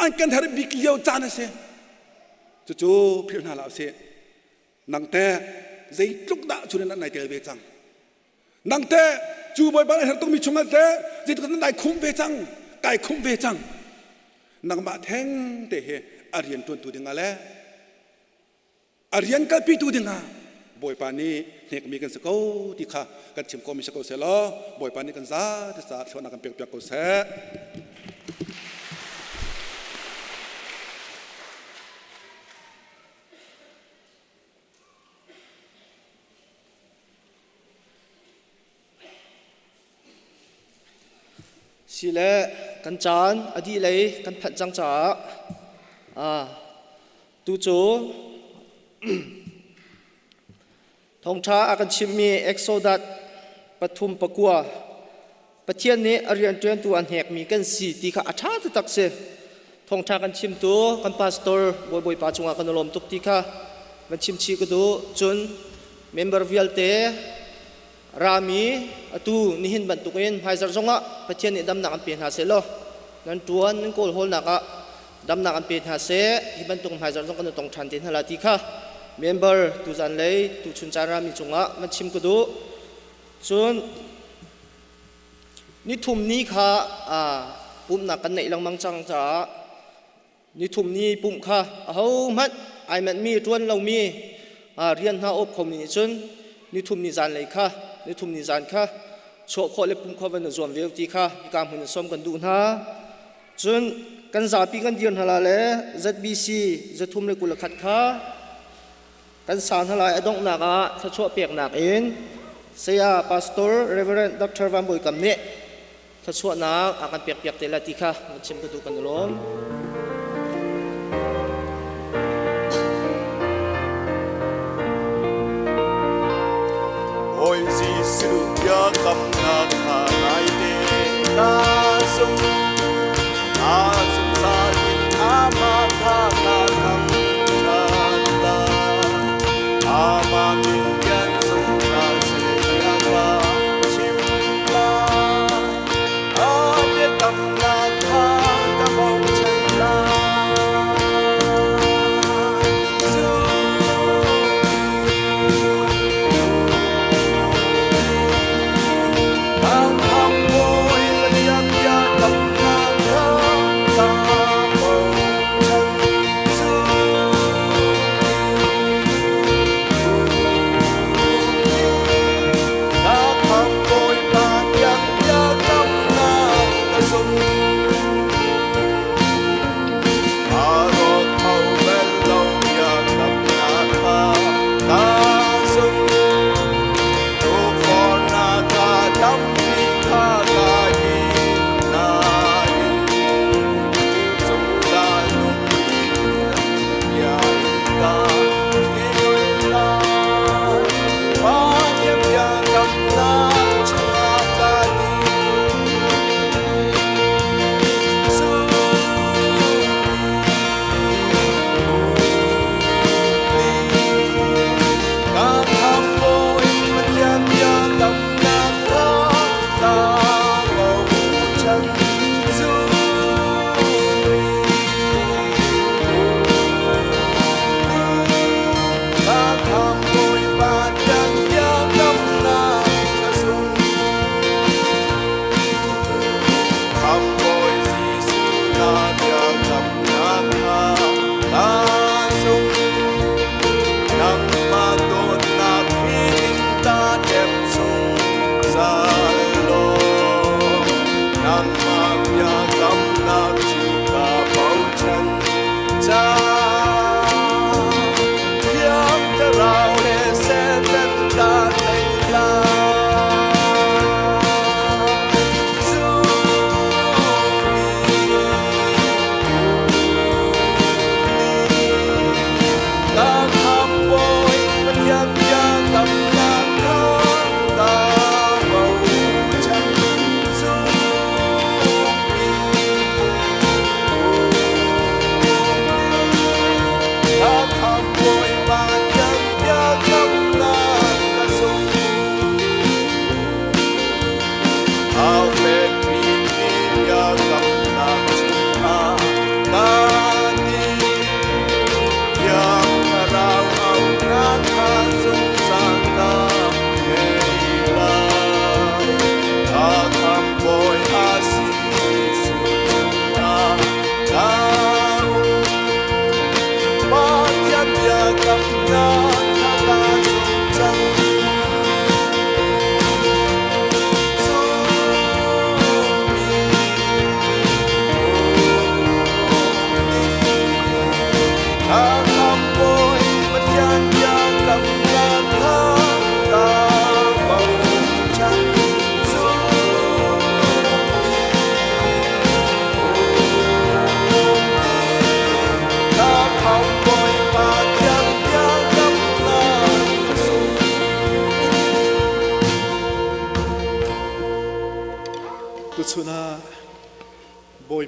Speaker 14: an kan herh bik lio caan a si. Cucu philh hna hlah usih. Nang teh zeitluk dah cu nan nai tel ve cang. Nang teh cu Bawipa nih herh tukmi chungah teh zeitluk nan nai khumh ve cang, kai khumh ve cang. Nangmah theng te hi a rian ṭuantu dingah le a rian kalpitu dingah Bawipa nih hnekmi kan si ko ti kha kan chim khawhmi si ko seh law Bawipa nih kan za ti caah thluanak kan pekpiak ko seh.
Speaker 2: Sile kan caan a dih lei kan phanh cang caah tu cu thawngṭha a kan chimhmi Exodus 3:9 Pathian nih a rianṭuantu a hnekmi kan si ti kha a ṭha taktak si. Thawngṭha kan chimtu kan pastor Bawi Bawipa cungah kan i lawm tuk ti kha van chim chih ka duh. Cun member vialte rami atu nihin bantukin hmaizarh zongah Pathian nih damnak an pe hna seh law nan ṭuan nan kawl hawlnak ah damnak an pe hna seh hi bantuk hmaizarh zong kan i tong ṭhan te hna la ti kha member tuzan lei tuchun caan rami cungah van chim ka duh. Cun nithum ni kha pumhnak kan neih lengmang cang caah nithum ni pumh kha ahohmanh ai manhmi ṭuan lomi rian hna awp khomi nih cun nithum ni zanlei kha nithum ni zan kha chuah khawh le pumh khawh van i zuam ve ti kha hika hmun in sawm kan duh hna. Cun kan zapi kan dir hna la le ZBC 321 kha Kan sa hna lai a donghnak ah thluachuah peknak in Saya Pastor Reverend Dr. Van Bawi Kam nih thluachuahnak a kan pekpiak te lai ti kha van chim ka duh kan i lawm.
Speaker 6: Bawi Jesuh biakamnak kha ngai te ka sung a zungzal in amah kha ka thangṭhat lai. Amah min lian zungzal seh tiah ka chim lai. A biakamnak kha ka bochan lai.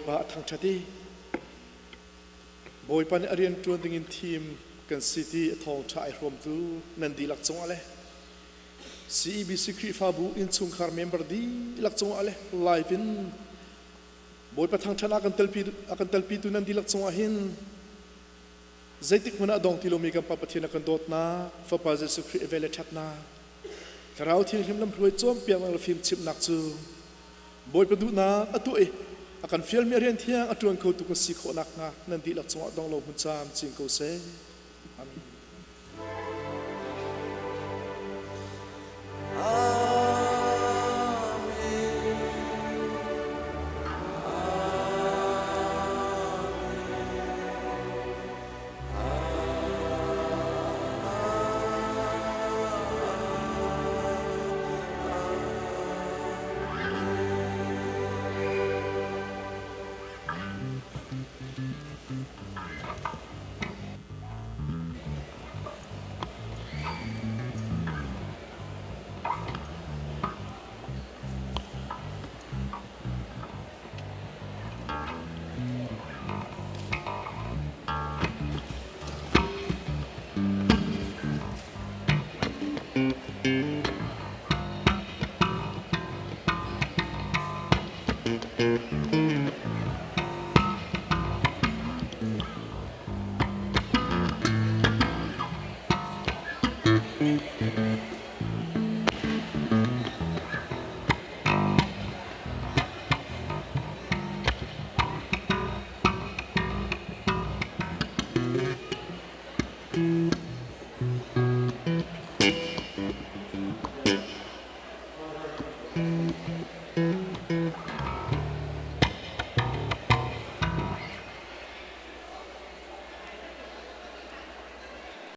Speaker 15: Bawipa a thangṭhat i Bawipa nih a rian ṭuan dingin thim kan si ti a thawngṭha ai hrawmtu nan dihlak cungah le CEBC Khrihfabu innchungkhar member dihlak cungah le live in Bawipa thangṭhat a kan telpi a kan telpitu nan dihlak cungah hin zeitik hmanh ah dong ti lomi kan Pa Pathian a kan dawtnak Fapa Jesuh Khrih a vel le ṭhatnak Thlarau Thianghlim lamhruai cawnpiaknak le fimchimhnak cu Bawipa duhnak a tuah i a kan fialmi a rian thiang a ṭuan khotu kan si khawh nakhnga nan dihlak cungah dong lo hmun camcin ko seh. Amen.